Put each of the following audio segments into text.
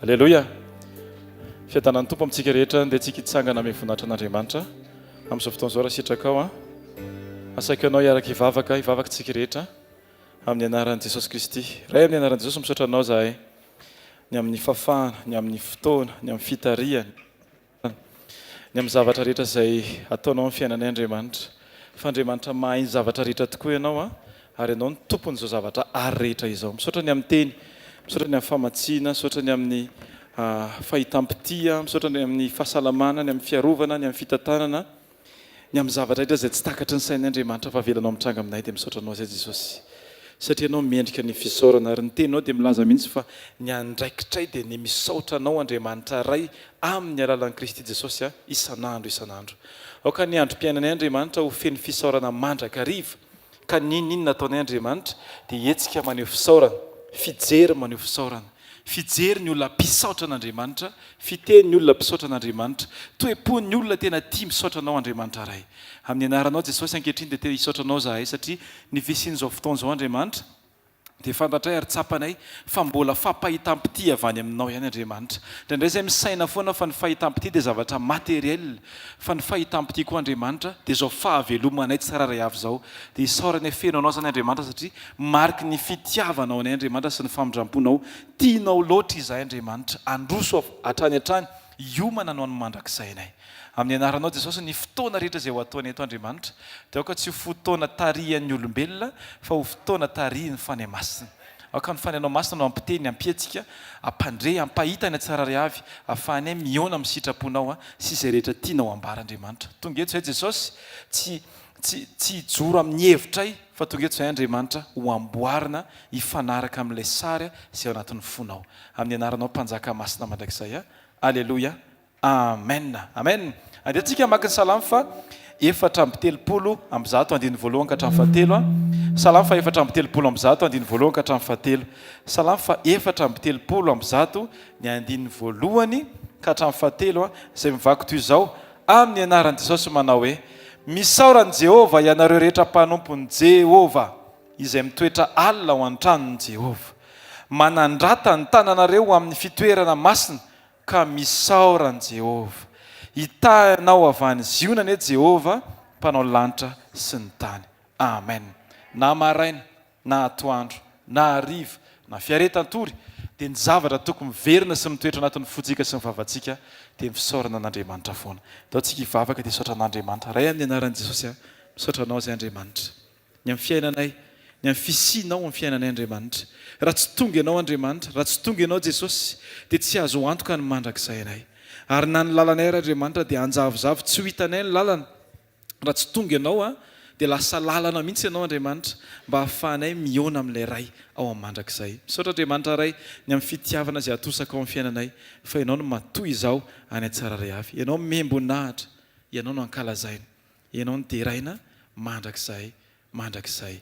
Aleloia! Fiadanan'ny Tompo amintsika rehetra, ndeha tsika hitsangana amin'ny voninahitra an'Andriamanitra amin'izao fotoana izao raha sitrakao an. Asaiko ianao hiaraka hivavaka, hivavaka tsika rehetra amin'ny anaran'i Jesosy Kristy. Ray amin'ny anaran'i Jesosy misaotra anao zahay ny amin'ny fahafahana, ny amin'ny fotoana, ny amin'ny fitarihana. Ny amin'ny zavatra rehetra izay ataonao amin'ny fiainanay Andriamanitra. Fa Andriamanitra mahay ny zavatra rehetra tokoa Ianao an, ary Ianao no tompon'izao zavatra ary rehetra izao. Misaotra ny amin'ny teny, misaotra ny amin'ny famatsiana, misaotra ny amin'ny fahitam-pitia, misaotra ny amin'ny fahasalamana, ny amin'ny fiarovana, ny amin'ny fitantanana. Ny amin'ny zavatra rehetra izay tsy takatry ny sainay Andriamanitra fa avelanao mitranga aminay dia misaotra Anao izay Jesosy satria Ianao mendrika ny fisaorana ary ny teninao dia milaza mihitsy fa ny andraikitray dia ny misaotra Anao Andriamanitra Ray amin'ny alalan'i Kristy Jesosy a isan'andro isan'andro. Aoka ny androm-piainanay Andriamanitra ho feno fisaorana mandrakariva ka n'inon'inona ataonay Andriamanitra dia hetsika maneho fisaorana, fijery maneho fisaorana. Fijery ny olona mpisaotra an'Andriamanitra, fiteny ny olona mpisaotra an'Andriamanitra, toe-po ny olona tena tia misaotra Anao Andriamanitra Ray. Amin'ny anaranao Jesosy ankehitriny dia te hisaotra Anao zahay satria ny fisian'izao fotoana izao Andriamanitra dia fantatray ary tsapanay fa mbola fampahitam-pitia avy any Aminao ihany Andriamanitra. Indraindray izay misaina foana fa ny fahitam-pitia dia zavatra matériel fa ny fahitam-pitia koa Andriamanitra dia izao fahavelomanay tsirairay avy izao. Dia isaoranay feno Anao izany Andriamanitra satria Mariky ny fitiavanao anay Andriamanitra sy ny famindramponao, tianao loatra izahay Andriamanitra, handroso hatrany hatrany, hiomana no an'ny mandrakizay anay. Amin'ny anaranao Jesosy, ny fotoana rehetra izay ho ataonay eto Andriamanitra, dia aoka tsy ho fotoana tarihan'ny olombelona, fa ho fotoana tarihin'ny Fanahy Masina. Aoka ny Fanahinao Masina no hampiteny, hampihetsika, hampandre, hampahita ny hatsarary avy, ahafahanay mihaona amin'ny sitraponao sy izay rehetra tianao hambara Andriamanitra. Tonga eto izahay Jesosy, tsy tsy tsy hijoro amin'ny hevitray fa tonga eto izahay Andriamanitra ho amboarina hifanaraka amin'ilay sary izay ao anatin'ny fonao. Amin'ny anaranao Mpanjaka masina mandrakizay. Aleloia. Amen. Amen. Andeha tsika hamaky ny Salamo fa 134 andininy voalohany ka hatramin'ny fahatelo. Salamo fa 134 andininy voalohany ka hatramin'ny fahatelo. Salamo fa 134 ny andininy voalohany ka hatramin'ny fahatelo izay mivaky toy izao, Amin'ny anaran'i Jesosy manao hoe, Misaora an'i Jehovah ianareo rehetra mpanompon'i Jehovah, izay mitoetra alina ao an-tranon'i Jehovah. Manandrata ny tananareo ho amin'ny fitoerana masina, ka misaora an'i Jehovah. Hitahy anao avy any Ziona anie Jehovah, Mpanao lanitra sy ny tany. Amen. Na maraina, na atoandro, na hariva, na fiaretan-tory, dia ny zavatra tokony miverina sy mitoetra anatin'ny fontsika sy ny vavantsika dia ny fisaorana an'Andriamanitra foana. Ndao tsika hivavaka dia hisaotra an'Andriamanitra. Ray amin'ny anaran'i Jesosy aho, misaotra Anao izay Andriamanitra. Ny amin'ny fiainanay, ny amin'ny fisianao amin'ny fiainanay Andriamanitra. Raha tsy tonga Ianao Andriamanitra, raha tsy tonga Ianao Jesosy, dia tsy azo antoka ny mandrakizay anay. Ary na ny lalanay ary Andriamanitra dia hanjavozavo tsy ho hitanay ny lalana. Raha tsy tonga Ianao an, dia lasa lalana mihitsy Ianao Andriamanitra, mba hahafahanay mihaona amin'ilay Ray ao amin'ny mandrakizay. Misaotra Andriamanitra Ray ny amin'ny fitiavana izay atosakao amin'ny fiainanay, fa Ianao no matoy izao any an-tsararay avy. Ianao mihembonahitra, Ianao no ankalazaina, Ianao no deraina mandrakizay mandrakizay.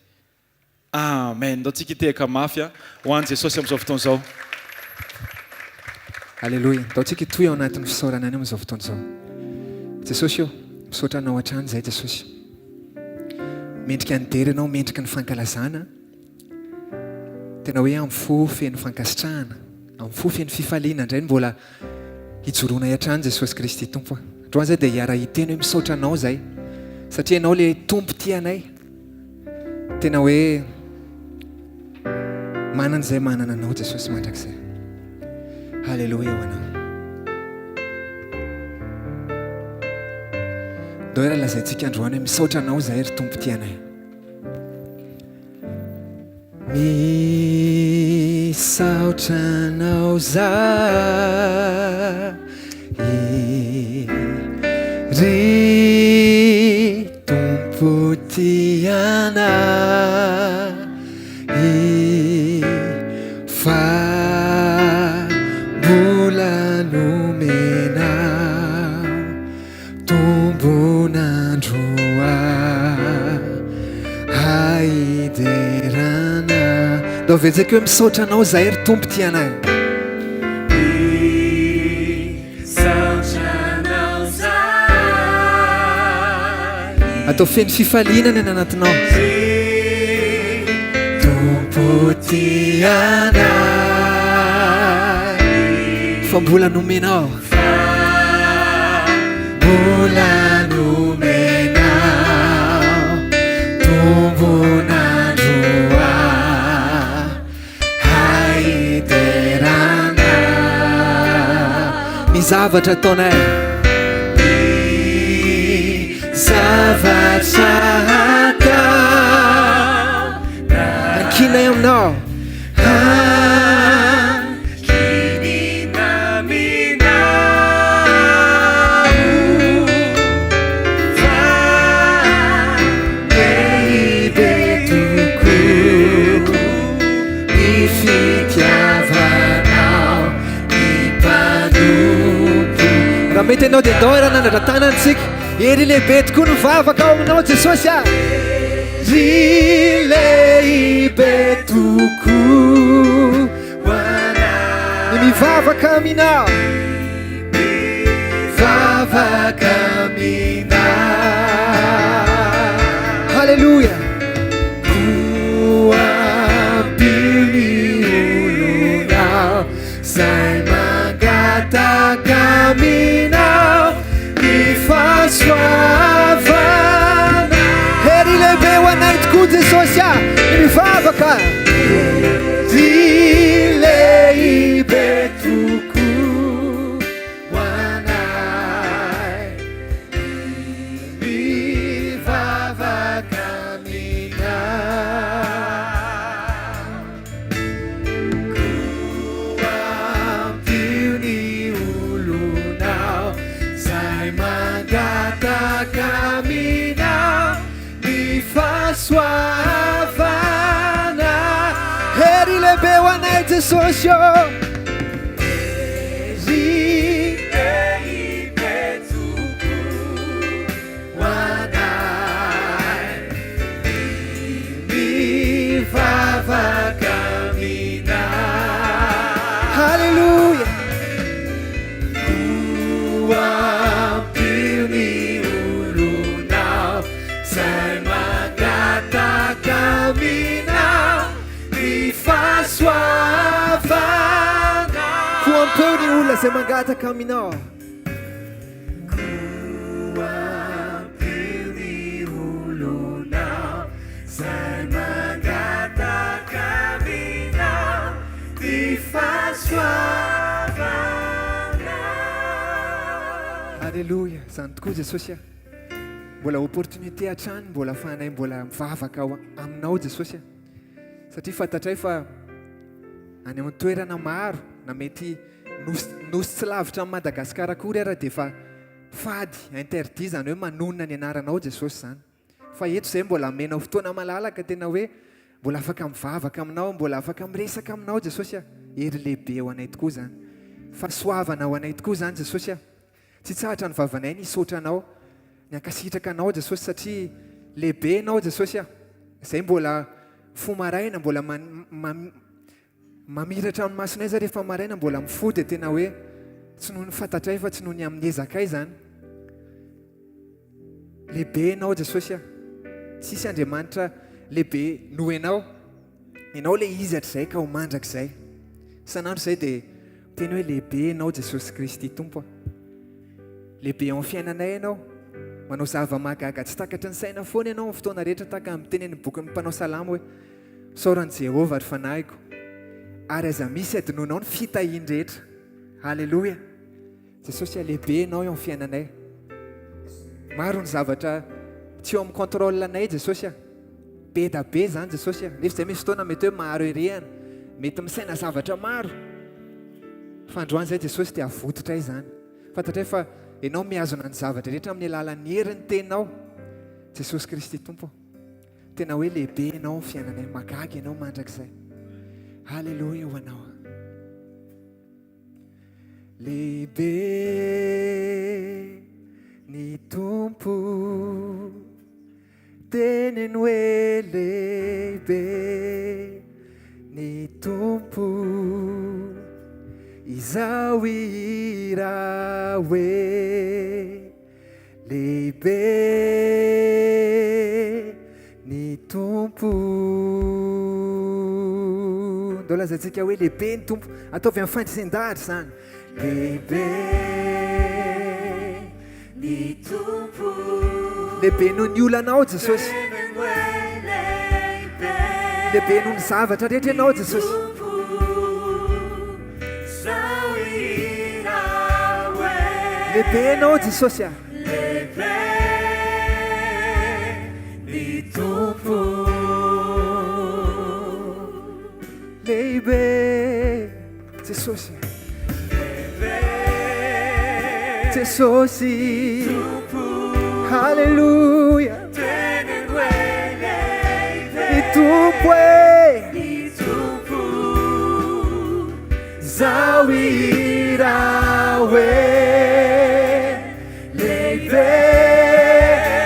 Amen! Ndao tsika hitehaka mafy ho an'i Jesosy amin'izao fotoana izao. Aleloia! Ndao tsika hitohy ao anatin'ny fisaorana any amin'izao fotoana izao. Jesosy ô, misaotra Anao hatrany izahay Jesosy. Mendrika ny dera Ianao, mendrika ny fankalazana. Tena hoe amin'ny fo feno fankasitrahana, amin'ny fo feno fifaliana indray no mbola hijoroanay hatrany Jesosy Kristy Tompo a. Androany izay dia hiara-hiteny hoe misaotra Anao izahay satria Ianao ilay Tompo tia anay. Tena hoe manana izay manana Anao Jesosy mandrakizay. Haleloia ho Anao. Ndao hiara lazaintsika androany hoe misaotra Anao izahay ry Tompo tia anay. Misaotra anao zahay ry Tompo tia anay fa mbola nomenao Tombon'andro ahy hiderana. Ndao vetseko hoe misaotra anao zahay ry Tompo tia anay. Misaotra anao zahay. Atao feno fifaliana ny any anatinao. Ry Tompo tia anay. Fa mbola nomenao. Fa mbola nomenao tombon'andro ahy hiderana. Ny zavatra ataonay. Ny zavatra ataonay. Ankinay aminao. Raha mety ianao dia ndao hiara-nandratra tanana isika. Hery lehibe tokoa ny vavaka ao aminao Jesosy a. Ry lehibe tokoa ho anay. Ny mivavaka aminao. Mivavaka aminao. Haleloia. Koa ampio ny olonao zay mangataka aminao ny fahasoavana. Hery lehibe ho anay tokoa Jesosy a, ny mivavaka. Hery lehibe tokoa ho anay ny mivavaka aminao. Koa ampio ny olonao zay mangataka aminao ny fahasoavana. Hery lehibe ho anay Jesosy ô. Hery lehibe tokoa ho anay. Mivavaka aminao. Haleloia. Koa ampio ny olonao zay mangataka aminao ny fahasoavana. Koa ampio ny olona zay mangataka aminao. Koa ampio ny olonao zay mangataka aminao ny fahasoavana. Aleloia, zany tokoa Jesosy a. Mbola opportunité hatrany mbola afahanay mbola mivavaka ao aminao Jesosy a. Satria fantatray fa any amin'ny toerana maro na mety nosy nosy tsy lavitra amin'i Madagasikara akory ara dia efa fady, interdit izany hoe manonona ny anaranao Jesosy izany. Fa eto izay mbola amenao fotoana malalaka tena hoe mbola afaka mivavaka aminao, mbola afaka miresaka aminao Jesosy a. Hery lehibe ho anay tokoa izany. Fahasoavana ho anay tokoa izany Jesosy a. Tsy hitsahatra ny vavanay ny hisaotra Anao, ny hankasitraka Anao Jesosy satria lehibe Ianao Jesosy a. Izay mbola mifoha maraina, mbola mamiratra amin'ny masonay zay rehefa maraina mbola mifoha dia tena hoe tsy noho ny fantatray fa tsy noho ny amin'ny ezakay izany. Lehibe Ianao Jesosy a. Tsisy Andriamanitra lehibe noho Ianao. Ianao ilay izy hatrizay ka ho mandrakizay. Isan'andro izay dia miteny hoe lehibe Ianao Jesosy Kristy Tompo a. Lehibe eo amin'ny fiainanay Ianao. Manao zava-mahagaga tsy takatry ny saina foana Ianao amin'ny fotoana rehetra tahaka ny miteny ny bokin'ny mpanao salamo hoe Misaora an'i Jehovah ry fanahiko ary aza misy adinoinao ny fitahiany rehetra. Haleloia. Jesosy a lehibe ianao eo amin'ny fiainanay. Maro ny zavatra tsy eo amin'ny contrôle anay Jesosy a. Be da be izany Jesosy a. Nefa izay misy fotoana mety hoe maro erehana, mety misaina zavatra maro. Fa androany izay Jesosy dia avototray izany. Fantatray fa ianao mihazona ny zavatra rehetra amin'ny alalan'ny herin'ny teninao. Jesosy Kristy Tompo. Tena hoe lehibe ianao amin'ny fiainanay, magaga ianao mandrakizay. Haleloia ho anao. Lehibe ny Tompo, teneno hoe lehibe ny Tompo, izaho hihira hoe lehibe ny Tompo. Ndao lazaintsika hoe lehibe ny Tompo. Ataovy amin'ny fandresen-dahatra izany. Lehibe ny Tompo. Lehibe noho ny olanao Jesosy. Teneno hoe lehibe. Lehibe noho ny zavatra rehetra ianao ny Jesosy. Tompo. Zao hihira hoe. Lehibe ianao Jesosy a. Lehibe ny Tompo. Lehibe Jesosy. Lehibe Jesosy. Tompo. Haleloia. Teneno hoe lehibe Ny Tompo e. ny Tompo. Zaho hihira hoe lehibe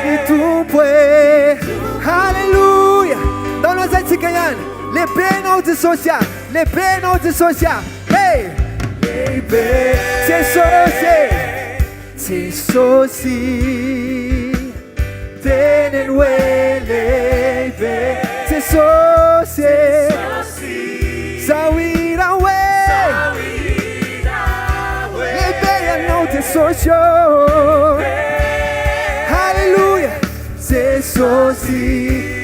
ny Tompo e. Haleloia. Ndao lazaintsika ihany. Lehibe ianao Jesosy a. Lehibe ianao Jesosy a. Hey! Lehibe Jesosy e. Jesosy. Teneno hoe lehibe Jesosy e. Zaho hihira hoe lehibe ianao Jesosy ô. Haleloia. Jesosy.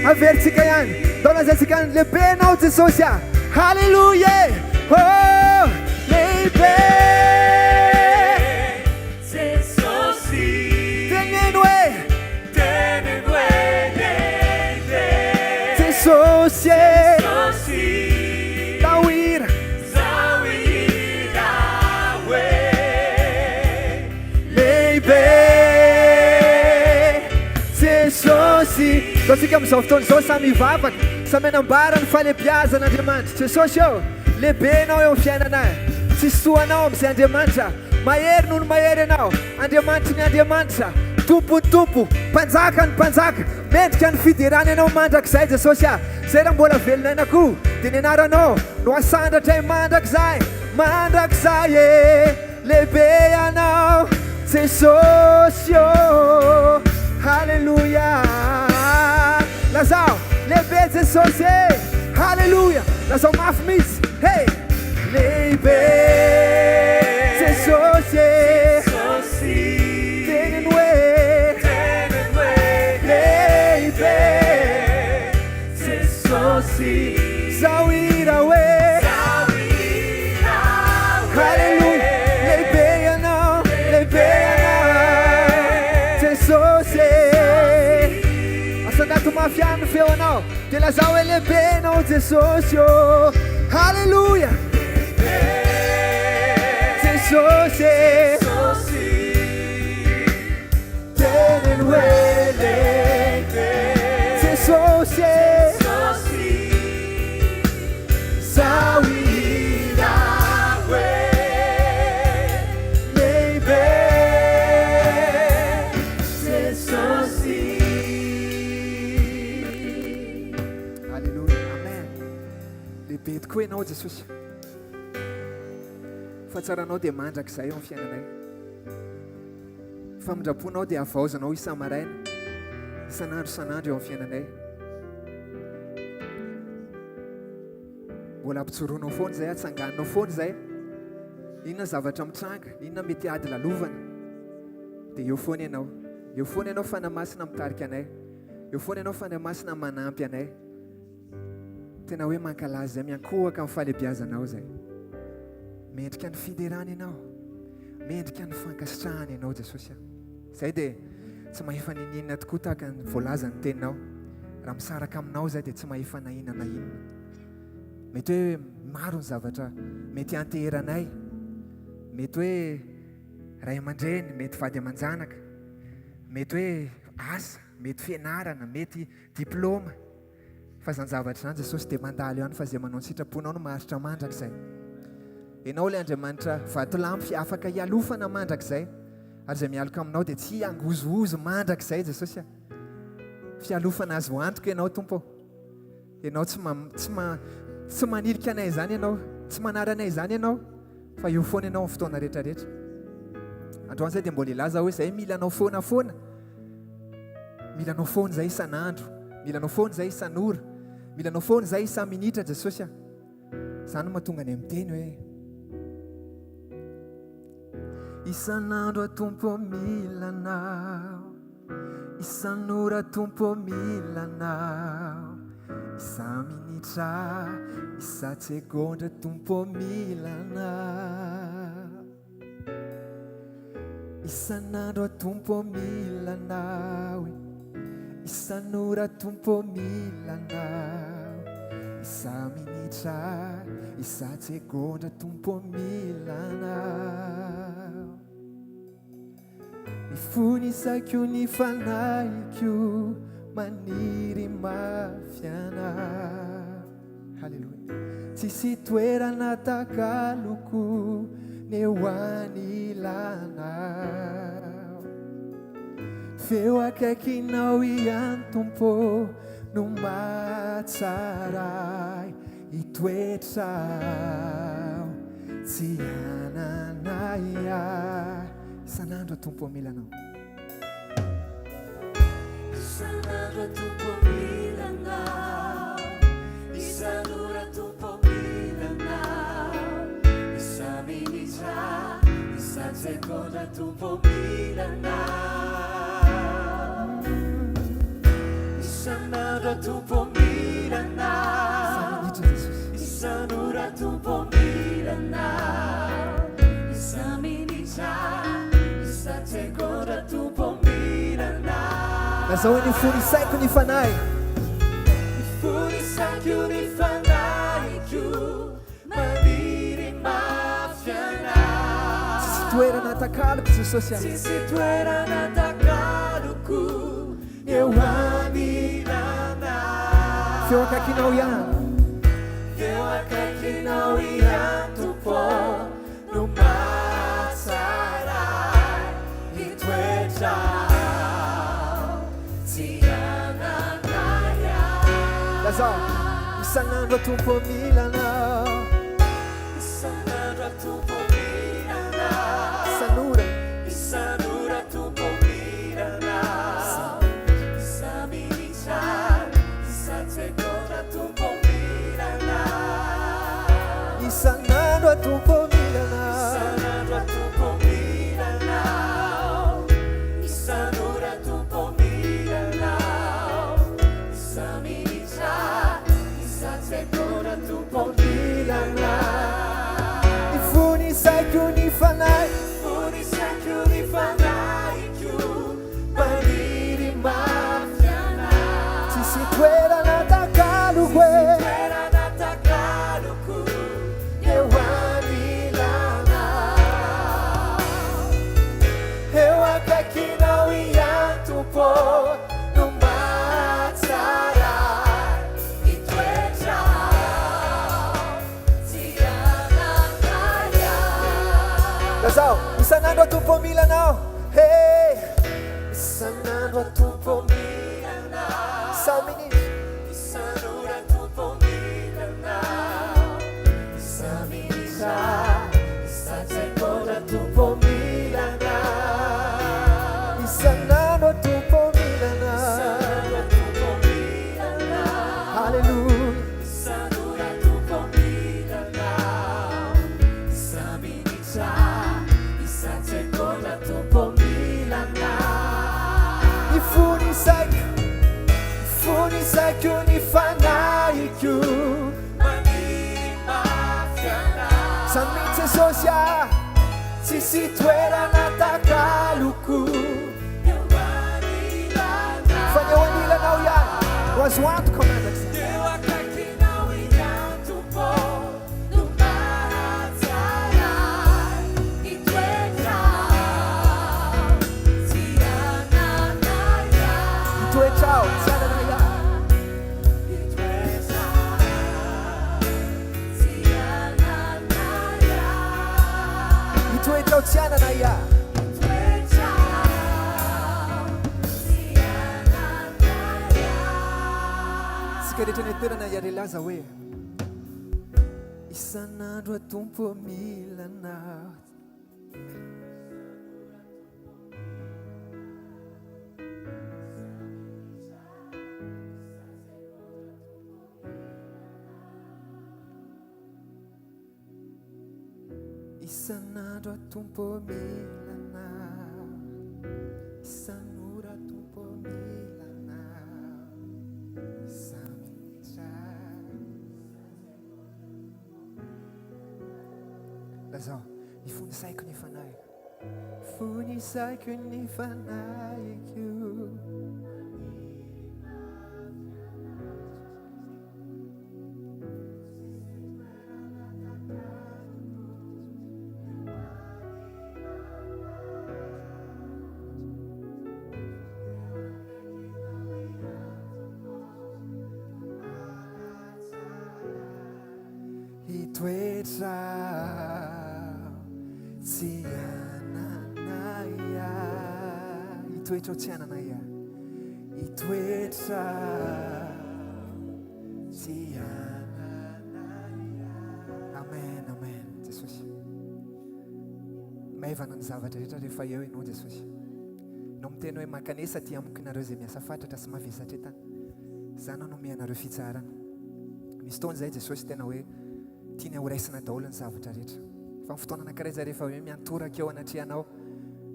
Averintsika ihany. Ndao lazaintsika ihany. Lehibe ianao Jesosy a. Haleloia e. Oh, lehibe. Jesosy. Teneno hoe Teneno hoe lehibe Jesosy e. Jesosy. Zaho hihira. Zaho hihira hoe Lehibe Jesosy. Zao tsika amin'izao fotoana izao samy hivavaka, samy hanambara ny fahalehibiazan'Andriamanitra. Jesosy ô, lehibe ianao eo amin'ny fiainanay. Tsisy toa anao amin'izay Andriamanitra. Mahery noho ny mahery ianao. Andriamanitry ny andriamanitra, Tompon'ny tompo, Mpanjakan'ny mpanjaka. Mendrika ny fiderana ianao mandrakizay Jesosy a. Zay raha mbola velon'aina koa dia ny anaranao no asandratray mandrakizay, mandrakizay e. Lehibe ianao Jesosy ô. Haleloia. Lazao, lehibe Jesosy e. Haleloia. Lazao mafy mihitsy. Hey! Lehibe Jesosy e. Jesosy. Teneno hoe Teneno hoe lehibe. Jesosy. Zaho hihira hoe Zaho hihira hoe Haleloia. Lehibe ianao, lehibe ianao. Jesosy e. Asandrato mafy ihany ny feonao. Dia lazao hoe lehibe ianao Jesosy ô. Haleloia. Jesosy e. Jesosy. Teneno hoe Lehibe Jesosy e. Jesosy. Zaho hihira hoe lehibe. Jesosy. Haleloia. Amen. Lehibe tokoa ianao Jesosy. Fahatsaranao dia mandrakizay eo amin'ny fiainanay. Famindram-ponao dia havaozanao isa-maraina, isan'andro isan'andro eo amin'ny fiainanay. Mbola ampijoroanao foana izay, atsanganonao foana izay. Inona zavatra mitranga, inona mety ady lalovana, dia eo foana ianao. Eo foana ianao Fanahy Masina mitarika anay. Eo foana ianao Fanahy Masina manampy anay. Tena hoe mankalaza izay, miankohoka amin'ny fahalehibiazanao izay. Mendrika ny fiderana ianao. Mendrika ny fankasitrahana ianao Jesosy a. Izay dia tsy mahefa niniana tokoa tahaka ny voalazan'ny teninao. Raha misaraka aminao izay dia tsy mahefa na inona na inona. Mety hoe maro ny zavatra mety hanteheranay. Mety hoe ray aman-dreny, mety vady aman-janaka. Mety hoe asa, mety fianarana, mety diploma. Fa izany zavatra izany Jesosy dia mandalo ihany fa izay manao ny sitraponao no maharitra mandrakizay. Ianao ilay Andriamanitra vatolampy afaka hialofana mandrakizay. Ary izay mialoka aminao dia tsy hangozohozo mandrakizay Jesosy a. Fialofana azo antoka ianao Tompo. Ianao tsy ma, tsy ma, tsy manilika anay izany ianao, tsy manary anay izany ianao, fa eo foana ianao amin'ny fotoana rehetra rehetra. Androany izay dia mbola hilaza hoe izay mila anao foana foana. Mila anao foana izay isan'andro, mila anao foana izay isan'ora, mila anao foana izay isa-minitra Jesosy a. Izany no mahatonga anay miteny hoe. Isan'andro aho Tompo mila Anao, isan'ora Tompo mila Anao, isa-minitra, isa-tsegondra Tompo mila Anao. Isan'andro aho Tompo mila Anao e, isan'ora Tompo mila Anao, isa-minitra, isa-tsegondra Tompo mila Anao. Ny fo ny saiko ny fanahiko maniry mafy Anao. Haleloia. Tsisy toerana takaloko ny eo anilanao. F'eo akaikinao ihany Tompo no mahatsara ahy hitoetra aho tsy hanana ahiahy. Isan'andro Tompo mila Anao. Isan'andro Tompo mila Anao, isan'ora Tompo mila Anao, isa-minitra, isa-tsegondra Tompo mila Anao. Isan'andro Tompo mila Anao, isan'ora Tompo mila Anao, isa-minitra, isa-tsegondra Tompo mila Anao. Lazao hoe ny fo ny saiko ny fanahiko. Ny fo ny saiko ny fanahiko maniry mafy Anao. Tsisy toerana takaloko Jesosy a. Tsisy toerana takaloko eo anilanao. F'eo akaikinao ihany. F'eo akaikinao ihany Tompo no mahatsara ny toetrao. Tsy ananay ahy. Lazao, isan'andro Tompo mila Anao. Isan'andro Tompo mila Anao. Isan'ora. Isan'ora Tompo mila Anao. Isa-minitra, isa-tsegondra Tompo mila Anao. Isan'andro Tompo mila Anao. Isan'andro Tompo mila Anao. Isan'ora Tompo mila Anao. Isa-minitra, isa-tsegondra Tompo mila Anao. Ny fo ny saiko ny fanahy. Fo ny saiko ny fanahiko maniry mafy Anao. Tsisy toerana takaloko e. Tsisy toerana takaloko eo anilanao. Eo akaikinao ihany Tompo no mahatsara ny toetrao. Tsy ananay ahy. Lazao, isan'andro aho Tompo mila Anao. Hey! Isan'andro aho Tompo mila Anao. Isa-minitra. Isan'ora Tompo mila Anao. Isa-minitra, isa-tsegondra Tompo mila Anao. Isan'andro aho Tompo mila Anao. Isan'andro aho Tompo mila Anao. Haleloia. Isan'ora Tompo mila Anao. Isa-minitra, isa-tsegondra Tompo mila Anao. Ny fo ny saiko, ny fo ny saiko ny fanahiko. Maniry mafy Anao. Zany mihitsy Jesosy a. Tsisy toerana takaloko. Eo anilanao. Fa ny eo anilanao ihany no azo antoka mandrakizay. Eo akaikinao ihany Tompo no mahatsara ny toetrao. Tsy ananay ahy. Ny toetrao tsy ananay ahy. Ny toetrao tsy ananay ahy. Ny toetrao tsy ananay ahy. Toetrao tsy ananay ahy. Tsika rehetra ny toerana hiara-hilaza hoe isan'andro aho Tompo mila Anao. Isan'andro aho Tompo ô mila Anao, isan'ora aho Tompo ô mila Anao, isa-minitra. Lazao, ny fony saiko ny fanahiko. Fony saiko ny fanahiko. Hitoetra tsy hanana ahiahy. Hitoetra aho tsy hanana ahiahy. Hitoetra tsy hanana ahiahy. Amen, amen, Jesosy. Maivana ny zavatra rehetra rehefa eo ianao Jesosy. Ianao miteny hoe mankanesa aty amiko nareo izay miasa fatratra sy mavesatra entana. Izaho no hanome anareo fitsaharana. Misy fotoana izay Jesosy tena hoe tiany horaisina daholo ny zavatra rehetra. Fa ny fotoana anankiray izay rehefa hoe miantoraka eo anatrehanao,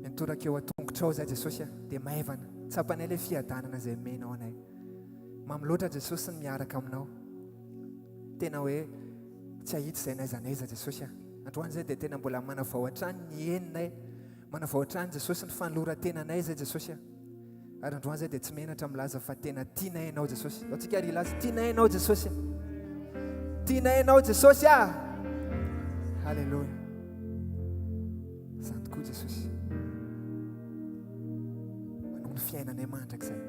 miantoraka eo an-tongotrao izay Jesosy dia maivana. Tsapanay ilay fiadanana izay omenao anay. Mamy loatra Jesosy ny miaraka aminao. Tena hoe tsy hahita izay n'aiza n'aiza Jesosy a. Androany izay dia tena mbola manavao hatrany ny heninay. Manavao hatrany Jesosy ny fanoloran-tenanay izay Jesosy a. Ary androany izay dia tsy menatra milaza fa tena tianay Ianao Jesosy. Ao tsika ary hilaza tianay Ianao Jesosy a. Tianay Ianao Jesosy a. Haleloia. Izany tokoa Jesosy. Manao ny fiainanay mandrakizay.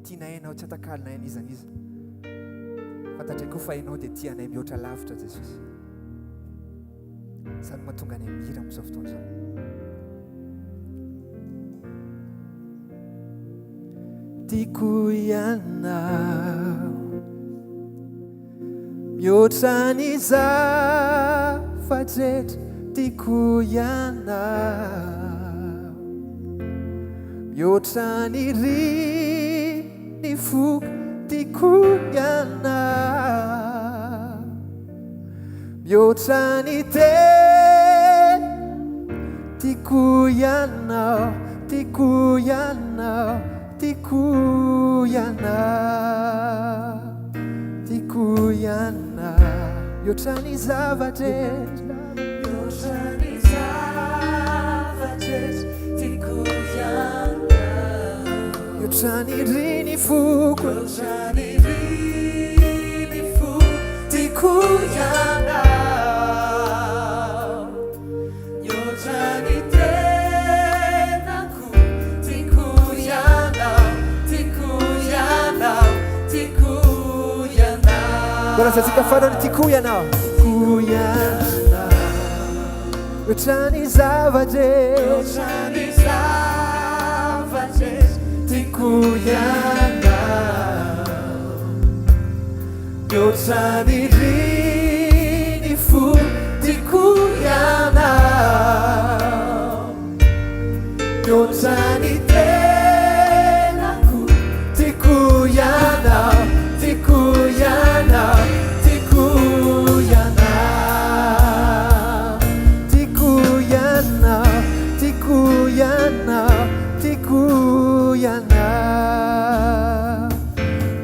Tianay Ianao tsy atakalonay an'iza n'iza. Fantatray koa fa Ianao dia tia anay mihoatra lavitra Jesosy. Izany no mahatonga anay mihira amin'izao fotoana izao. Tiako ianao mihoatra ny zava-drehetra tiako ianao mihoatra ny ry ny foko tiako ianao Mihoatra ny teny Tiako ianao, tiako ianao, tiako ianao Tiako ianao Mihoatra ny zava-drehetra Mihoatra ny zava-drehetra Tiako ianao Mihoatra ny riny foko Mihoatra ny riny foko Tiako ianao Mihoatra ny tenako Tiako ianao, tiako ianao, tiako ianao Mbola azatsika farany tiako ianao. Tiako ianao Mihoatra ny zava-drehetra. Mihoatra ny zava-drehetra Tiako ianao Mihoatra ny ry ny fo Tiako ianao Mihoatra ny tenako Tiako ianao, tiako ianao, tiako ianao Tiako ianao, tiako ianao, tiako ianao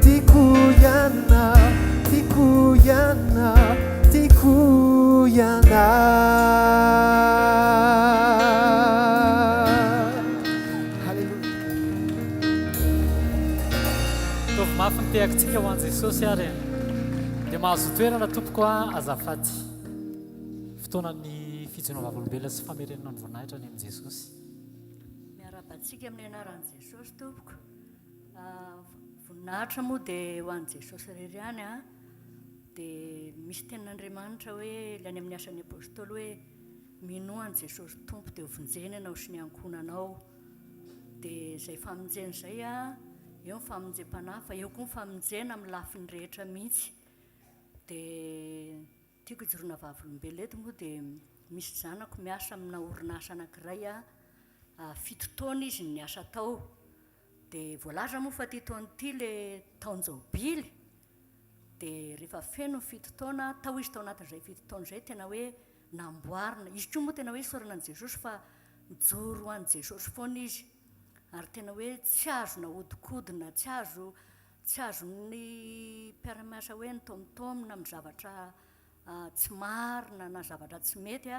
Tiako ianao, tiako ianao, tiako ianao. Haleloia. Ataovy mafy ny tehakitsika ho an'i Jesosy ary e. Dia mahazo toerana tompoko a, azafady. Fotoanan'ny fijoroana vavolombelona sy famerenana ny voninahitra any amin'i Jesosy. Miarahaba antsika amin'ny anaran'i Jesosy tompoko. Voninahitra moa dia ho an'i Jesosy irery ihany a. Dia misy tenin'Andriamanitra hoe ilay any amin'ny asan'ny apostoly hoe minoa an'i Jesosy Tompo dia hovonjena ianao sy ny ankohonanao. Dia izay famonjena izay a, eo ny famonjem-panahy fa eo koa ny famonjena amin'ny lafiny rehetra mihitsy. Dia tiako hijoroana vavolombelona eto moa dia misy zanako miasa amina orinasa anankiray a, fito taona izy no niasa tao. Dia voalaza moa fa ity taona ity ilay taon-jaobily, dia rehefa feno ny fito taona, tao izy tao anatin'izay fito taona izay tena hoe. namboarina. Izy koa moa tena hoe isaorana an'i Jesosy fa nijoro ho an'i Jesosy foana izy ary tena hoe tsy azo nahodinkodina, tsy azo tsy azon'ny mpiara-miasa hoe notaomintaomina amin'ny zavatra tsy marina na zavatra tsy mety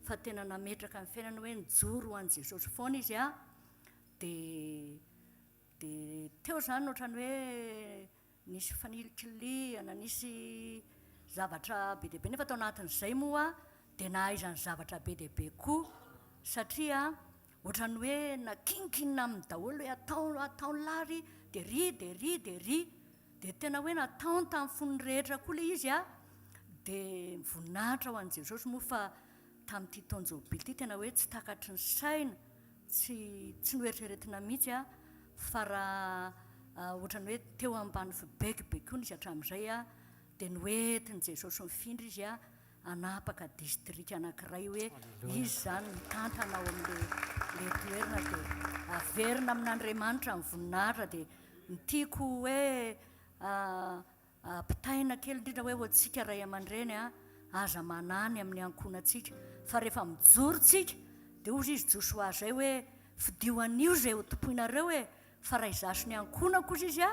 fa tena nametraka ny fiainany hoe nijoro ho an'i Jesosy foana izy dia dia teo izany ohatran'ny hoe nisy fanilikilihana, nisy zavatra be dia be nefa tao anatin'izay moa dia nahaizany zavatra be dia be koa satria ohatran'ny hoe nakinkinina aminy daholo hoe atao ataon'lah ry dia ry dia ry dia ry dia tena hoe nataony tamin'ny fony rehetra koa ilay izy a, dia voninahitra ho an'i Jesosy moa fa tamin'ity taon-jobily ity tena hoe tsy takatry ny saina, tsy tsy noeritreretina mihitsy a, fa raha ohatran'ny hoe teo ambany fibekobekoana izy hatramin'izay a, dia noentin'i Jesosy nifindra izy a, hanapaka distrika anankiray hoe izy izany mitantana ao amin'ilay ilay toerana dia averina amin'Andriamanitra ny voninahitra dia ny tiako hoe ampitaina kely indrindra hoe ho antsika ray aman-dreny a, aza manahy ny amin'ny ankohonantsika fa rehefa mijoro tsika dia hozy izy Josoa izay hoe fidio anio izay ho tompoinareo e Fa raha izaho sy ny ankohonako, hozy izy,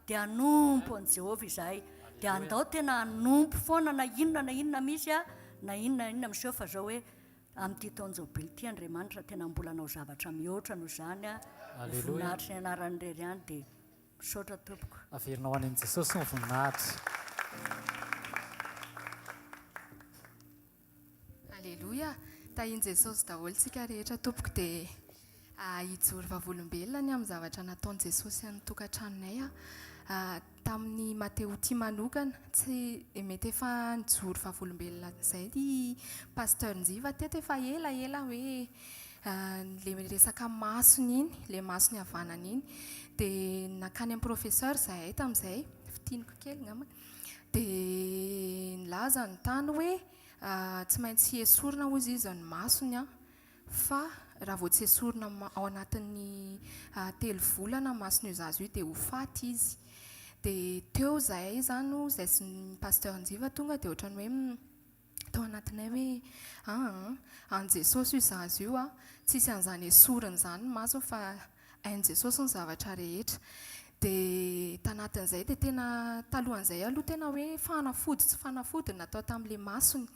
dia hanompo an'i Jehovah izahay. Dia andao tena hanompo foana na inona na inona misy, na inona na inona miseho, fa izao hoe, amin'ity taon-jobily ity Andriamanitra tena mbola hanao zavatra mihoatra noho izany, ho voninahitry ny anarany irery ihany. Dia misaotra tompoko. Averina ho any amin'i Jesosy ny voninahitra. Aleloia! Tahin'i Jesosy daholo tsika rehetra tompoko dia hijoro vavolombelona ny amin'ny zavatra nataon'i Jesosy an'ny tokantranonay aho. Tamin'ny Mateo ity manokana, tsy mety efa nijoro vavolombelona izay i Pasteur Njiva teto efa ela ela hoe ilay resaka masony iny, ilay masony havanana iny. Dia nankany amin'ny professeur izahay tamin'izay, fintiniko kely angambany. Dia nilaza ny tany hoe tsy maintsy esorina hozy izy ny masony an, fa raha vao tsy esorina ao anatin'ny telo volana ny mason'io zaza io dia ho faty izy. Dia teo izahay izany izahay sy ny Pasteur Njiva tonga dia ohatran'ny hoe tao anatinay hoe aa an'i Jesosy io zaza io a, tsisy an'izany esorina izany ny masony fa hain'i Jesosy ny zavatra rehetra. Dia tanatin'izay dia tena talohan'izay aloha tena hoe fanafody tsy fanafody no natao tamin'ilay masony.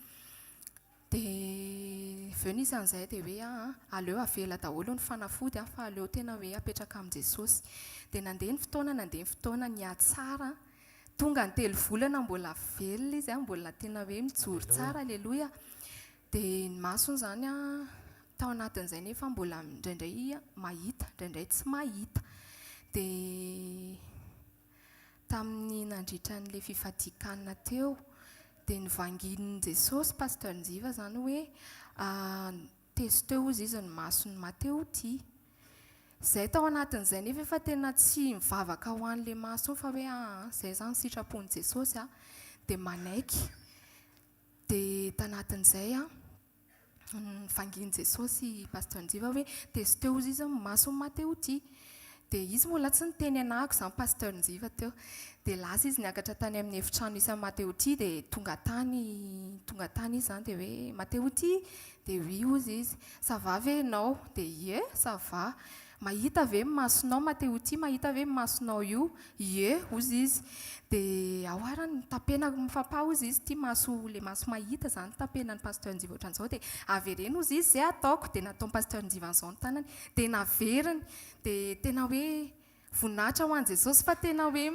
Dia avy eo nisy an'izay dia hoe aa aleo avela daholo ny fanafody fa aleo tena hoe apetraka amin'i Jesosy. Dia nandeha ny fotoana nandeha ny fotoana nihatsara Tonga ny telo volana mbola velona izy an, mbola tena hoe mijoro tsara, aleloia. Dia ny masony izany an, tao anatin'izay nefa mbola indraindray mahita, indraindray tsy mahita. Dia tamin'ny nandritra an'ilay fifadian-kanina teo, dia novangian'i Jesosy Pasteur Njiva izany hoe Testo teo hozy izy ny mason'i Mateo ity. Zay tao anatin'izay nefa efa tena tsy mivavaka ho an'le maso eo fa hoe aa zay zany sitrapon'i Jesosy a, dia manaiky. Dia tanatin'izay a, nivangian'i Jesosy i Pasteur Njiva hoe testo teo hozy izy ny mason'i Mateo ity. Dia izy mbola tsy niteny anahako izany Pasteur Njiva teo. Dia lasa izy niakatra tany amin'ny efitrano nisy an'i Mateo ity dia tonga tany, tonga tany izy izany dia hoe Mateo ity? Dia oui hozy izy. Ça va ve ianao? Dia ie, ça va. Mahita ve ny masonao Mateo ity? Mahita ve ny masonao io? Ie, hozy izy. Dia ao ary ny tapenako mifampaha hozy izy ity maso, ilay maso mahita izany tapenan'i Pasteur Njiva ohatran'izao dia avereno hozy izy izay ataoko. Dia nataon'i Pasteur Njiva an'izao ny tanany. Dia naveriny. Dia tena hoe voninahitra ho an'i Jesosy fa tena hoe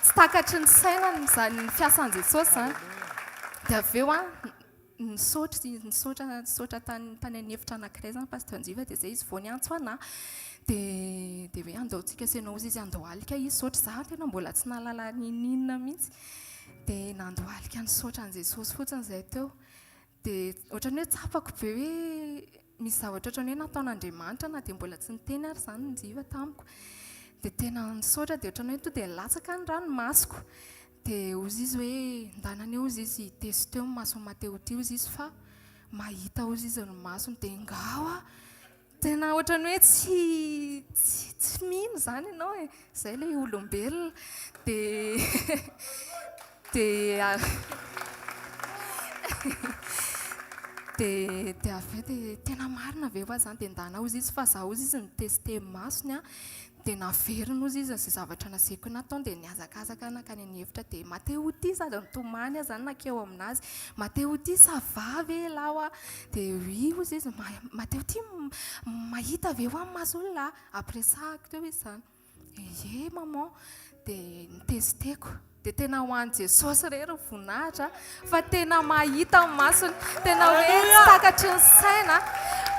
tsy takatry ny saina izany fiasan'i Jesosy izany. Dia avy eo an, nisaotra nisaotra nisaotra tany tany an'efitra anankiray izany Pasteur Njiva dia izay izy vao niantso anà. Dia dia hoe andao tsika sy ianao hozy izy handohalika hisaotra. Izaho tena mbola tsy nahalala n'inon'inona mihitsy. Dia nandohalika nisaotra an'i Jesosy fotsiny izahay teo. Dia ohatran'ny hoe tsapako be hoe misy zavatra ohatran'ny hoe nataon'Andriamanitra na dia mbola tsy niteny ary izany ny Njiva tamiko. Dia tena nisaotra dia ohatran'ny hoe tonga dia nilatsaka ny ranomasoko. Dia hozy izy hoe ndana anie hozy izy testeo ny mason'i Mateo ity hozy izy fa mahita hozy izy ny masony. Dia ngaha hoa Tena ohatran'ny hoe tsy tsy tsy mino izany ianao e, izay ilay olombelona. Dia dia Dia dia avy eo dia tena marina ve hoa izany? Dia ndana hozy izy fa za hozy izy ni-tester masony an, dia naveriny hozy izy izay zavatra nasaiko nataony dia nihazakazaka nankany an'efitra dia Mathéoty sady nitomany aho izany nankeo aminazy, Mathéoty ça va ve elah hoa? Dia oui hozy izy, Mathéoty mahita ve hoa ny mason'lah? Ampiresahako teo izy izany. Ie maman, dia nitesteko. Dia tena ho an'i Jesosy irery ny voninahitra fa tena mahita ny masony. Tena hoe tsy takatry ny saina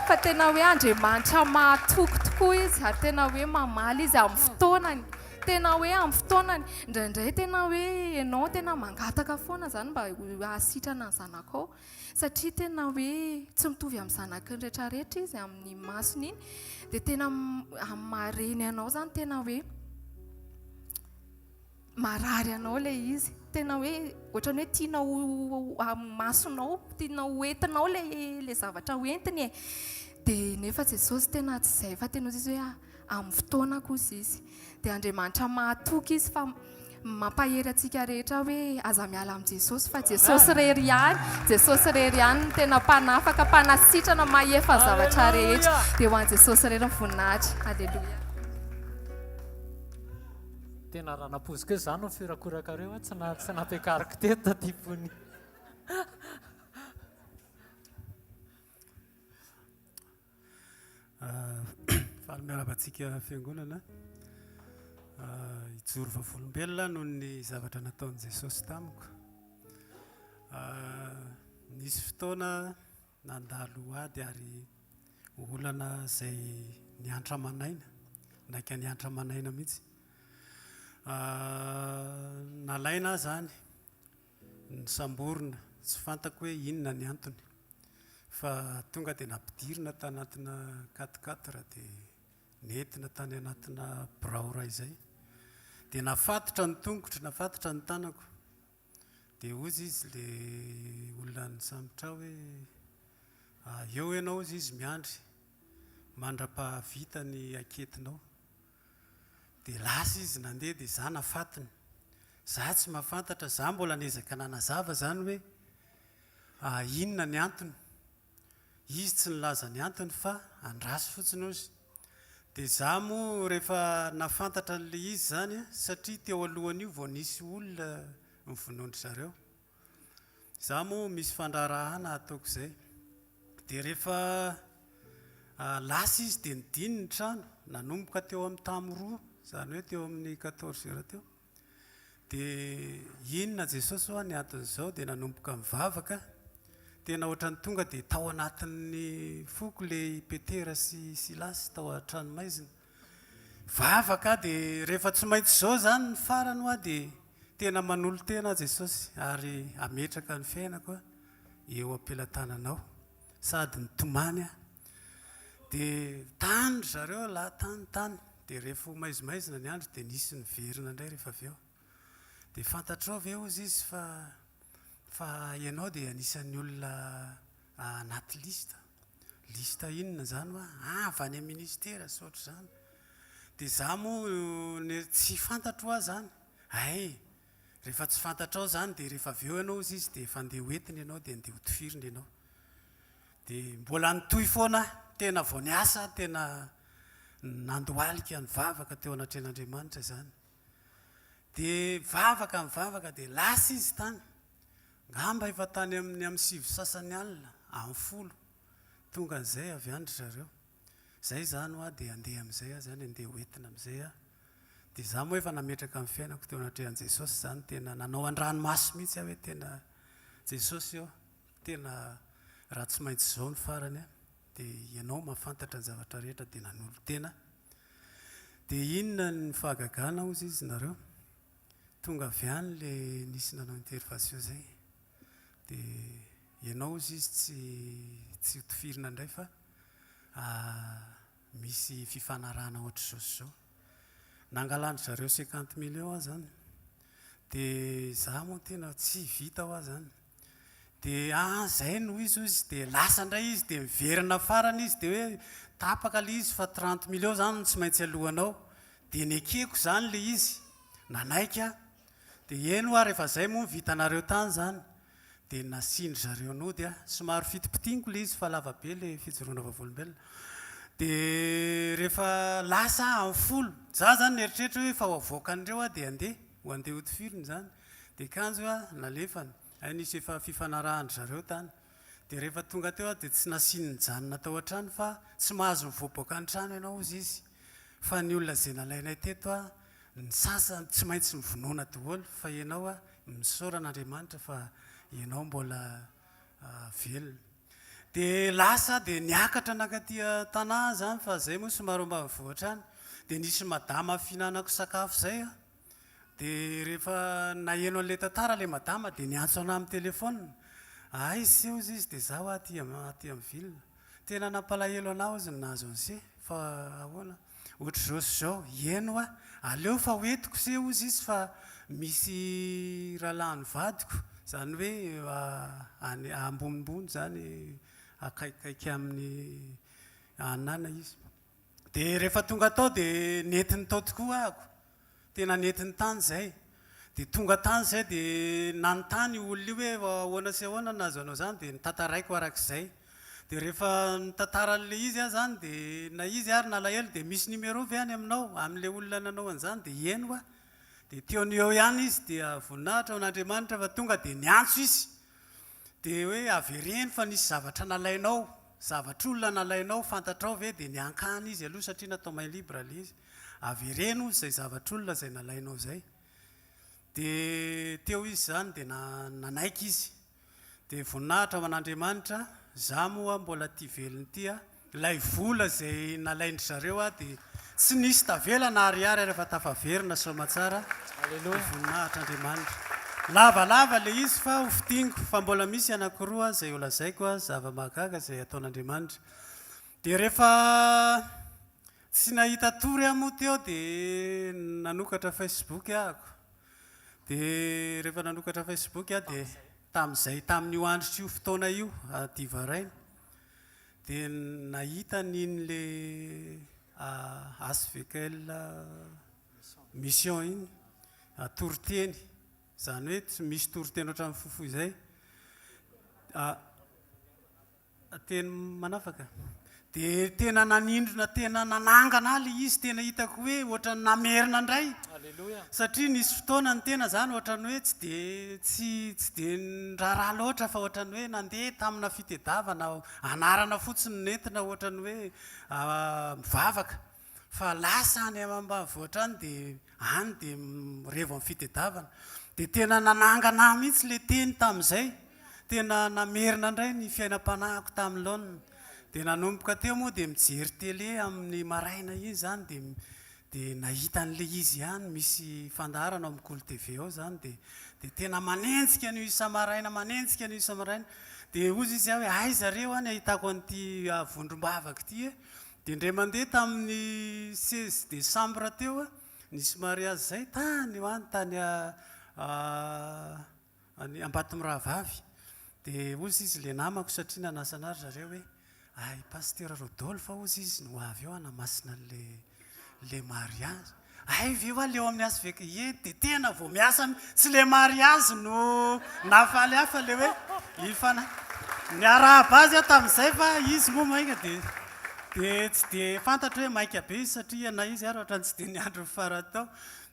fa tena hoe Andriamanitra mahatoky tokoa izy ary tena hoe mamaly izy amin'ny fotoanany. Tena hoe amin'ny fotoanany. Indraindray tena hoe ianao tena mangataka foana izany mba hahasitrana ny zanakao. Satria tena hoe tsy mitovy amin'ny zanaky ny retraretra izy amin'ny masony iny dia tena amin'ny maha reny anao izany tena hoe marary anao ilay izy. Tena hoe ohatran'ny hoe tianao amin'ny masonao, tianao ho entinao ilay ilay zavatra ho entiny e. Dia nefa Jesosy tena tsy izay fa tena hoy izy hoe amin'ny fotoana kosa izy. Dia Andriamanitra mahatoky izy fa mampahery antsika rehetra hoe aza miala amin'i Jesosy fa Jesosy irery ihany, Jesosy irery ihany no tena mpanafaka, mpanasitrana, mahefa ny zavatra rehetra. Dia ho an'i Jesosy irery ny voninahitra. Aleloia. Tena raha nampoiziko hoe zany no fiorakorakareo a, tsy na tsy nampiakariko teto taty fony. Faly miarahaba antsika fiangonana. Hijoro vavolombelona noho ny zavatra nataon'i Jesosy tamiko. Nisy fotoana nandalo ady ary olana izay niantra aman'aina, naika niantra aman'aina mihitsy. Nalaina aho izany, Nosamborina, tsy fantako hoe inona ny antony fa tonga dia nampidirina tanatina quatre quatre dia nentina tany anatina birao iray izay. Dia nafatotra ny tongotro, nafatotra ny tanako. Dia hozy izy ilay olona nisambotra ahy hoe eo ianao hozy izy miandry mandra-pahavita ny anketinao. Dia lasa izy nandeha dia za nafatiny. Za tsy mahafantatra, za mbola niezaka nanazava zany hoe inona ny antony. Izy tsy nilaza ny antony fa andraso fotsiny hozy. Dia za moa rehefa nahafantatra an'ilay izy zany satria teo alohan'io vao nisy olona novonoin-dry zareo. Za moa misy fandraharahana ataoko izay. Dia rehefa lasa izy dia nidiny ny trano, nanomboka teo amin'ny tamo roa, izany hoe teo amin'ny quatorze heures teo. Dia inona Jesosy hoa ny anton'izao? Dia nanomboka nivavaka. Tena ohatran'ny tonga dia tao anatin'ny foko ilay Petera sy Silasy tao an-tranomaizina. Vavaka aho dia rehefa tsy maintsy izao izany ny farany hoa dia tena manolo-tena aho Jesosy ary hametraka ny fiainako aho eo am-pelatananao. Sady nitomany aho. Dia tany ry zareo lahy tany tany. Dia rehefa ho maizimaizina ny andro dia nisy niverina indray rehefa avy eo. Dia fantatrao ve hozy izy fa fa ianao dia anisan'ny olona anaty liste. Liste inona izany hoa? Ah, avy any amin'ny ministera sy ohatr'izany. Dia izaho moa ne tsy fantatro hoa izany. Hay, rehefa tsy fantatrao izany dia rehefa avy eo ianao hozy izy dia efa andeha ho entina ianao dia andeha ho tifirina ianao. Dia mbola nitohy foana aho, tena vao niasa aho, tena nandohalika nivavaka teo anatrehan'Andriamanitra izany. Dia nivavaka nivavaka dia lasa izy tany. Ngamba efa tany amin'ny amin'ny sivy sasany alina, amin'ny folo. Tonga an'izay avy any ry zareo. Izay izany hoa dia handeha amin'izay aho izany, handeha ho entina amin'izay aho. Dia izaho moa efa nametraka ny fiainako teo anatrehan'i Jesosy izany, tena nanao an-dranomaso mihitsy aho hoe tena Jesosy ô, tena raha tsy maintsy izao ny farany an, dia Ianao mahafantatra ny zavatra rehetra dia nanolo-tena. Dia inona ny fahagagana hozy izy nareo? Tonga avy any le nisy nanao intervention zay de ianao ozy izy tsy tsy ho tifirina indray fa misy fifanarahana ohatr'izao sy izao. Nangalan-dry zareo cinquante millions aho zany. De za moa tena tsy vita hoa zany. De ah zay no izy ozy de lasa indray izy de miverina farany izy de hoe tapaka le izy fa trente millions zany no tsy maintsy alohanao. Dia nekeko izany ilay izy, nanaiky aho. Dia eny hoa rehefa izay moa ny vitanareo tany izany. Dia nasian-dry zareo nody aho. Somary fitipitiniko ilay izy fa lava be ilay fijoroana vavolombelona. Dia rehefa lasa aho amin'ny folo, izaho izany nieritreritra hoe efa ho avoakan'ireo aho dia handeha, ho handeha hotifirina izany. Dia kanjo aho nalefany, hay nisy efa fifanarahan-dry zareo tany. Dia rehefa tonga teo aho dia tsy nasiany nijanona tao an-trano fa tsy mahazo mivoaboaka ny trano ianao hozy izy fa ny olona izay nalainay teto a, ny sasany tsy maintsy novonoina daholo fa ianao a, misaora an'Andriamanitra fa ianao mbola velona. Dia lasa aho dia niakatra nankaty an-tanà izany fa izay moa somary ambanivohitra any. Dia nisy madama fihinanako sakafo izay a, Dia rehefa naheno an'ilay tantara ilay madama dia niantso anah amin'ny téléphone. Aiza se hozy izy dia zaho aty aty amin'ny ville. Tena nampalahelo anah hozy ny nahazo an'i se fa ahoana? Ohatr'izao sy izao. Eny hoa, aleo fa ho entiko se hozy izy fa misy rahalahin'ny vadiko, izany hoe any ambonimbony izany akaikikaiky amin'ny anana izy. Dia rehefa tonga tao dia nentiny tao tokoa ahako. Tena nentiny tany izay. Dia tonga tany izay dia nanontany io olona io hoe ahoana sy ahoana no nahazo anao izany dia notantaraiko araka izay. Dia rehefa nitantara an'ilay izy aho izany dia na izy ary nalahelo dia misy numéro ve any aminao amin'ilay olona nanao an'izany dia eny hoa. Dia teo no eo ihany izy dia voninahitra ho an'Andriamanitra fa tonga dia niantso izy. Dia hoe avereno fa nisy zavatra nalainao, zavatr'olona nalainao, fantatrao ve? Dia niankahana izy aloha satria natao main libre ilay izy. Avereno hozy izay zavatr'olona izay nalainao izay. Dia teo izy izany dia nanaiky izy. Dia voninahitra ho an'Andriamanitra, za moa mbola tia velona ity a, ilay vola izay nalain-dry zareo aho dia tsy nisy tavela na ariary ary efa tafaverina soamatsara, dia voninahitra Andriamanitra. Lavalava ilay izy fa ho fintiniko fa mbola misy anankiroa izay ho lazaiko zava-mahagaga izay ataon'Andriamanitra. Dia rehefa Tsy nahita tory aho moa teo dia nanokatra Facebook ahako. Dia rehefa nanokatra Facebook aho dia tamin'izay tamin'io andro io fotoana io hadiva raina dia nahita an'iny le HVKL mission iny toriteny izany hoe tsy misy toriteny ohatran'ny fohifohy izay. Teny manafaka. Dia tena nanindrona, tena nanangana ahy ilay izy, tena hitako hoe ohatran'ny namerina indray. Aleloia. Satria nisy fotoana ny tena izany ohatran'ny hoe tsy dia tsy tsy dia niraharaha loatra fa ohatran'ny hoe nandeha tamina fitedavana anarana fotsiny no nentina ohatran'ny hoe mivavaka. Fa lasa any ambanivohitra any dia any dia mirevo amin'ny fitedavana. Dia tena nanangana ahy mihitsy ilay teny tamin'izay. Tena namerina indray ny fiainam-panahiko tamin'ny laoniny. Dia nanomboka teo moa dia mijery télé amin'ny maraina iny izany dia dia nahita an'ilay izy ihany, misy fandaharana ao amin'ny Kolo TV ao izany dia dia tena manenjika an'io isa-maraina, manenjika an'io isa-maraina. Dia hozy izy aho hoe aiza re hoa ny ahitako an'ity vondrom-bavaka ity e? Dia indray mandeha tamin'ny seize décembre teo, nisy mariazy izay tany ho any, tany any Ambatomirahavavy. Dia hozy izy ilay namako satria nanasa anah ry zareo hoe, hay Pasitera Rodolphe hozy izy no ho avy eo hanamasina an'ilay ilay mariazy. Hay ve hoa le ao amin'ny HVK? Ie, dia tena vao miasa mihitsy. Tsy le mariazy no nahafaly ahy fa le hoe ifana. Niarahaba azy aho tamin'izay fa izy moa maika dia dia tsy dia fantatro hoe maika be izy satria na izy ary ohatran'ny tsy dia niandry ny farany tao.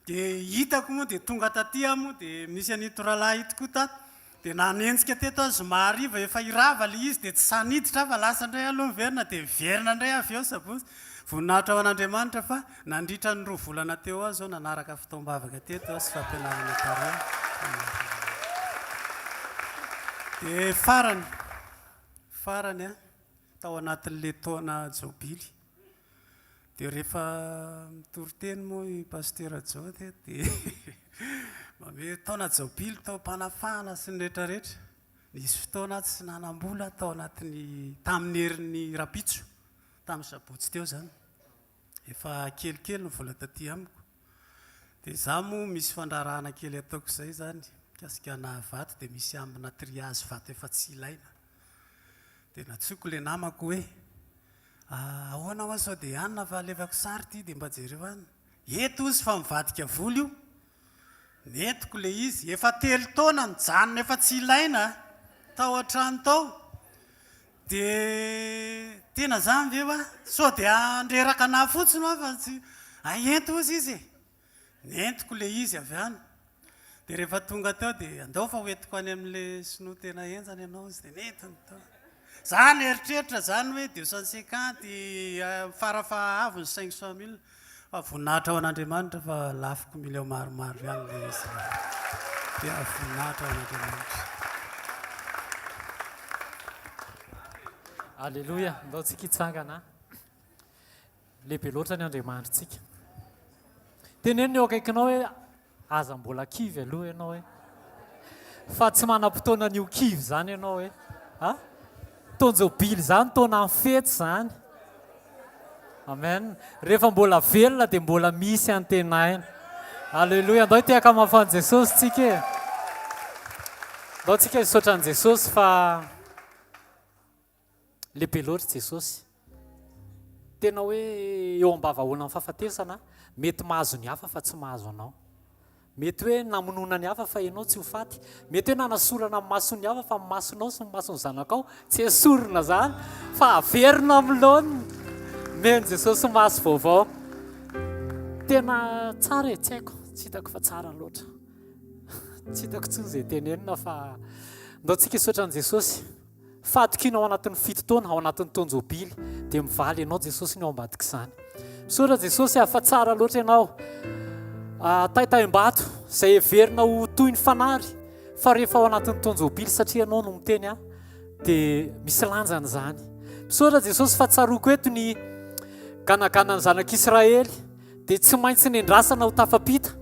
Dia hitako moa dia tonga taty aho moa dia misy an'ito rahalahy ito koa tato. Dia nanenjika teto aho zoma hariva efa hirava ilay izy dia tsy sahy niditra aho fa lasa indray aloha miverina dia miverina indray avy eo sabotsy. Voninahitra ho an'Andriamanitra fa nandritra ny roa volana teo aho izao nanaraka fotoam-bavaka teto sy fampianarana tary. Dia farany, farany an, tao anatin'ilay taona jobily Dia rehefa mitory teny moa i Pasitera Joe teto dia mamehy taona jaobily, taom-panafahana sy ny rehetrarehetra. Nisy fotoana aho tsy nanam-bola tao anatin'ny tamin'ny herin'ny rahampitso, tamin'ny sabotsy teo izany. Efa kelikely ny vola taty amiko. Dia izaho moa misy fandraharahana kely ataoko izay izany, mikasika ana vato dia misy ambina triage vato efa tsy ilaina. Dia nantsoiko ilay namako hoe Ahoana hoa sao dia anona fa alefako sary ity dia mba jereo any. Eto ozy fa mivadika vola io. Nentiko le izy. Efa telo taona nijanona efa tsy ilaina. Tao an-trano tao. Dia tena zany ve hoa? Sao dia handreraka anah fotsiny hoa fa tsy, hay ento hozy izy e! Nentiko ilay izy avy any. Dia rehefa tonga teo dia andao fa hoentiko any amin'ilay sinoa tena henjana ianao izy dia nentiny tao. Za nieritreritra zany hoe 250 fara faha-aviny 500 mille fa voninahitra ho an'Andriamanitra fa lafiko million maromaro ihany ilay izy. Dia voninahitra ho an'Andriamanitra. Aleloia, ndao tsika hitsangana. Lehibe loatra ny Andriamanitritsika. Teneno ny eo akaikinao hoe aza mbola kivy aloha ianao hoe. Fa tsy manam-potoana ny ho kivy izany ianao hoe. Ha? Taon-jobily izany, taona fety izany. Amen. Rehefa mbola velona dia mbola misy antenaina. Aleloia. Andao hitehaka mafy an'i Jesosy tsika e. Andao tsika hisaotra an'i Jesosy fa Lehibe loatra Jesosy. Tena hoe eo ambavahoanan'ny fahafatesana, mety mahazo ny hafa fa tsy mahazo anao. Mety hoe namonoana ny hafa fa ianao tsy ho faty. Mety hoe nanasorana ny mason'ny hafa fa ny masonao sy ny mason'ny zanakao tsy esorina izany fa averina amin'ny laoniny. Omen'i Jesosy maso vaovao. Tena tsara e, tsy haiko, tsy hitako fa tsara loatra. Tsy hitako intsony izay tenenina fa ndao tsika hisaotra an'i Jesosy. Fahatokiana ao anatin'ny fito taona, ao anatin'ny taon-jobily, dia mivaly ianao Jesosy ny ao ambadik'izany. Misaotra Jesosy ah, fa tsara loatra ianao. Ah, taitaim-bato izay heverina ho toy ny fanary, fa rehefa ao anatin'ny taon-jobily satria ianao no miteny ah, dia misy lanjany izany. Misaotra Jesosy fa tsaroako eto ny ganaganan'ny zanak'Israely dia tsy maintsy nendrasana ho tafapita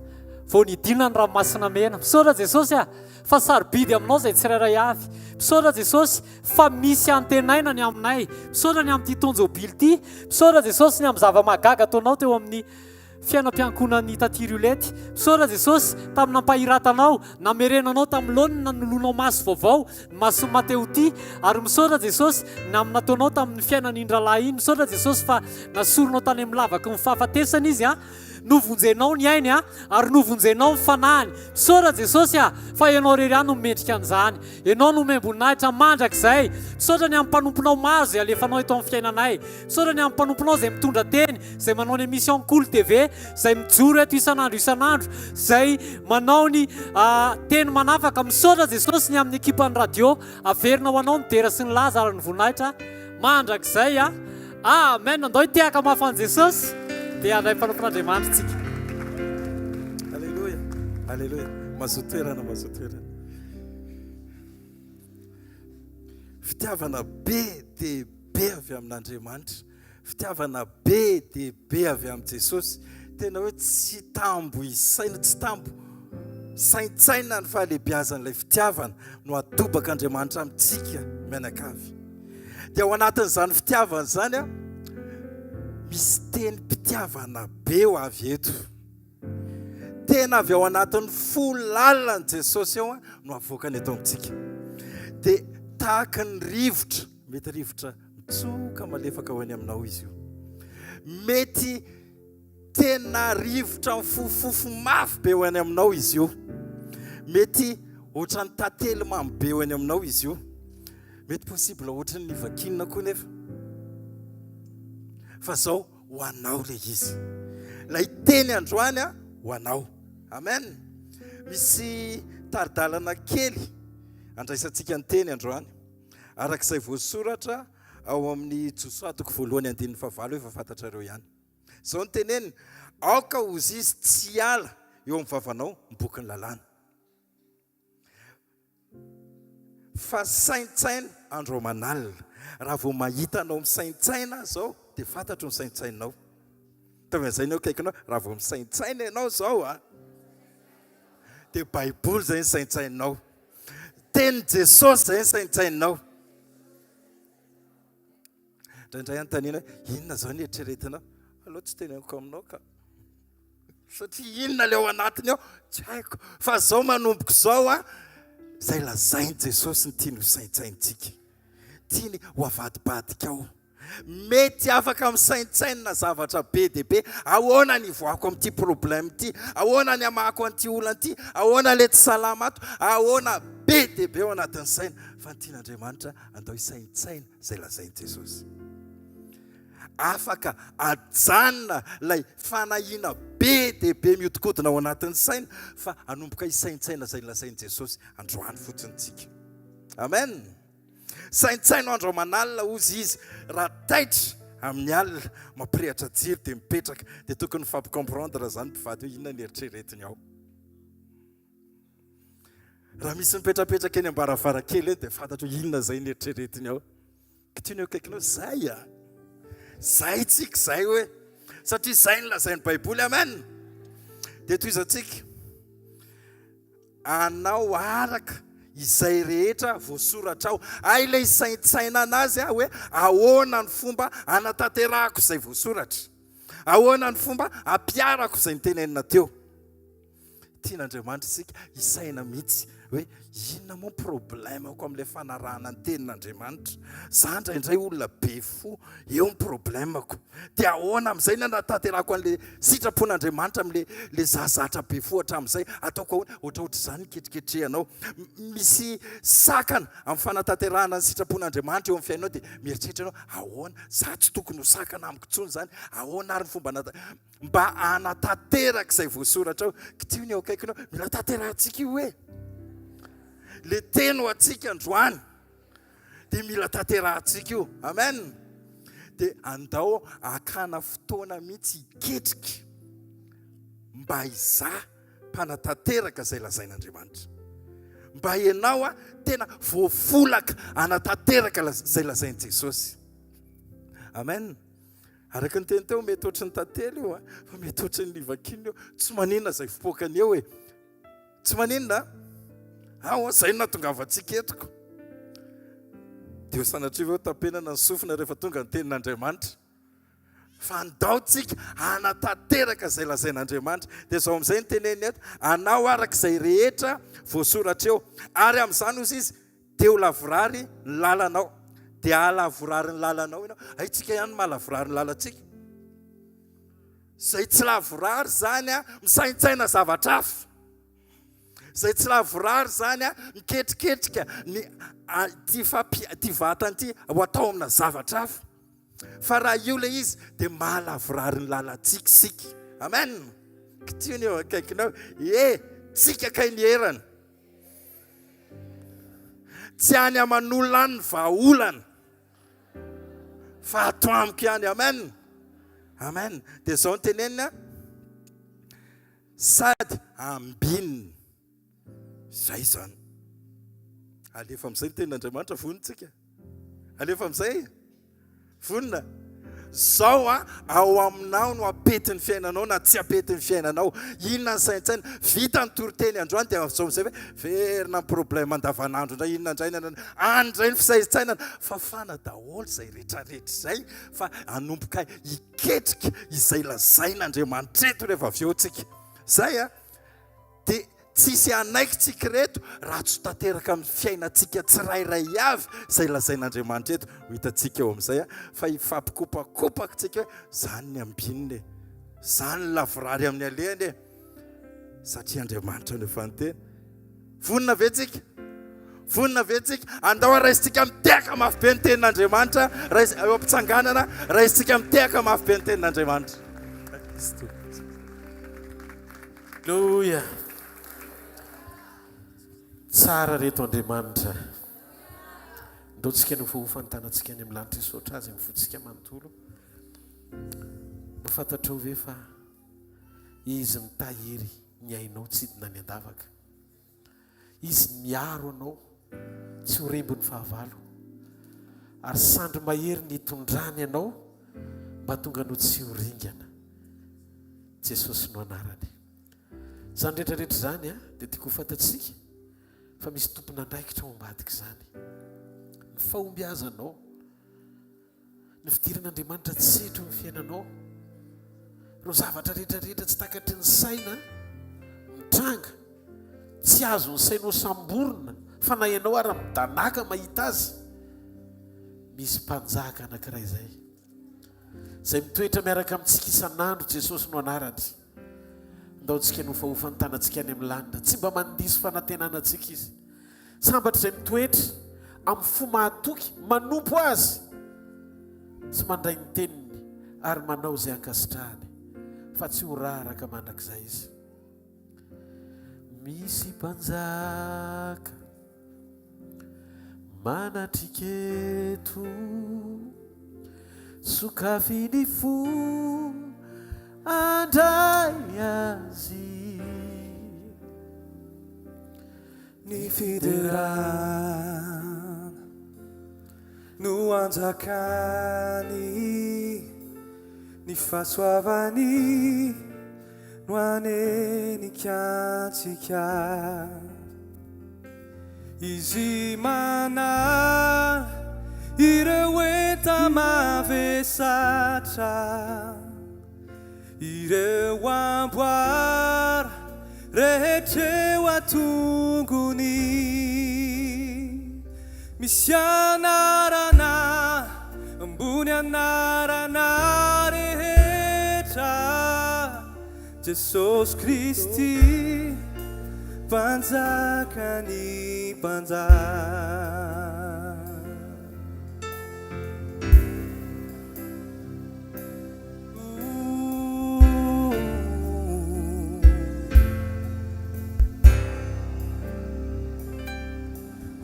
vao nidina ny ranomasina mena. Misaotra Jesosy ah, fa sarobidy aminao izay tsirairay avy. Misaotra Jesosy fa misy antenaina ny aminay. Misaotra ny amin'ity taon-jobily ity. Misaotra Jesosy ny amin'ny zava-mahagaga ataonao teo amin'ny fiainam-piankohonan'i Taty Riolette. Misaotra Jesosy tamin'ny nampahiratanao, namerenanao tamin'ny laoniny, nanoloanao maso vaovao, ny mason'i Mateoty. Ary misaotra Jesosy ny amin'ny nataonao tamin'ny fiainan'iny rahalahy iny. Misaotra Jesosy fa nasorinao tany amin'ny lavaky ny fahafatesana izy an. Novonjenao ny ainy an, ary novonjenao ny fanahiny. Misaotra Jesosy a, fa Ianao irery ihany no mendrika an'izany. Ianao no omem-boninahitra mandrakizay. Misaotra ny amin'ny mpanomponao maro izay alefanao eto amin'ny fiainanay. Misaotra ny amin'ny mpanomponao izay mitondra teny, izay manao ny émission Kolo TV, izay mijoro eto isan'andro isan'andro, izay manao ny teny manafaka. Misaotra Jesosy ny amin'ny ekipan'ny radio. Averina ho anao ny dera sy ny laza ary ny voninahitra mandrakizay a. Amen. Andao hitehaka mafy an'i Jesosy dia handray mpanompon'Andriamanitra tsika. Alléluia. Alléluia. Mazoto toerana, mazoto toerana. Fitiavana be dia be avy amin'Andriamanitra. Fitiavana be dia be avy amin'i Jesosy. Tena hoe tsy tambo isaina, tsy tambo saintsaina ny fahalehibiazan'ilay fitiavana no atobak'Andriamanitra amintsika mianakavy. Dia ao anatin'izany fitiavana izany, misy tenim-pitiavana be ho avy eto. Tena avy ao anatin'ny fo lalina an'i Jesosy ao no avoakany eto amintsika. Dia tahaka ny rivotra, mety rivotra mitsoka malefaka ho eny aminao izy io. Mety tena rivotra mifofofofo mafy be ho eny aminao izy io. Mety ohatran'ny tantely mamy be ho eny aminao izy io. Mety possible ohatran'ny nivakinina koa nefa. Fa zao ho anao ilay izy. Ilay teny androany ho anao. Amen. Misy tari-dalana kely andraisantsika ny teny androany. Araka izay voasoratra ao amin'ny Josoa toko voalohany andininy fahavalo efa fantatrareo ihany. Izao no teneniny, aoka hozizy tsy hiala eo amin'ny vavanao ny bokin'ny lalàna. Fa saintsaino andro aman'alina. Raha vao mahita anao misaintsaina aho izao, dia fantatro ny saintsainao. Ataovy an'izay ny eo akaikinao, raha vao misaintsaina ianao izao an, dia Baiboly izay ny saintsainao. Tenin'i Jesosy izay ny saintsainao. Indraindray anontaniana hoe, inona izao ny eritreretinao? Aleo tsy teneniko aminao ka. Satria inona ilay ao anatiny ao? Tsy haiko. Fa izao manomboka izao a, izay lazain'i Jesosy no tiany ho saintsaintsika. Tiany ho avadibadika ao. Mety afaka misaintsainina zavatra be dia be. Ahoana ny hivoahako amin'ity problème ity? Ahoana ny hamahako an'ity olana ity? Ahoana ilay tsy salama ato? Ahoana be. dia be ao anatin'ny saina, fa ny tian'Andriamanitra andao hisaintsaina izay lazain'i Jesosy. Afaka ajanona ilay fanahiana be dia be mihodinkodina ao anatin'ny saina fa hanomboka hisaintsaina izay lazain'i Jesosy androany fotsiny tsika. Amen. Saintsaino andro aman'alina hozy izy raha taitra amin'ny alina mampirehatra jiro dia mipetraka dia tokony mifampicomprendre izany mpivady hoe inona ny eritreretiny ao. Raha misy mipetrapetraka eny am-baravarankely eny dia fantatro hoe inona izay ny eritreretiny ao. Kitino eo akaikinao, zay a! Zay tsika zay hoe, satria zay no lazain'ny Baiboly, amen! Dia tohizantsika, anao araka izay rehetra voasoratra ao. Hay ilay saintsainana azy aho hoe ahoana ny fomba hanatanterahako izay voasoratra? Ahoana ny fomba hampiharako izay notenenina teo? Tian'Andriamanitra isika hisaina mihitsy hoe inona moa ny problème-ko amin'ilay fanarahana ny tenin'Andriamanitra. Za indraindray olona be fo, eo ny problème-ko. Dia ahoana amin'izay ny hanatanterahako an'ilay sitrapon'Andriamanitra amin'ilay ilay za zatra be fo hatramin'izay? Ataoko ahoana? Ohatraohatr'izany ny ketriketrehanao. Misy sakana amin'ny fanatanterahana ny sitrapon'Andriamanitra eo amin'ny fiainanao dia mieritreritra ianao, ahoana? Za tsy tokony ho sakana amiko intsony izany. Ahoana ary ny fomba Mba hanatanteraka izay voasoratra ao. Kitiho ny eo akaikinao. Mila tanterahantsika io e. Le teny ho antsika androany dia mila tanterahantsika io. Amen. Dia andao hakana fotoana mihitsy hiketrika mba hizaha mpanatanteraka izay lazain'Andriamanitra. Mba ianao a tena voafolaka hanatanteraka izay lazain'i Jesosy. Amen. Araka ny teny teo, mety ohatry ny tantely io, fa mety ohatry ny livakinina io. Tsy maninona izay fipoakany eo e. Tsy maninona a. Ao, izay no nahatongavantsika eto ko. Dia ho sanatria ve ho tapenana ny sofina rehefa tonga ny tenin'Andriamanitra? Fa andao tsika hanatanteraka izay lazain'Andriamanitra. Dia izao amin'izay ny teneniny eto, anao araka izay rehetra voasoratra eo. Ary amin'izany hozy izy, Dia ho lavorary ny lalanao. Dia hahalavorary ny lalanao ianao. Haintsika ihany ny mahalavorary ny lalantsika. Izay tsy lavorary izany a, misaintsaina zavatra hafa. Izay tsy lavorary izany a, miketriketrika ny ity fampi ity vatana ity ho atao amina zavatra hafa. Fa raha io ilay izy dia mahalavorary ny lalantsika isika. Amen. Kitiho ny eo akaikinao. E, tsika kay ny erana. Tsy any aman'olona any ny vahaolana fa ato amiko ihany. Amen. Amen. Dia izao no teneniny a. Sady ambinina. Izay izany. Alefa amin'izay ny tenin'Andriamanitra vonona tsika. Alefa amin'izay. Vonona? Zao a, ao aminao no apety ny fiainanao na tsy apety ny fiainanao. Inona ny saintsaina? Vita ny toriteny androany dia avy zao amin'izay hoe verina ny problème andavanandro indray, inona indray, inona indray. Any indray ny fisaintsainana. Fafana daholo izay rehetrarehetra izay fa hanomboka hiketrika izay lazain'Andriamanitra eto rehefa avy eo tsika. Zay a. Dia tsisy hanaiky tsika ireto raha tsy tanteraka amin'ny fiainantsika tsirairay avy izay lazain'Andriamanitra eto. Ho hitantsika eo amin'izay fa hifampikopakopaka tsika hoe izany ny ambinina e, izany ny lavorary amin'ny alehany e, satria Andriamanitra no efa niteny. Vonona ve tsika? Vonona ve tsika? Andao raisintsika mitehaka mafy be ny tenin'Andriamanitra, rais eo am-pitsanganana, raisintsika mitehaka mafy be ny tenin'Andriamanitra. Aleloia! Tsara reto Andriamanitra. Ndao tsika no voahofa ny tanantsika any amin'ny lanitra hisaotra Azy amin'ny fontsika manontolo. Mba fantatrao ve fa Izy mitahiry ny ainao tsy hidina any an-davaka. Izy miaro anao tsy ho rembin'ny fahavalo. Ary sandry mahery ny hitondrany anao mba tonga anao tsy ho ringana. Jesosy no anarany. Izany rehetra rehetra izany dia tiako ho fantatsika fa misy tompon'andraikitra ao ambadik'izany. Ny fahombiazanao. Ny fidiran'Andriamanitra tsy setra eo amin'ny fiainanao. Ireo zavatra rehetra rehetra tsy takatry ny saina mitranga, tsy azon'ny sainao samborina fa na ianao ara midanàka mahita azy. Misy mpanjaka anankiray izay, izay mitoetra miaraka amintsika isan'andro, Jesosy no anarany. Ndao tsika nofahofa ny tanantsika any amin'ny lanitra. Tsy mba mandiso fanantenana antsika Izy. Sambatra izay mitoetra amin'ny fo mahatoky manompo Azy sy mandray ny teniny ary manao izay ankasitrahany, fa tsy ho raraka mandrakizay izy. Misy mpanjaka manatrika eto, sokafy ny fo handray azy. Ny fiderana no anjakany, ny fahasoavany no hanenika antsika. Izy manala ireo enta-mavesatra. Ireo amboara rehetra eo an-tongony. Misy anarana ambony anarana rehetra, Jesosy Kristy, Mpanjakan'ny mpanjaka.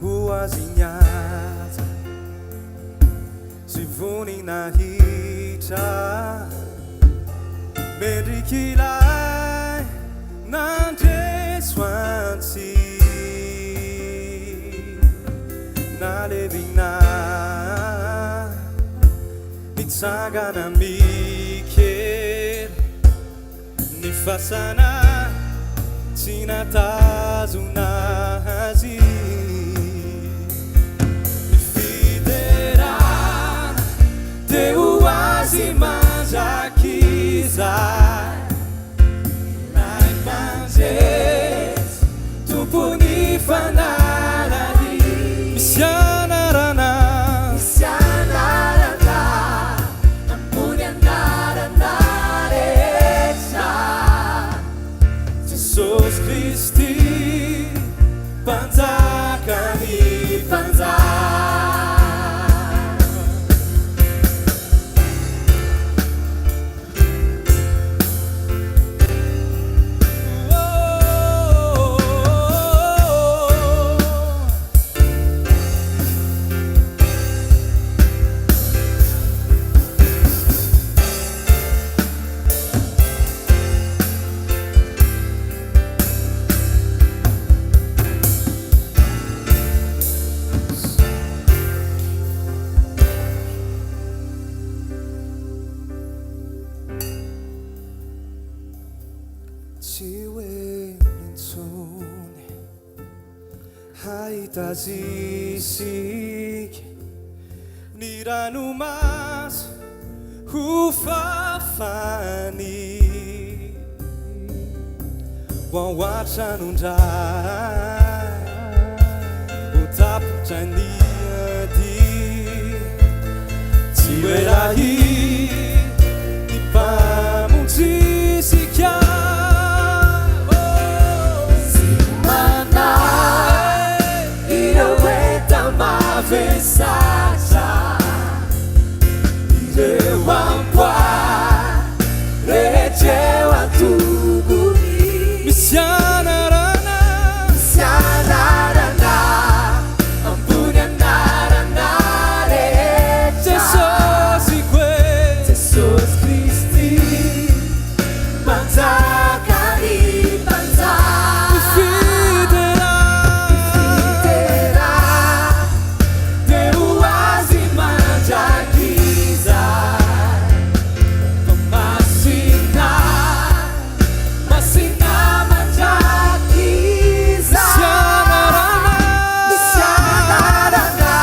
Ho azy ny haja sy voninahitra, mendrik'ilay nandresy ho antsika nalevina. Nitsangana mikery ny fasana tsy nahatazona azy. Ny fiderana dia ho azy mandrakizay. Ilay Mpandresy, Tompon'ny fanalahidy. Misy anarana. Misy anarana ambony anarana rehetra. Jesosy Kristy, Mpanjakan'ny mpanjaka. Tsy ho ela intsony hahita azy isika, ny ranomaso ho fafany ho ao an-tranon-dRay, ho tapitra ny ady. Tsy ho ela ny Mpamonjy isika. Tsy manahy ireo enta-mavesatra, ireo amboara rehetra eo an-tongony. Misy anarana. Misy anarana ambony anarana rehetra. Jesosy koe. Jesosy Kristy, Mpanjaka ny mpanjaka. Ny fiderana. Ny fiderana dia ho Azy mandrakizay. Fa masina. Masina mandrakizay. Misy anarana. Misy anarana.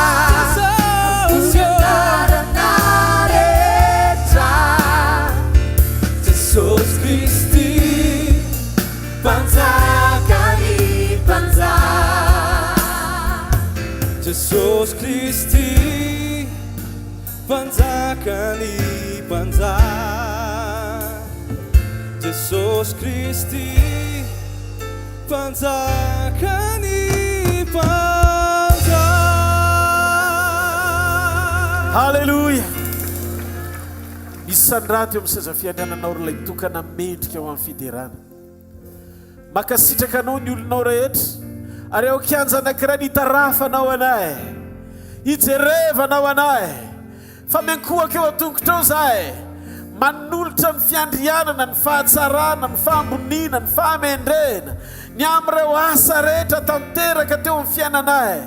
Ambony anarana rehetra. Jesosy Kristy, Mpanjakan'ny mpanjaka. Jesosy Kristy, Mpanjakan'ny mpanjaka, Jesosy Kristy, Mpanjakan'ny mpanjaka. Haleloia! Misandrato eo amin'ny seza fiandriananao ry ilay tokana mendrika ho amin'ny fiderana. Mankasitraka anao ny olonao rehetra ary ao kianja anankiray ny hitarafanao anay, hijerevanao anay. Fa miankohoka eo an-tongotrao izahay, manolotra ny fiandrianana, ny fahatsarana, ny fahamboniana, ny fahamendrehana, ny amin'ireo asa rehetra tanteraka teo amin'ny fiainanay.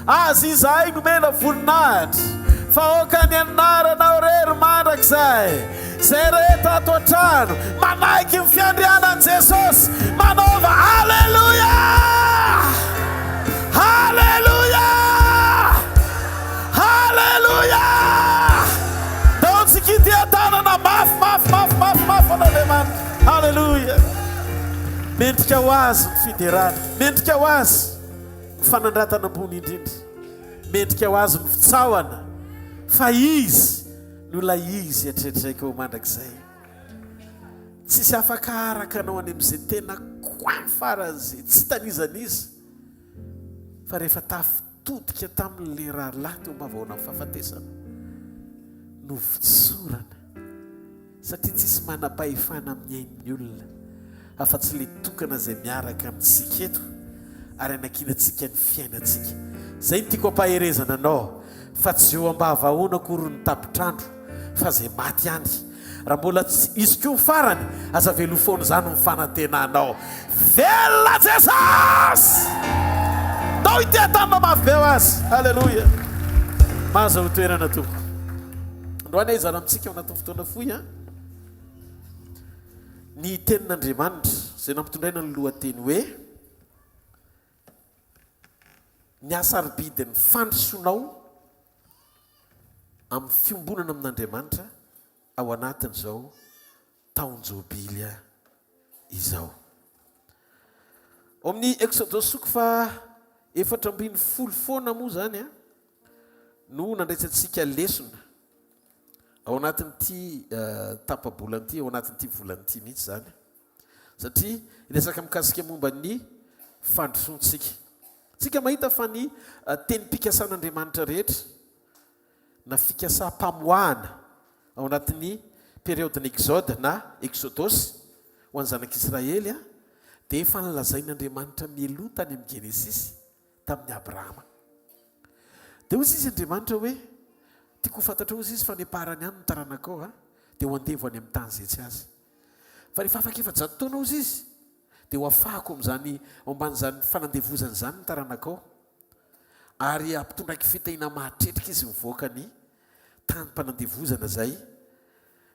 Azy izahay nomena voninahitra, fa aoka ny anaranao irery mandrakizay. Izay rehetra ato an-trano manaiky ny fiandrianan'i Jesosy, manaova Aleloia! Aleloia! Haleloia! Ndao tsika hitia-tanana mafy, mafy, mafy, mafy, mafy an'Andriamanitra. Haleloia! Mendrika ho Azy ny fiderana. Mendrika ho Azy ny fanandratana ambony indrindra. Mendrika ho Azy ny fitsaohana. Fa Izy no ilay Izy hatretr'izay ka ho mandrakizay. Tsisy afaka araka anao any amin'izay tena coin faran'izay tsy hitan'iza n'iza. Fa rehefa tafy Todika taminy ilay rahalahy teo am-bavahoanan'ny fahafatesana. Novotsorana, satria tsisy manam-pahefana amin'ny ain'ny olona, afa-tsy ilay tokana izay miaraka amintsika eto ary anankinantsika ny fiainantsika. Izay no tiako ampaherezana anao, fa tsy eo am-bavahoana akory ny tapitr'andro, fa izay maty ihany. Raha mbola tsy hisy koa ny farany, aza avela ho foana izany ny fanantenanao. Velona Jesosy! Ndao hiteha-tanana mafy be ho Azy. Aleloia! Mahazahoa toerana tompoko. Androany aho hizara amintsika ao anatin'ny fotoana fohy an, ny tenin'Andriamanitra izay nampitondraina ny lohateny hoe Ny hasarobidin'ny fandrosoanao amin'ny fiombonana amin'Andriamanitra ao anatin'izao taon-jobily izao. Ao amin'ny Eksodosy toko faha 14 foana moa izany no nandraisantsika lesona ao anatin'ity tapa-bolana ity, ao anatin'ity volana ity mihitsy izany. Satria hiresaka mikasika momba ny fandrosoantsika. Tsika mahita fa ny tenim-pikasan'Andriamanitra rehetra na fikasam-pamoahana ao anatin'ny période-n'ny Exode na Exodosy ho an'ny zanak'Israely dia efa nolazain'Andriamanitra mialoha tany amin'ny Genesisy tamin'i Abrahama. Dia hoy izy Andriamanitra hoe, Tiako ho fantatrao hoy izy fa any am-parany any ny taranakao dia ho andevo any amin'ny tany izay tsy azy. Fa rehefa afaka 400 taona hozy izy, dia ho afahako amin'izany, ao ambanin'izany fanandevozana izany ny taranakao, ary hampitondraiko fitahiana mahatretrika izy mivoaka ny tanim-panandevozana izay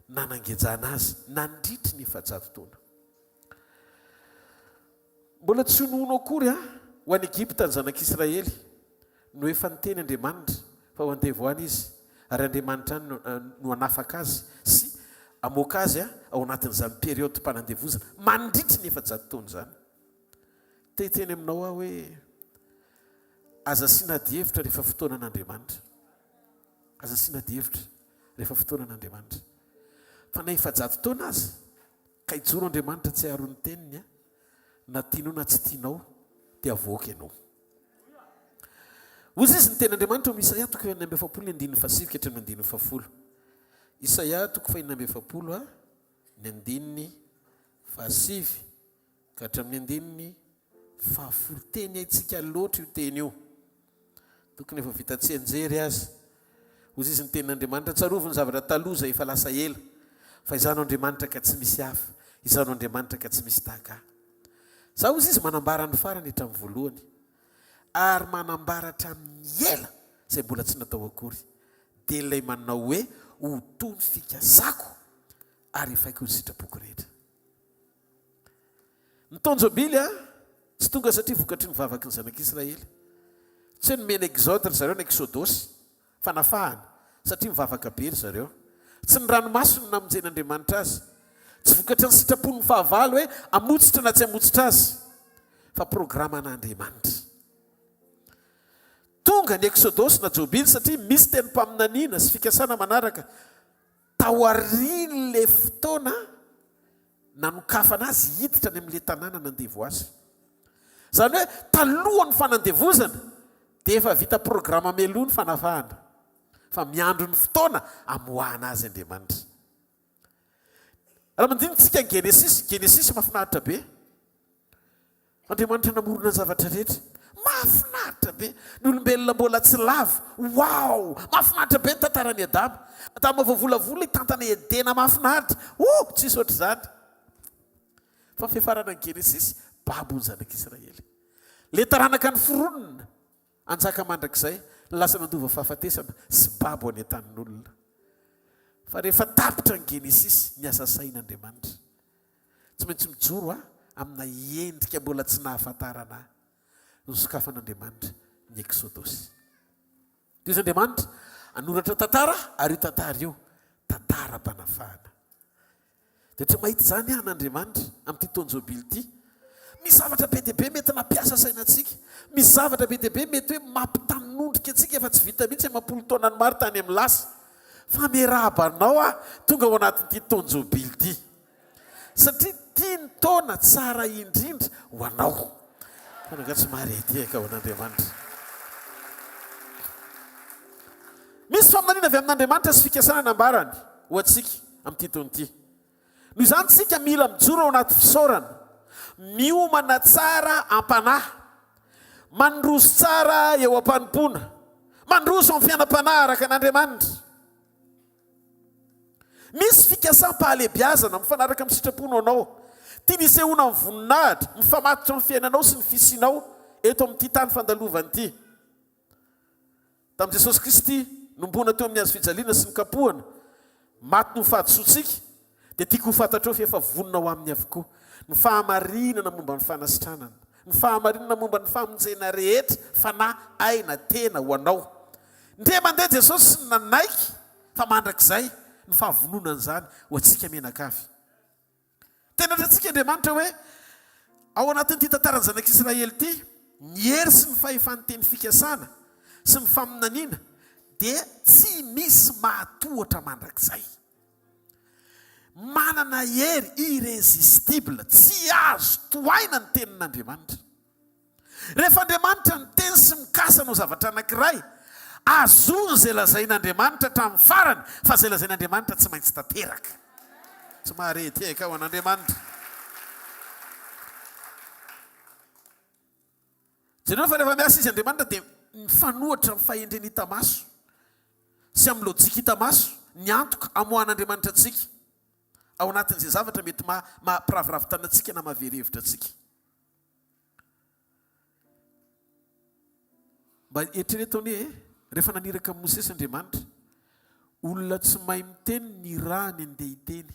nanangejana azy nandritry ny 400 taona. Mbola tsy honohono akory ho any Egypta ny zanak'Israely, no efa niteny Andriamanitra fa ho andevo any izy, ary Andriamanitra any no hanafaka azy sy hamoaka azy ao anatin'izany periodem-panandevozana mandritry ny 400 taona izany. Te hiteny aminao aho hoe, aza asiana adihevitra rehefa fotoanan'Andriamanitra. Aza asiana adihevitra rehefa fotoanan'Andriamanitra. Fa na 400 taona aza, Ka hijoro Andriamanitra tsy hiaro ny teniny a, na tianao na tsy tianao dia avoaka ianao. Hoy izy ny tenin'Andriamanitra ao amin'ny Isaia toko 46 ny andininy fahasivy ka hatramin'ny andininy fahafolo. Isaia toko fahenina amby efapolo a, ny andininy fahasivy ka hatramin'ny andininy Fahafolo teny haintsika loatra io teny io. Tokony efa vita tsianjery aza. Hoy izy ny tenin'Andriamanitra, Tsarovy ny zavatra taloha izay efa lasa ela, fa Izaho no Andriamanitra ka tsy misy hafa, Izaho no Andriamanitra ka tsy misy tahaka Ahy. Izaho, hoy izy, manambara ny farany hatramin'ny voalohany, ary manambara hatramin'ny ela izay mbola tsy natao akory, dia ilay manao hoe, Ho to ny fikasako, ary hefaiko ny sitrapoko rehetra. Ny taon-jobily tsy tonga satria vokatry ny vavaky ny zanak'Israely. Tsy hoe nomena exode ry zareo na exodosy, fanafahana, satria mivavaka be ry zareo. Tsy ny ranomasony no namonjen'Andriamanitra azy. Tsy vokatry ny sitrapon'ny fahavalo hoe hamotsitra na tsy hamotsitra azy, fa programan'Andriamanitra. Tonga ny exodosy na jobily satria misy tenim-paminaniana sy fikasana manaraka taorian'ilay fotoana nanokafana azy hiditra any amin'ilay tanàna nandevo azy. Izany hoe talohan'ny fanandevozana dia efa vita programa mialoha ny fanafahana. Fa miandry ny fotoana amoahana azy Andriamanitra. Raha mandinika tsika ny Genesisy, Genesisy mahafinaritra be. Andriamanitra namorona ny zavatra rehetra. Mahafinaritra be. Ny olombelona mbola tsy lavo. Wow! Mahafinaritra be ny tantaran'i Adama. Adama voavolavola hitantana Edena mahafinaritra. Oh! Tsisy ohatr'izany. Fa ny fiafarana ny Genesisy, babo ny zanak'Israely. Ilay taranaka noforonina, hanjaka mandrakizay, lasa nandova fahafatesana sy babo any an-tanin'olona. Fa rehefa tapitra ny Genesisy, niasa saina Andriamanitra. Tsy maintsy mijoro aho amina endrika mbola tsy nahafantarana ahy. Nosokafan'Andriamanitra ny Eksodosy. Toy izy Andriamanitra hanoratra tantara ary io tantara io tantaram-panafahana. Dia ohatra mahita izany aho an'Andriamanitra amin'ity taon-jobily ity. Misy zavatra be dia be mety nampiasa saina antsika. Misy zavatra be dia be mety hoe mampitanondrika antsika fa tsy vita mihitsy amam-polo taonany maro tany amin'ny lasa. Fa miarahaba anao aho tonga ao anatin'ity taon-jobily ity. Satria ity ny taona tsara indrindra ho anao. Fa angaha tsy maharehadehaka ho an'Andriamanitra? Misy faminaniana avy amin'Andriamanitra sy fikasana nambarany ho antsika amin'ity taona ity. Noho izany isika mila mijoro ao anaty fisaorana, miomana tsara am-panahy, mandroso tsara eo am-panompoana, mandroso amin'ny fiainam-panahy araka an'Andriamanitra. Misy fikasam-pahalebiazana mifanaraka amin'ny sitraponao anao. Tiany hisehoana amin'ny voninahitra, mifamatotra amin'ny fiainanao sy ny fisianao eto amin'ity tany fandalovana ity. Tamin'i Jesosy Kristy nomboana teo amin'ny hazo fijaliana sy nokapohana, maty noho ny fahadisoantsika, dia tiako ho fantatrao fa efa vonona ho aminy avokoa ny fahamarinana momba ny fanasitranana, ny fahamarinana momba ny famonjena rehetra, fanahy, aina, tena, ho anao. Indray mandeha Jesosy nanaiky fa mandrakizay ny fahavononan'izany ho antsika mianakavy. Tena hitantsika Andriamanitra hoe ao anatin'ity tantaran'ny zanak'Israely ity, ny hery sy ny fahefan'ny teny fikasana sy ny faminaniana dia tsy misy mahatohatra mandrakizay. Manana hery irrésistible, tsy azo tohaina ny tenin'Andriamanitra. Rehefa Andriamanitra miteny sy mikasa hanao zavatra anankiray, azony izay lazain'Andriamanitra hatramin'ny farany, fa izay lazain'Andriamanitra tsy maintsy tanteraka. Tsy mahare tehaka ho an'Andriamanitra. Jereo fa rehefa miasa izy Andriamanitra dia mifanohitra amin'ny fahendrena hita maso sy amin'ny lojika hita maso ny antoka amoahan'Andriamanitra antsika ao anatin'izay zavatra mety maha maha-piraviravy tanana antsika na maha-very hevitra antsika. Mba eritrereto anie e, rehefa naniraka an'i Mosesy Andriamanitra, olona tsy mahay miteny nirahany andeha hiteny,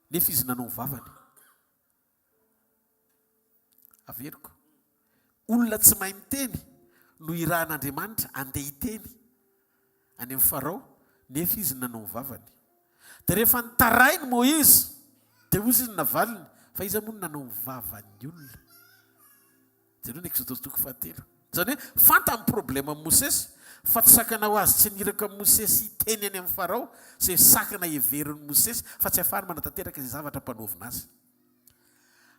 nefa izy nanao ny vavany. Averiko. Olona tsy mahay miteny no irahan'Andriamanitra andeha hiteny any amin'i Farao, nefa izy nanao ny vavany. Dia rehefa nitarainy Moizy, dia hoy izy navaliny, fa iza moa no nanao ny vavan'ny olona? Jereo ny Eksodosy toko fahatelo. Izany hoe fantany ny probleman'i Mosesy, fa tsy sakana ho azy tsy niraka an'i Mosesy hiteny any amin'i Farao, izay sakana heverin'i Mosesy fa tsy ahafahany manatanteraka izay zavatra ampanaovina azy.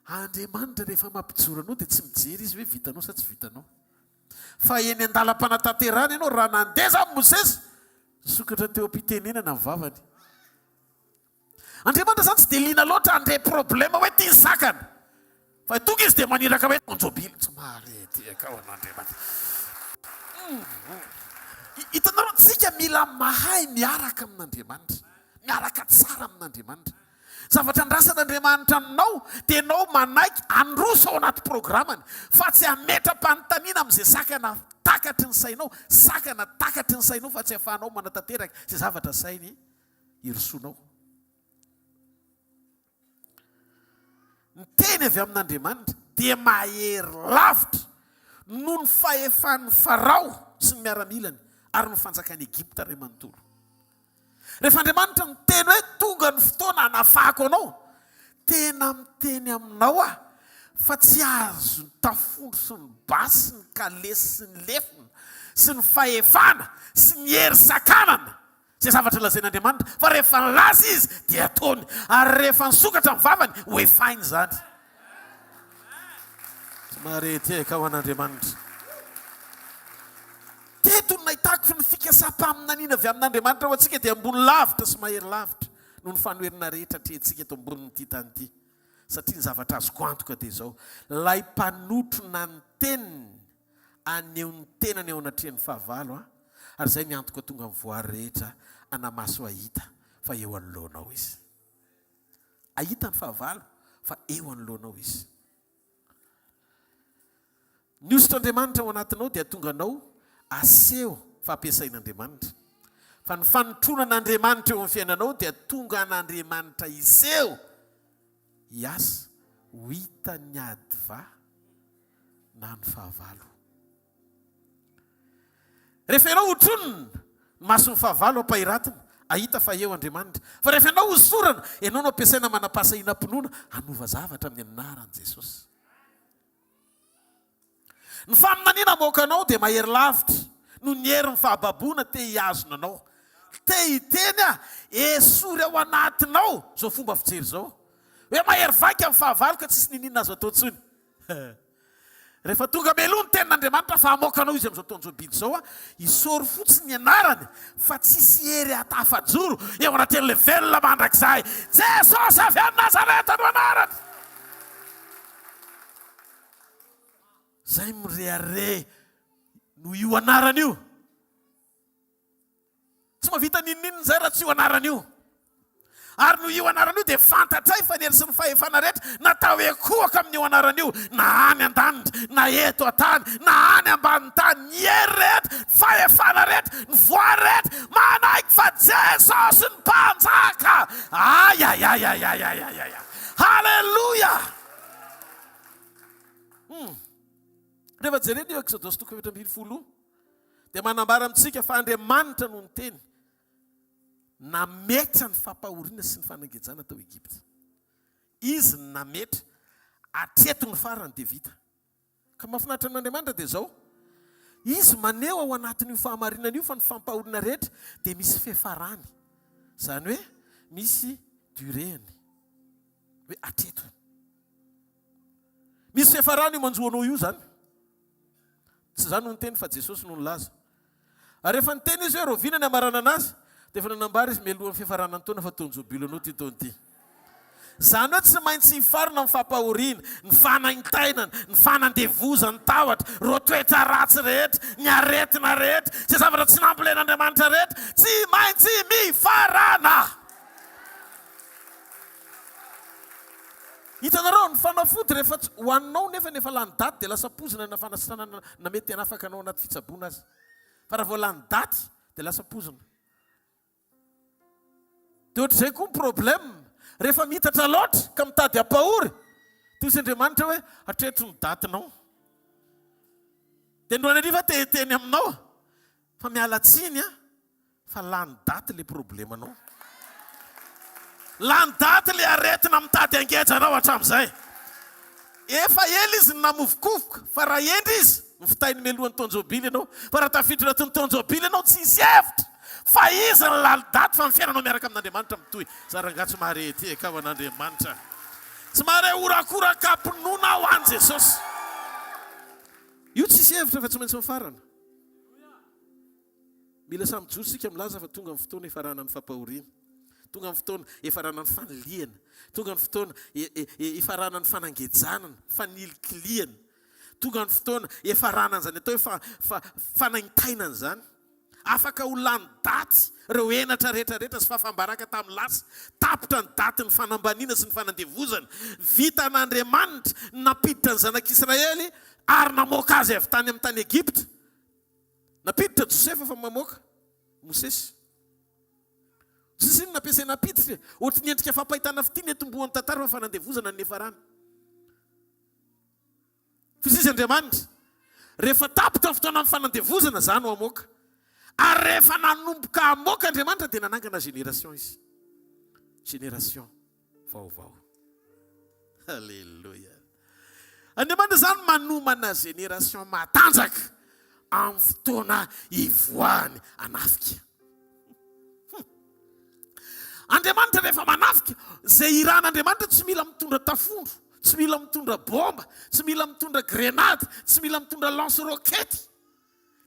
Andriamanitra rehefa mampijoro anao dia tsy mijery izy hoe vitanao sa tsy vitanao. Fa eny an-dalam-panatanterahana ianao, raha nandeha izany Mosesy, nisokatra teo am-pitenenana ny vavany. Andriamanitra izany tsy dia liana loatra handre problème hoe ity ny sakana. Fa tonga izy dia maniraka hoe taon-jobily. Tsy mahare tehaka ao an'Andriamanitra. Hitanareo, tsika mila mahay miaraka amin'Andriamanitra. Miaraka tsara amin'Andriamanitra. Zavatra andrasan'Andriamanitra aminao dia ianao manaiky handroso ao anaty programany fa tsy hametra-panontaniana amin'izay sakana takatry ny sainao, sakana takatry ny sainao fa tsy ahafahanao manatanteraka izay zavatra asainy hirosoanao. Ny teny avy amin'Andriamanitra dia mahery lavitra noho ny fahefan'ny Farao sy ny miaramilany ary ny fanjakan'i Egypta iray manontolo. Rehefa Andriamanitra miteny hoe tonga ny fotoana hanafahako anao, tena miteny aminao aho fa tsy azon'ny tafondro sy ny basy sy ny kalesy sy ny lefona sy ny fahefana sy ny hery sakanana izay zavatra lazain'Andriamanitra fa rehefa nilaza Izy dia ataony ary rehefa nisokatra ny vavany ho efainy izany. Tsy mahare tehaka ho an'Andriamanitra. Teto no nahitako fa ny fikasam-paminaniana avy amin'Andriamanitra ho antsika dia ambony lavitra sy mahery lavitra noho ny fanoherana rehetra atrehintsika eto ambonin'ity tany ity. Satria ny zavatra azoko antoka dia izao, ilay mpanotrona ny teniny haneho ny tenany eo anatrehan'ny fahavalo an, ary izay ny antoka tonga amin'ny voary rehetra hanamaso hahita fa eo anoloanao izy. Hahita ny fahavalo fa eo anoloanao izy. Ny hosotr'Andriamanitra ao anatinao dia hahatonga anao aseho fa ampiasain'Andriamanitra. Fa ny fanotronan'Andriamanitra eo amin'ny fiainanao dia hahatonga an'Andriamanitra hiseho, hiasa, ho hitan'ny adva na ny fahavalo. Rehefa ianao hotronina, ny mason'ny fahavalo ampahiratina, hahita fa eo Andriamanitra. Fa rehefa ianao hosorana, ianao no ampiasaina manam-pahasahiana-pinoana hanova zavatra amin'ny anaran'i Jesosy. Ny faminaniana amoakanao dia mahery lavitra noho ny herin'ny fahababoana te hihazona anao. Te hiteny aho, esory ao anatinao izao fomba fijery izao, hoe mahery vaika ny fahavalo ka tsisy niniana azo atao intsony. Rehefa tonga mialoha ny tenin'Andriamanitra fa hamoaka anao izy amin'izao taon-jobily izao, isaory fotsiny ny anarany fa tsisy hery ahatafajoro eo anatrehan'ilay velona mandrakizay. Jesosy avy any Nazareta no anarany. Zay mirehareha noho io anarana io. Tsy mahavita n'inon'inona izay raha tsy io anarana io. Ary noho io anarana io dia fantatray fa ny hery sy ny fahefana rehetra natao hekohaka amin'io anarana io, na any an-danitra, na eto an-tany, na any ambanin'ny tany, ny hery rehetra, ny fahefana rehetra, ny voary rehetra, manaiky fa Jesosy ny Mpanjaka! Ayayayayayayaya! Haleloia! Hum. Rehefa jerena io Eksodosy toko 14 io, dia manambara amintsika fa Andriamanitra no niteny nametra ny fampahoriana sy ny fanangejana tao Egypta. Izy no nametra. Hatreto ny farany dia vita. Ka mahafinaritra amin'Andriamanitra dia izao, Izy maneho ao anatin'io fahamarinana io fa ny fampahoriana rehetra dia misy fiafarany. Izany hoe misy durée-ny. Hoe hatreto. Misy fiafarany io manjo anao io izany. Tsy izaho no niteny fa Jesosy no nilaza. Ary rehefa niteny Izy hoe rahoviana ny hamaranana azy, dia efa nanambara Izy mialohan'ny fiafaranan'ny taona fa taon-jobily anao ity taona ity. Izany hoe tsy maintsy hifarana ny fampahoriana, ny fanaintainana, ny fanandevozana, ny tahotra, ireo toetra ratsy rehetra, ny aretina rehetra, izay zavatra tsy nambolen'Andriamanitra rehetra, tsy maintsy mifarana. Hitanareo, ny fanafody rehefa tsy hohaninao nefa efa lany daty dia lasa poizina na fanasitranana na mety hanafaka anao anaty fitsaboana aza. Fa raha vao lany daty dia lasa poizina. Dia ohatr'izay koa ny problème, rehefa miitatra loatra ka mitady hampahory, dia hoy Andriamanitra hoe hatreto ny datinao. Dia androany hariva aho te hiteny aminao fa miala tsiny an. Fa lany daty le problemanao. Lany daty le aretina mitady hangeja anao hatramin'izay. Efa ela izy no namovokovoka fa raha hendry izy, nofitahiny mialohan'ny taon-jobily ianao. Fa raha tafiditra anatin'ny taon-jobily ianao tsy hisy hevitra fa izy no lany daty fa ny fiainanao miaraka amin'Andriamanitra mitohy. Za rangahy tsy mahare ety eka ho an'Andriamanitra. Tsy mahare horakoraka am-pinoana aho any Jesosy. Io tsisy hevitra fa tsy maintsy mifarana. Mila samy mijoro isika milaza fa tonga ny fotoana hifaranan'ny fampahoriana. Tonga ny fotoana hifaranan'ny fanilihana. Tonga ny fotoana hifaranan'ny fanangejanana, fanilikilihana. Tonga ny fotoana hifaranan'izany atao hoe fanaintainana izany. Afaka ho lany daty ireo henatra rehetra rehetra sy fahafaham-baraka tamin'ny lasa. Tapitra ny datin'ny fanambaniana sy ny fanandevozana. Vitan'Andriamanitra ny nampiditra ny zanak'Israely ary namoaka azy avy tany amin'ny tany Egypta. Nampiditra Josefa fa mamoaka Mosesy. Tsisy inona nampiasaina hampiditra e. Ohatry ny endrika fampahitana fitia niantombohan'ny tantara fa fanandevozana ny niafarany. Fa izy Andriamanitra. Rehefa tapitra ny fotoanan'ny fanandevozana, za no hamoaka. Ary rehefa nanomboka hamoaka Andriamanitra dia nanangana génération izy. Génération. vaovao. Alléluia. Andriamanitra izany manomana génération matanjaka amin'ny fotoana ivoahany hanafika. Hmm. Andriamanitra rehefa manafika, izay iran'Andriamanitra tsy mila mitondra tafondro, tsy mila mitondra bomba, tsy mila mitondra grenade, tsy mila mitondra lance roquette.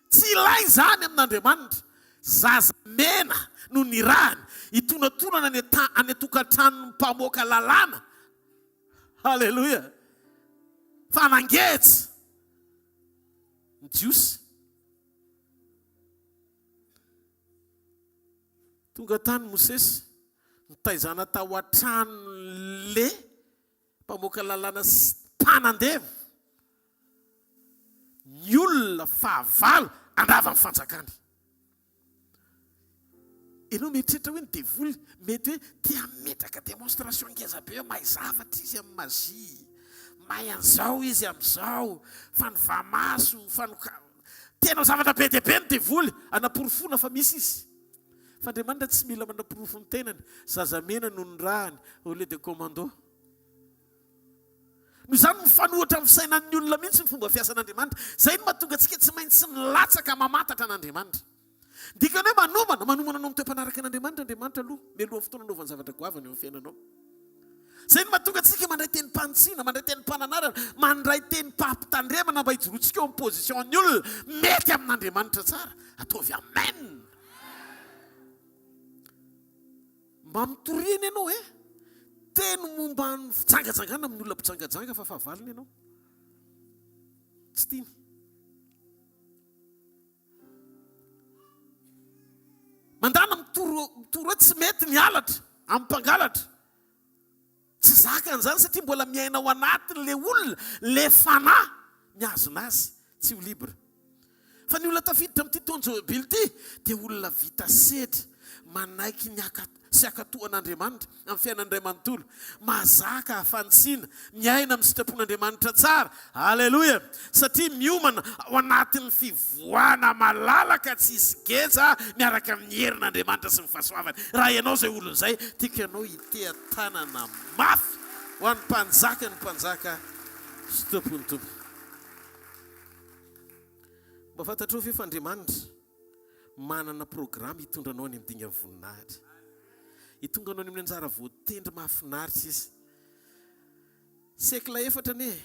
Tsy ilaina izany amin'Andriamanitra. Zaza mena no nirahany hitonatonana any any an-tokantranon'ny mpamoaka lalàna. Haleloia! Fa nangeja ny Jiosy. Tonga tany Mosesy, nitaizana tao an-tranon'le mpamoaka lalàna sy mpanandevo ny olona fahavalo handrava ny fanjakany. Ianao mieritreritra hoe ny devoly mety hoe te hametraka démonstration ngeza be hoe mahay zavatra izy amin'ny magie, mahay an'izao izy amin'izao, fanovà-maso, fanoka. Tena zavatra be dia be ny devoly hanaporofoana fa misy izy. Fa Andriamanitra tsy mila manaporofo ny tenany, zazamena no nirahany au lieu de commando. Noho izany mifanohitra amin'ny fisainan'ny olona mihitsy ny fomba fiasan'Andriamanitra. Izay no mahatonga antsika tsy maintsy milatsaka mamantatra an'Andriamanitra. Ny dikany hoe manomana, manomana anao amin'ny toe-panaraka an'Andriamanitra Andriamanitra aloha, mialohan'ny fotoana anaovany zavatra goavana eo amin'ny fiainanao. Izay no mahatonga antsika mandray tenim-panitsiana, mandray tenim-pananarana, mandray tenim-pampitandremana mba hijoroantsika eo amin'ny position-n'ny olona mety amin'Andriamanitra tsara. Ataovy amen! Mba mitoriana ianao e! Teny momba ny fijangajangana amin'ny olona mpijangajanga fa fahavalony ianao. Tsy tiany. Mandana mitory mitory hoe tsy mety ny halatra amin'ny mpangalatra. Tsy zakany izany satria mbola miaina ao anatiny le olona, le fanahy mihazona azy tsy ho libre. Fa ny olona tafiditra amin'ity taon-jobily ity dia olona vita sedra, manaiky ny haka sy hankatò an'Andriamanitra amin'ny fiainany iray manontolo, mahazaka fanitsiana, miaina amin'ny sitrapon'Andriamanitra tsara, Aleloia! Satria miomana ao anatin'ny fivoahana malalaka tsisy geja miaraka amin'ny herin'Andriamanitra sy ny fahasoavany. Raha ianao izay olona izay, tiako ianao hiteha-tanana mafy ho an'ny Mpanjakan'ny mpanjaka sy Tompon'ny tompo. Mba fantatrao ve fa Andriamanitra manana programa hitondra anao any amin'ny dingan'ny voninahitra? Hitonga anao any amin'ny anjara voatendry mahafinaritra Izy. Siècle efatra anie e!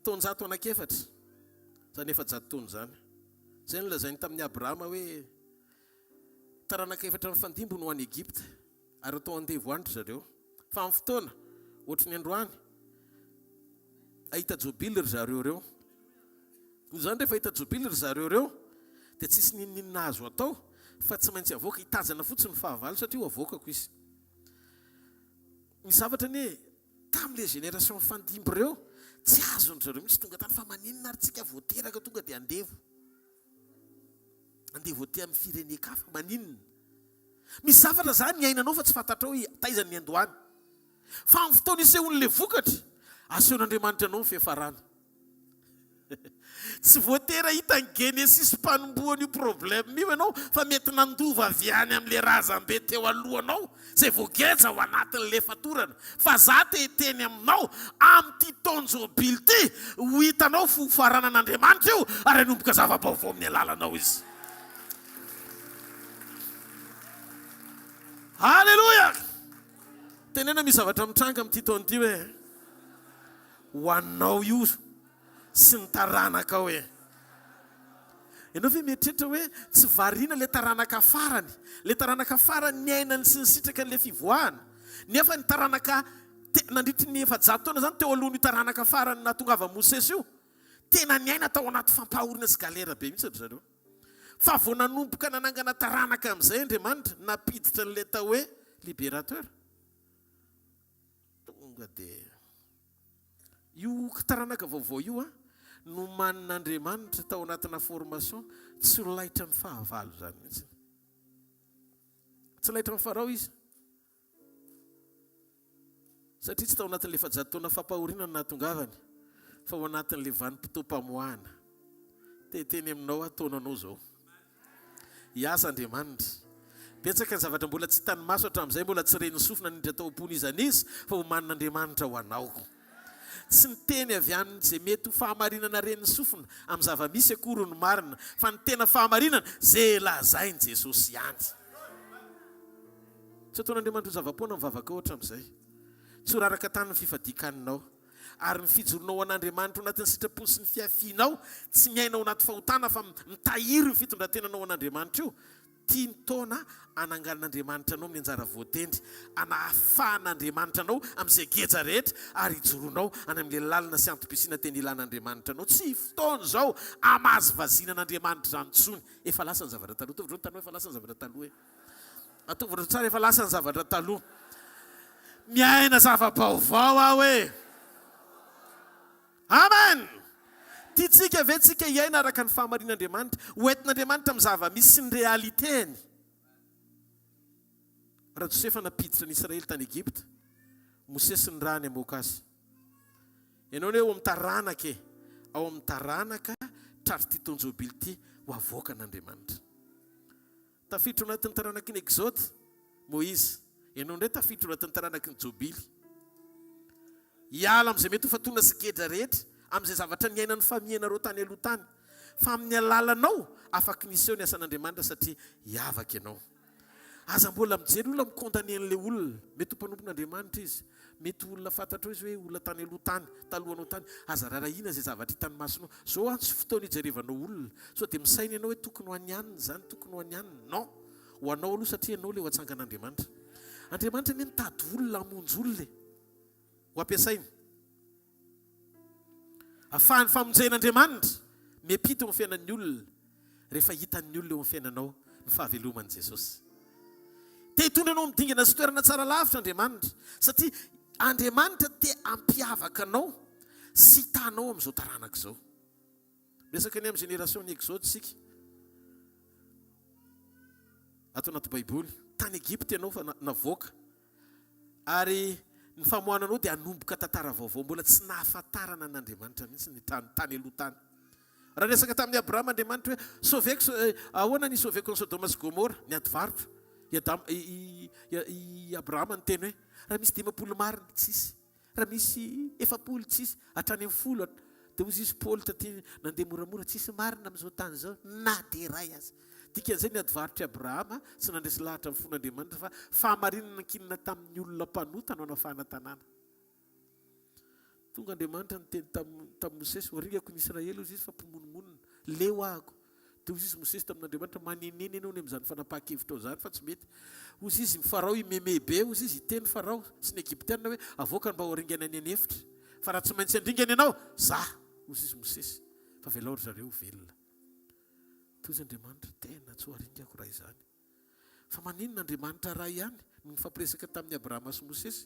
Taonjato anankiefatra, izany 400 taona izany. Izay no nolazainy tamin'i Abrahama hoe, Taranaka efatra mifandimby no ho any Egypta, ary hatao andevo any ry zareo. Fa amin'ny fotoana, ohatry ny androany, hahita jobily ry zareo ireo. Noho izany, rehefa hahita jobily ry zareo ireo, dia tsy hisy n'inon'inona azo atao, fa tsy maintsy avoaka. Hitazana fotsiny ny fahavalo, satria ho avoakako izy. Ny zavatra anie, Tamin'ilay génération mifandimby ireo, tsy azon-dry zareo mihitsy tonga tany fa maninona ary tsika vao teraka tonga dia andevo. Andevo aty amin'ny firenen-kafa, maninona? Misy zavatra zany niainanao fa tsy fantatrao hoe taiza ny niandohany. Fa amin'ny fotoana isehoan'ilay vokatra, asehon'Andriamanitra anao ny fiafarany. Tsy voatery hahita ny genesis mpanombohana io problème io ianao fa mety nandova avy any amin'ilay razambe teo alohanao izay voageja ao anatin'ilay fatorana. Fa za te hiteny aminao amin'ity taon-jobily ity ho hitanao fa ho faranan'Andriamanitra io ary hanomboka zava-baovao amin'ny alalanao Izy. Aleloia! Teneno misy zavatra mitranga amin'ity taona ity hoe. Ho anao io sy ny taranakao e! Ianao ve mieritreritra hoe tsy variana ilay taranaka farany, ilay taranaka farany niainany sy nisitraka an'ilay fivoahana, nefa ny taranaka te, nandritry ny 400 taona izany teo alohan'io taranaka farany nahatongavan'i Mosesy io, tena niaina tao anaty fampahoriana sy galère be mihitsy ry zareo. Fa vao nanomboka nanangana taranaka amin'izay Andriamanitra, nampiditra an'ilay atao hoe libérateur. Tonga dia io taranaka vaovao io an, nomanin'Andriamanitra tao anatina formation, tsy ho laitran'ny fahavalo izany mihitsy. Tsy laitran'ny Farao izy. Satria tsy tao anatin'ilay 400 taona fampahoriana no nahatongavany, fa ao anatin'ilay vanim-potoam-pamoahana. Te hiteny aminao aho, taonanao izao. Hiasa Andriamanitra. Betsaka ny zavatra mbola tsy hitan'ny maso hatramin'izay, mbola tsy ren'ny sofina niditra tao am-pon'iza n'iza, fa omanin'Andriamanitra ho anao. Tsy ny teny avy amin'izay mety ho fahamarinana ren'ny sofina amin'ny zava-misy akory no marina, fa ny tena fahamarinana, ze lazain'i Jesosy ihany. Tsy ataon'Andriamanitra ho zava-poana ny vavakao hatramin'izay. Tsy ho raraka tany ny fifadian-kaninao. Ary ny fijoronao ho an'Andriamanitra ao anatin'ny sitrapony sy ny fiafianao, tsy miaina ao anaty fahotana fa mitahiry io fitondran-tenanao ho an'Andriamanitra io, ity ny taona ananganan'Andriamanitra anao amin'ny anjara voatendry, anahafahan'Andriamanitra anao amin'izay geja rehetra ary hijoroanao any amin'ilay lalana sy antom-pisiana tena ilan'Andriamanitra anao. Tsy fotoana izao hamazivaziana an'Andriamanitra izany intsony. Efa lasa ny zavatra taloha. Ataovy ireo ny tanora, efa lasa ny zavatra taloha e. Ataovy ireo tsara, efa lasa ny zavatra taloha. Miaina zava-baovao aho e! Amen! Tiantsika ve tsika hiaina araka ny fahamarin'Andriamanitra? Ho entin'Andriamanitra amin'ny zava-misy sy ny réalité-ny. Raha Josefa nampiditra ny Israely tany Egypta, Mosesy nirahany hamoaka azy. Ianao anie ao amin'ny taranaka e! Ao amin'ny taranaka tratr'ity taon-jobily ity ho avoakan'Andriamanitra. Tafiditra ao anatin'ny taranaky ny Exode, Moizy. Ianao indray tafiditra ao anatin'ny taranaky ny Jobily. Hiala amin'izay mety ho fatorana sy gedra rehetra, amin'izay zavatra niainan'ny famianareo tany aloha tany. Fa amin'ny alalanao, afaky ny hiseho ny asan'Andriamanitra satria hiavaka ianao. Aza mbola mijery olona mi-condamner an'ilay olona. Mety ho mpanompon'Andriamanitra izy. Mety ho olona fantatrao izy hoe olona tany aloha tany, talohanao tany. Aza rarahina izay zavatra hitan'ny masonao. Izao an, tsy fotoana hijerevanao olona. Sao dia misaina ianao hoe tokony ho an'i anona izany, tokony ho an'i anona. Non! Ho anao aloha satria ianao ilay ho atsangan'Andriamanitra. Andriamanitra anie mitady olona hamonjy olona e! Ho ampiasainy. Afahan'ny famonjen'Andriamanitra miampita eo amin'ny fiainan'ny olona rehefa hitan'ny olona eo amin'ny fiainanao ny fahaveloman'i Jesosy. Te hitondra anao amin'ny dingana sy toerana tsara lavitra Andriamanitra satria Andriamanitra te hampiavaka anao sy hitanao amin'izao taranaka izao. Miresaka ny amin'ny génération ny Exode isika. Ato anaty Baiboly. Tany Egypta ianao fa navoaka. Ary ny famoahana anao dia hanomboka tantara vaovao mbola tsy nahafantarana an'Andriamanitra mihitsy ny tany tany aloha tany. Raha niresaka tamin'i Abrahama Andriamanitra hoe, Sauveko, ahoana ny hisauveko an'i Sodoma sy Gomora? Niady varotra i Adama, i, i, i Abrahama niteny hoe, raha misy 50 marina, tsisy. Raha misy 40, tsisy. Hatrany amin'ny folo, dia hozy izy Paoly taty nandeha moramora, tsisy marina amin'izao tany izao, na dia iray aza. Dikan'izay ny ady varotr'i Abrahama tsy nandresy lahatra ny fon'Andriamanitra fa fahamarinana nankinina tamin'ny olona mpanota no hanafahana tanàna. Tonga Andriamanitra niteny tamin'i Mosesy, ho ringako ny Israely hozy izy fa mpimonomonona, leo ahako. Dia hozy izy Mosesy tamin'Andriamanitra, manenena ianao ny amin'izany fanapahan-kevitrao izany fa tsy mety. Hozy izy, Farao himemehy be, hozy izy, hiteny Farao sy ny Egyptiana hoe, avoakany mba ho ringana any an'efitra. Fa raha tsy maintsy handringana ianao, za, hozy izy Mosesy, fa avelao ry zareo ho velona. Dia hozy Andriamanitra, tena tsy ho aringako raha izany. Fa maninona Andriamanitra Ray ihany no nifampiresaka tamin'i Abrahama sy Mosesy?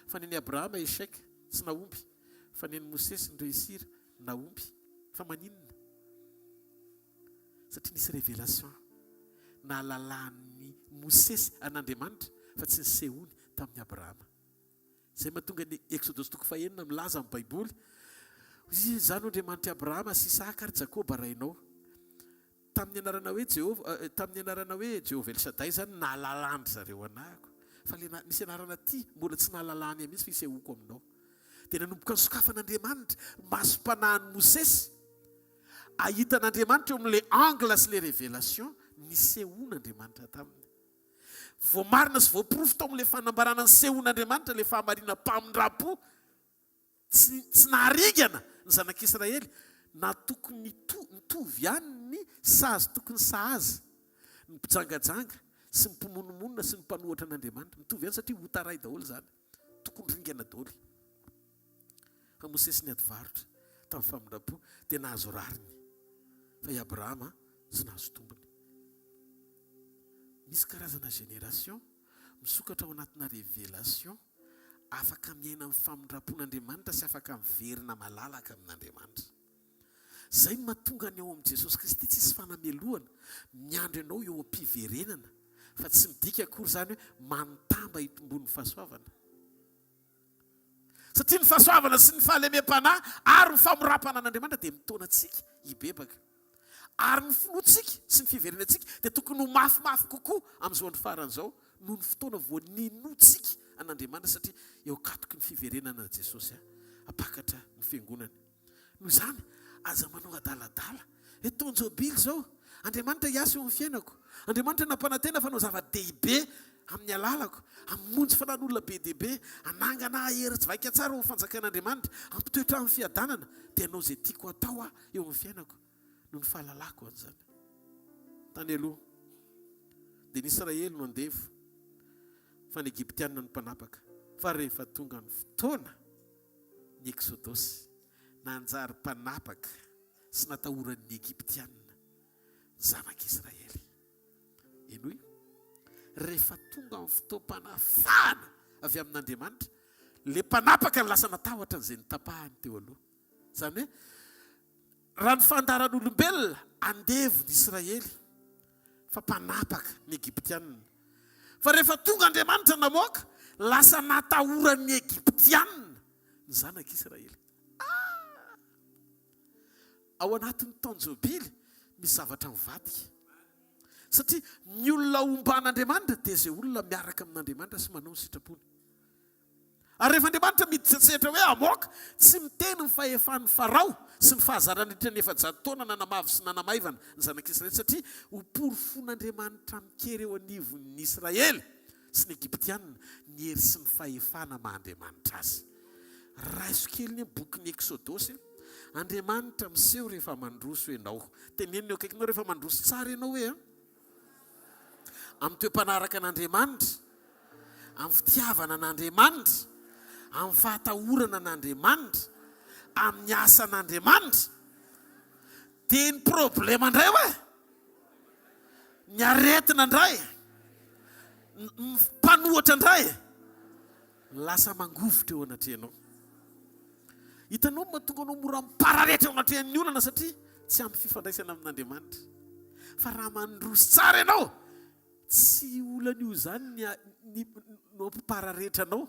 Fa nen'i Abrahama échec, tsy nahomby. Fa nen'i Mosesy ni-réussir, nahomby. Fa maninona? Satria nisy révélation nahalalan'i Mosesy an'Andriamanitra fa tsy nisehoany tamin'i Abrahama. Izay mahatonga ny Eksodosy toko fahenina milaza amin'ny Baiboly, Hoy izy, Izaho no Andriamanitr'i Abrahama sy Isaka ary Jakoba rainao. Tamin'ny anarana hoe Jehovah, tamin'ny anarana hoe Jehovah El Shaddai izany no nahalalan-dry zareo anahako. Fa ilay na, misy anarana ity, mbola tsy nahalalany ahy mihitsy fa isehoako aminao. Dia nanomboka nosokafan'Andriamanitra ny masom-panahin'i Mosesy hahita an'Andriamanitra eo amin'ilay angle sy ilay révélation nisehoan'Andriamanitra taminy. Voamarina sy voaporofo tao amin'ilay fanambarana nisehoan'Andriamanitra ilay fahamarinam-pamindram-po Tsy tsy naharingana ny zanak'Israely na tokony nito nitovy ihany ny sazy tokony sahaza ny mpijangajanga sy ny mpimonomonona sy ny mpanohatra an'Andriamanitra. Mitovy ihany satria ota ray daholo izany. Tokony ringana daholo. Fa Mosesy niady varotra tamin'ny famindram-po dia nahazo rariny. Fa i Abrahama tsy nahazo tombony. Misy karazana génération misokatra ao anatina révélation afaka miaina amin'ny famindram-pon'Andriamanitra sy afaka miverina malalaka amin'Andriamanitra. Izay no mahatonga ny ao amin'i Jesosy Kristy tsisy fanamelohana miandry anao eo am-piverenana fa tsy midika akory izany hoe manotamba hitomboan'ny fahasoavana. Satria ny fahasoavana sy ny fahalemem-panahy ary ny famoram-panan'Andriamanitra dia mitaona antsika hibebaka. Ary ny finoantsika sy ny fiverenantsika dia tokony ho mafimafy kokoa amin'izao andro farany izao noho ny fotoana vao ninoantsika an'Andriamanitra satria eo ankatoky ny fiverenana Jesosy hampakatra ny fiangonany. Noho izany, aza manao adaladala. Hoe taon-jobily izao. Andriamanitra hiasa eo amin'ny fiainako. Andriamanitra nampanantena fa hanao zava-dehibe amin'ny alalako, hamonjy fanan'olona be dia be, hanangana ahy hery tsy vaika tsara ao amin'ny fanjakan'Andriamanitra, hampitoetra ahy amin'ny fiadanana, dia hanao izay tiako hatao aho eo amin'ny fiainako noho ny fahalalako an'izany. Tany aloha, dia ny Israely no andevo, fa ny Egyptiana no mpanapaka. Fa rehefa tonga ny fotoana, ny Eksodosy, nanjary mpanapaka sy natahoran'ny Egyptiana ny zanak'Israely. Henoy, rehefa tonga ny fotoam-panafahana avy amin'Andriamanitra, ilay mpanapaka no lasa natahotra an'izay notapahany teo aloha. Izany hoe, raha ny fandaharan'olombelona, andevo ny Israely, fa mpanapaka ny Egyptiana. Fa rehefa tonga Andriamanitra namoaka, lasa natahoran'ny Egyptiana ny zanak'Israely. Ah! Ao anatin'ny taon-jobily misy zavatra mivadika. Satria ny olona omban'Andriamanitra dia izay olona miaraka amin'Andriamanitra sy manao ny sitrapony. Ary rehefa Andriamanitra miditra an-tsehatra hoe hamoaka, tsy miteny ny fahefan'i Farao sy ny fahazarany nandritra ny 400 taona nanamavo sy nanamaivana ny zanak'Israely satria ho porofon'Andriamanitra amin-kery eo anivon'ny Israely sy ny Egyptiana ny hery sy ny fahefana maha Andriamanitra azy. Raiso kely ny bokin'ny Eksodosy. Andriamanitra miseho rehefa mandroso ianao. Teneno ny eo akaikinao rehefa mandroso tsara ianao hoe, Amin'ny toe-panaraka an'Andriamanitra, amin'ny fitiavana an'Andriamanitra, amin'ny fahatahorana an'Andriamanitra, amin'ny asan'Andriamanitra. Dia ny problema indray hoe? Ny aretina indray, ny mpanohatra indray. Lasa mangovitra eo anatrehanao. Hitanao ny mahatonga anao mora mipararetra eo anatrehan'ny olana satria tsy ampy fifandraisana amin'Andriamanitra. Fa raha mandroso tsara ianao, tsy olana io izany ny no hampipararetra anao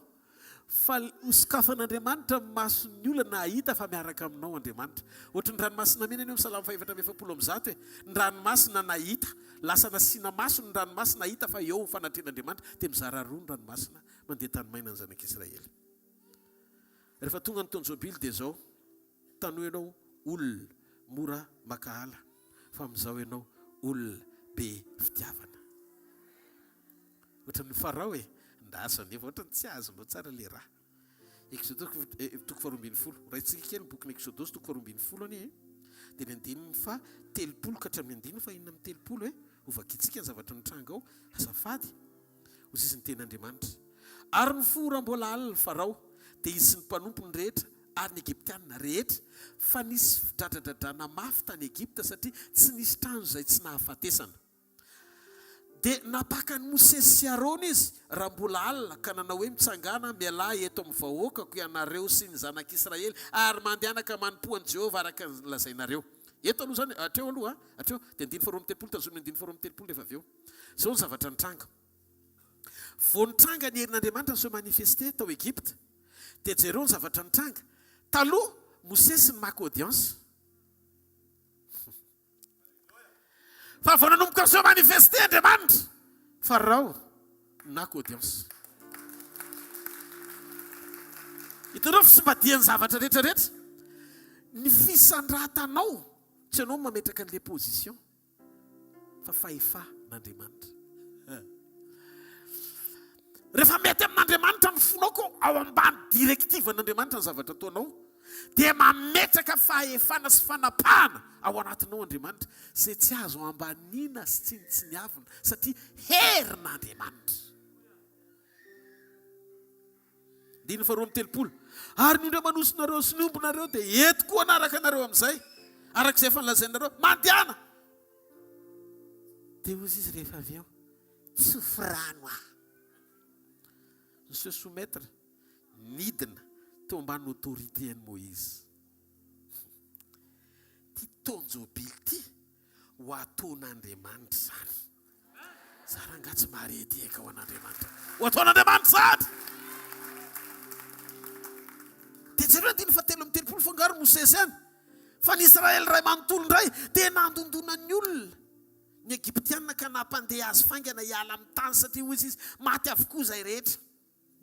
fa hosokafan'Andriamanitra ny mason'ny olana hahita fa miaraka aminao Andriamanitra. Ohatry ny ranomasina mena anie eo amin'ny Salamo faha-144 e. Ny ranomasina nahita, lasa nasiana masony ny ranomasina hahita fa eo ny fanatrehan'Andriamanitra dia mizara roa ny ranomasina. Mandeha tany maina ny zanak'Israely. Rehefa tonga ny taon-jobily dia izao, tanoa ianao olona mora mankahala, fa amin'izao ianao olona be fitiavana. Ohatran'ny Farao e! Ndraso anefa, ohatran'ny tsy azonao tsara ilay raha. Eksodosy toko faharoa ambin'ny folo. Raintsika kely ny bokin'ny Eksodosy toko faharoa ambin'ny folo anie e. Dia ny andininy faha telopolo ka hatramin'ny andininy faha 36 e. Hovakintsika ny zavatra mitranga ao. Azafady. Hoy izy ny tenin'Andriamanitra. Ary nifoha raha mbola alina Farao, dia izy sy ny mpanompony rehetra ary ny Egyptiana rehetra, fa nisy fidradradradrana mafy tany Egypta, satria tsy nisy trano izay tsy nahafatesana. Dia nampaka an'i Mosesy sy Arona izy raha mbola alina, ka nanao hoe, Mitsangàna, mialà eto amin'ny vahoakako ianareo sy ny zanak'Israely, ary mandehana ka manompoa an'i Jehovah araka ny lazainareo. Eto aloha izany, hatreo aloha, hatreo. Dia andininy faharoa amby telopolo, tazomina andininy faharoa amby telopolo rehefa avy eo. Izao ny zavatra nitranga. Vao nitranga ny herin'Andriamanitra ni-se manifester tao Egypta, dia jereo ny zavatra nitranga. Taloha, Mosesy no maka audience. Fa vao nanomboka ni-se manifester Andriamanitra, Farao no naka audience. Hitanareo fisimbadian'ny zavatra rehetra rehetra. Ny fisandratanao, tsy ianao no mametraka an'ilay position. fa fahefan'Andriamanitra. Rehefa mety amin'Andriamanitra ny fonao koa ao ambany directive an'Andriamanitra ny zavatra ataonao dia mametraka fahefana sy fanapahana ao anatinao Andriamanitra izay tsy azo ambaniana sy tsinontsiniavina satria herin'Andriamanitra. Andininy faharoa amby telopolo. Ary ny ondry aman'osinareo sy ny ombinareo dia entiko hanaraka anareo amin'izay, araka izay efa nolazainareo, Mandehana! Dia hoy izy rehefa avy eo, Tsofy rano aho. Ni-se soumettre, nidina teo ambany autorité an'i Moïse. Ity taon-jobily ity, ho ataon'Andriamanitra izany. Za rangahy tsy maharehadehaka ho an'Andriamanitra. Ho ataon'Andriamanitra izany! Dia jereo andininy fahatelo amby telopolo fa angaha ry Mosesy ihany? Fa ny Israely iray manontolo indray dia nandondona ny olona, ny Egyptiana ka nampandeha azy faingana hiala amin'ny tany satria hoy izy, maty avokoa izay rehetra.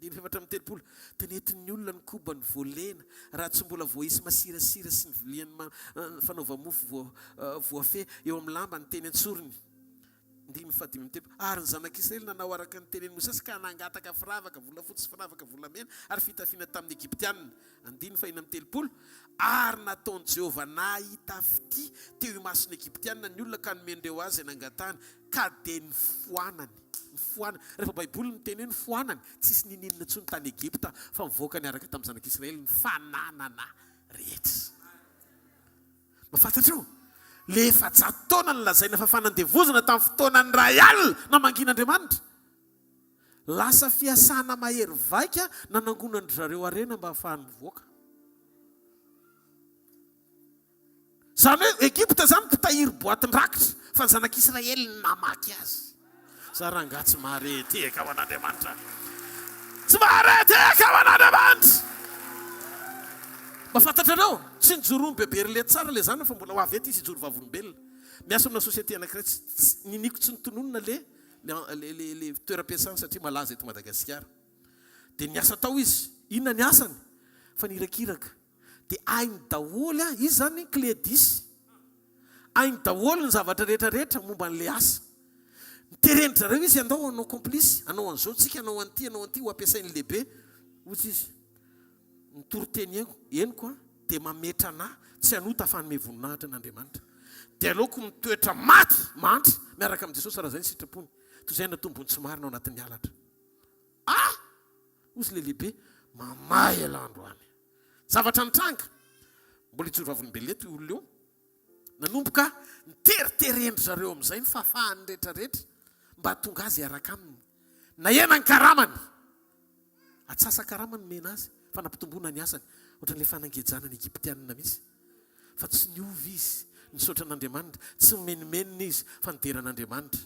Andininy 34, Dia nentin'ny olona ny kobany voalena, raha tsy mbola voaisy masirasira sy ny vilian'ny fanaova-mofo voafehy eo amin'ny lambany teny an-tsorony. Andininy faha-35, Ary ny zanak'Israely nanao araka ny tenin'i Mosesy ka nangataka firavaka volafotsy sy firavaka volamena ary fitafiana tamin'ny Egyptiana. Andininy faha-36, Ary nataon'i Jehovah nahita fitia teo imason'ny Egyptiana ny olona ka nomen'ireo azy izay nangatahany, ka dia nifoanany. Nifoanany. Rehefa Baiboly miteny hoe nifoanany, tsisy ninininona intsony tany Egypta fa nivoaka niaraka tamin'ny zanak'Israely ny fananana rehetra. Mba fantatrao? Le 400 taona nolazaina fa fanandevozana tamin'ny fotoanan'ny iray alina namangian'Andriamanitra. Lasa fiasana mahery vaika nanangonan-dry zareo harena mba hahafahany mivoaka. Izany hoe Egypta izany mpitahiry boatin-drakitra fa ny zanak'Israely no namaky azy. Za rangahy tsy mahare tehaka ho an'Andriamanitra. Tsy mahare tehaka ho an'Andriamanitra. Mba fantatrareo? Tsy nijoroan'i Bebe Rilety tsara ilay zanany fa mbola ho avy eto izy hijoro vavolombelona. Miasa amina société anankiray tsy tsy niniako tsy notononina le le le le toeram-piasany satria malaza eto Madagasikara. Dia niasa tao izy. Inona ny asany? Fa nirakiraka. Dia hainy daholo an, izy izany clé dix. Hainy daholo ny zavatra rehetra rehetra momba an'ilay asa. Niteren-dry zareo izy andao hanao complice, hanao an'izao tsika, hanao an'ity, hanao an'ity, ho ampiasain'ny lehibe. Hoy izy, ny toriteny henoko, henoko an, dia mametra anà tsy hanota fa hanome voninahitra an'Andriamanitra. Dia aleoko mitoetra maty, mahantra, miaraka amin'i Jesosy raha izay ny sitrapony, toy izay hanatombony tsy marina ao anatin'ny halatra. Ah! Hozy le lehibe, mamay elah androany. Zavatra nitranga, mbola hijoro vavolombelona eto io olona io, nanomboka niteriterendry zareo amin'izay ny fahafahany rehetrarehetra mba hahatonga azy hiaraka aminy. Nahena ny karamany, atsasa-karama nomena azy fa nampitomboana ny asany, ohatran'ilay fanangejana ny Egyptianina mihitsy. Fa tsy niova izy, nisaotra an'Andriamanitra, tsy nimenomenona izy fa nidera an'Andriamanitra.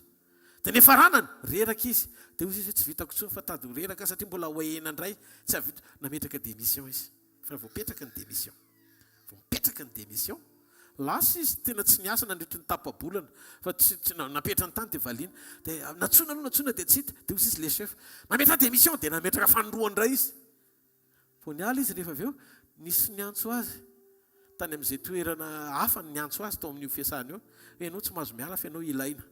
Dia niafaranany, reraka izy. Dia hoy izy hoe tsy vitako intsony fa tady ho reraka aho satria mbola ho ahena indray, tsy hahavita. Nametraka démission izy. Fa vao mipetraka ny démission, vao mipetraka ny démission, lasa izy, tena tsy niasa nandritry ny tapa-bolana fa tsy, tsy, napetrany tany dia valiana. Dia nantsoina aloha, nantsoina dia tsy hita. Dia hoy izy le chef, mametraha démission! Dia nametraka fanindroany indray izy. Vao niala izy rehefa avy eo, nisy niantso azy tany amin'izay toerana hafa no niantso azy tao amin'io fiasana io, hoe ianao tsy mahazo miala fa ianao ilaina.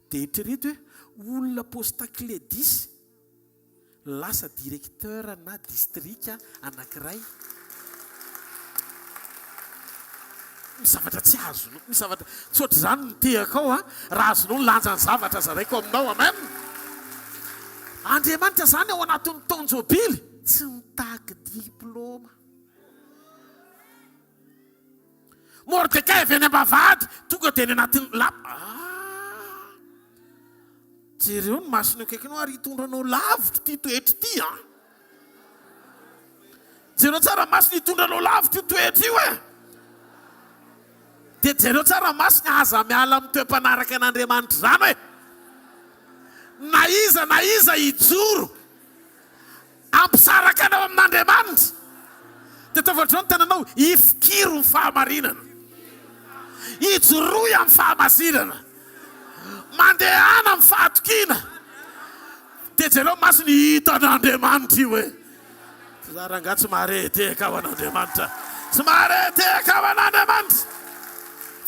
Dia eritrereto hoe olona poste clé dix lasa directeur na district anankiray. Misy zavatra tsy azonao, misy zavatra tsy ohatr'izany ny tehaka ao an, raha azonao ny lanjan'ny zavatra zaraiko aminao, amen. Andriamanitra izany ao anatin'ny taon-jobily tsy mitaky diploma. Mordekay avy any am-bavahady tonga dia any anatin'ny lapa. Ah! Jereo ny masony eo akaikinao ary hitondra anao lavitra ity toetra ity an. Jereo tsara masony hitondra anao lavitra io toetra io e. Dia jereo tsara masony aza miala amin'ny toe-panaraka an'Andriamanitra izany e. Na iza na iza hijoro hampisaraka anao amin'Andriamanitra dia ataovy ohatr'izao ny tananao, ifikiro ny fahamarinana. Ijoroy amin'ny fahamasinana. Mandehana amin'ny fahatokiana. Dia jereo masony hitan'Andriamanitra io e. Za rangahy tsy mahare tehaka ho an'Andriamanitra. Tsy mahare tehaka ho an'Andriamanitra.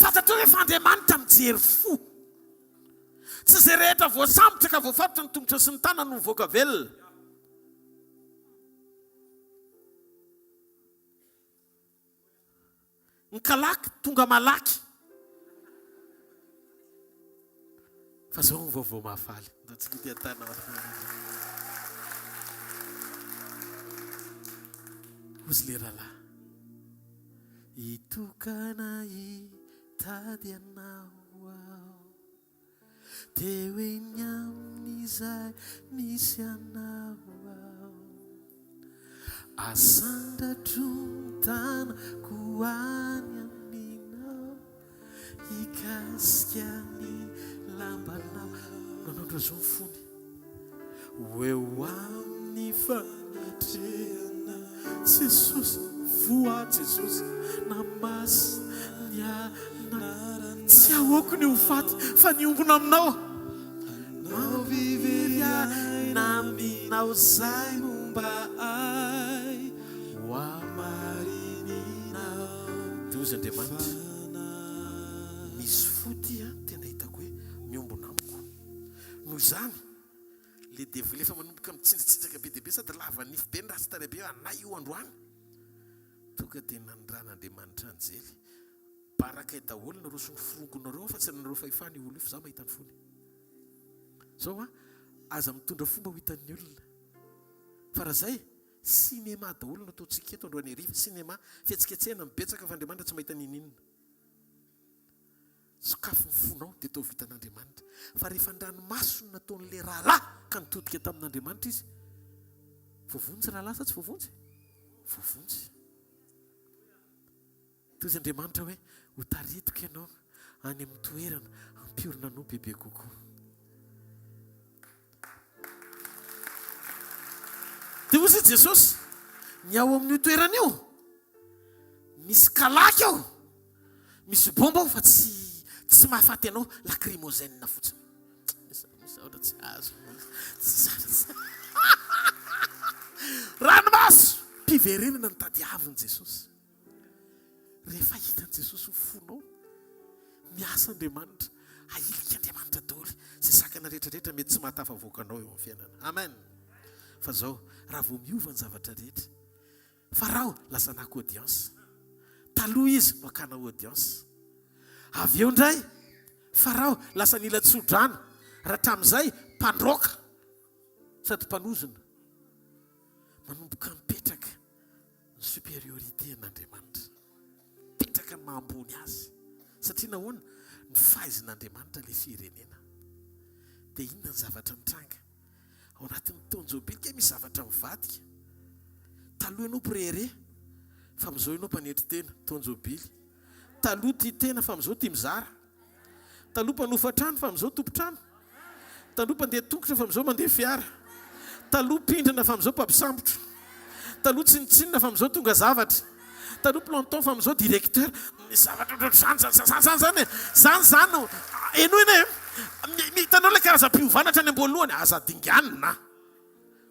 Fantatrao ve fa Andriamanitra mijery fo. Tsy izay rehetra voasambotra ka voafatotra ny tongotra sy ny tanany no mivoaka velona. Ny kalaky tonga malaky. Fa zao ny vaovao mahafaly. Ndao tsika ity an-tanana mahafaly. Hozy le rahalahy. Hitokana hitady anao aho. Teo eny amin'izay misy anao aho. Asandratro ny tanako any aminao, hikasika ny lambanao. Nanondro azy io ny fony. Ho eo amin'ny fanatrehana Jesosy, voa Jesosy, namasina ny anarana. Tsy ahoako ny ho faty fa ny hiombona aminao. Anaovy very aina aminao zay homba. homba ahy ho hamarininao. Dia hozy Andriamanitra, Misy fo ity an, tena hitako hoe miombona amiko. Noho izany, le devoly efa manomboka mitsinjatsinjaka be dia be sady lava nify be ny ratsy tarehy be, anay io androany. Tonga dia nanindran'Andriamanitra anjely. Barakay daholo nareo sy ny forongonareo fa tsy anareo fahefana io olona io fa za mahita ny fony. Zao an, aza mitondra fomba ho hitan'ny olona. Fa raha zay, cinéma daholo no ataontsika eto androany hariva, cinéma, fihetsiketsehana mibetsaka fa Andriamanitra tsy mahita n'inon'inona. Sokafy ny fonao dia atao vitan'Andriamanitra. Fa rehefa an-dranomaso no nataon'ilay rahalahy ka nitodika tamin'Andriamanitra izy, voavonjy rahalahy sa tsy voavonjy? Voavonjy. Toy izy Andriamanitra hoe, Hotaritiko ianao any amin'ny toerana hampiorina anao bebe kokoa. Dia hoy i Jesosy, Ny ao amin'io toerana io, misy kalaky ao, misy bomba ao fa tsy tsy mahafaty anao, lacrymogène fotsiny. Misaotra tsy azo. Ranomaso! Mpiverenana no tadiavin'i Jesosy. Rehefa hitan'i Jesosy ny fonao, miasa Andriamanitra, ahilik'Andriamanitra daholo izay sakana rehetra rehetra mety tsy mahatafavoaka anao eo amin'ny fiainana. Amen. Fa zao, raha vao miova ny zavatra rehetra, Farao lasa naka audience. Taloha izy no hakana audience. Avy eo indray, Farao lasa nila tso-drano, raha hatramin'izay mpandroaka sady mpanozona. Manomboka mipetraka. ny supériorité an'Andriamanitra. Mipetraka ny maha ambony azy. Satria nahoana? Ny faizin'Andriamanitra ilay firenena. Dia inona ny zavatra mitranga? Ao anatin'ny taon-jobily kay misy zavatra mivadika. Taloha ianao mpirehareha, fa amin'izao ianao mpanetry tena, taon-jobily. Taloha tia tena, fa amin'izao tia mizara. Taloha mpanofa trano fa amin'izao tompon-trano. Taloha mpandeha tongotra fa amin'izao mandeha fiara. Taloha mpindrana fa amin'izao mpampisambotra. Taloha tsinontsinona fa amin'izao tonga zavatra. Taloha planton fa amin'izao directeur. Ny zavatra ohatrohatr'izany zany zany zany zany e. Zany zany no henoina e. Hitanao ilay karazam-piovana hatrany am-boalohany, aza dinganina an.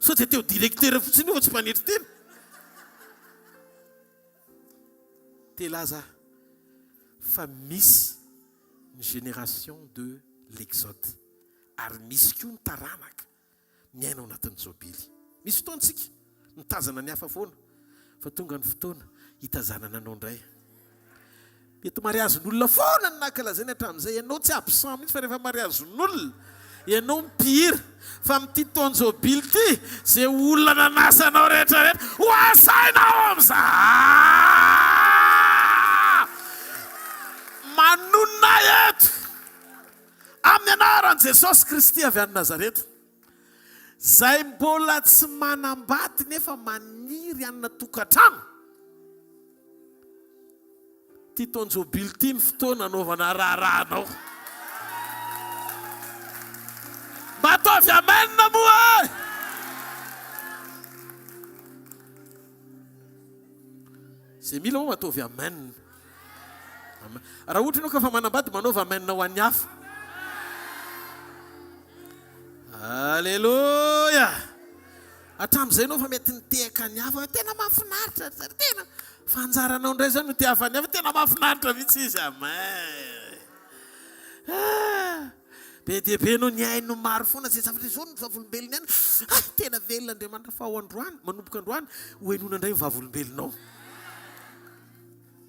Sao dia te ho directeur fotsiny io fa tsy mpanetry tena. Te hilaza aho fa misy ny génération de l'exode ary misy koa ny taranaka miaina ao anatin'ny jobily. Misy fotoana isika mitazana ny hafa foana fa tonga ny fotoana hitazanana anao indray. Mety mariazin'olona foana no nankalazainy hatramin'izay, ianao tsy absent mihitsy fa rehefa mariazin'olona ianao mipihira fa amin'ity taon-jobily ity izay olona nanasa anao rehetra rehetra ho asaina ao amin'izay manonona ahy eto amin'ny anaran'i Jesosy Kristy avy any Nazareta izay mbola tsy manambady nefa maniry hanana tokantrano. Ity taon-jobily ity ny fotoana anaovana raharaha anao. Mba ataovy amen moa e! Izay mila moa ataovy amen. Amen. Raha ohatra ianao ka efa manambady manaova amen ho an'ny hafa. Aleloia! Hatramin'izay ianao efa mety nitehaka ny hafa hoe tena mahafinaritra ry zareo, tena fa anjaranao indray izao no itiavan'ny hafa, tena mahafinaritra mihitsy izy, amen. Ah, be dia be ianao nihaino maro foana izay zavatra izao ny vavolombelona ihany, ah, tena velona Andriamanitra fa ao androany, manomboka androany, ho henoina indray ny vavolombelonao.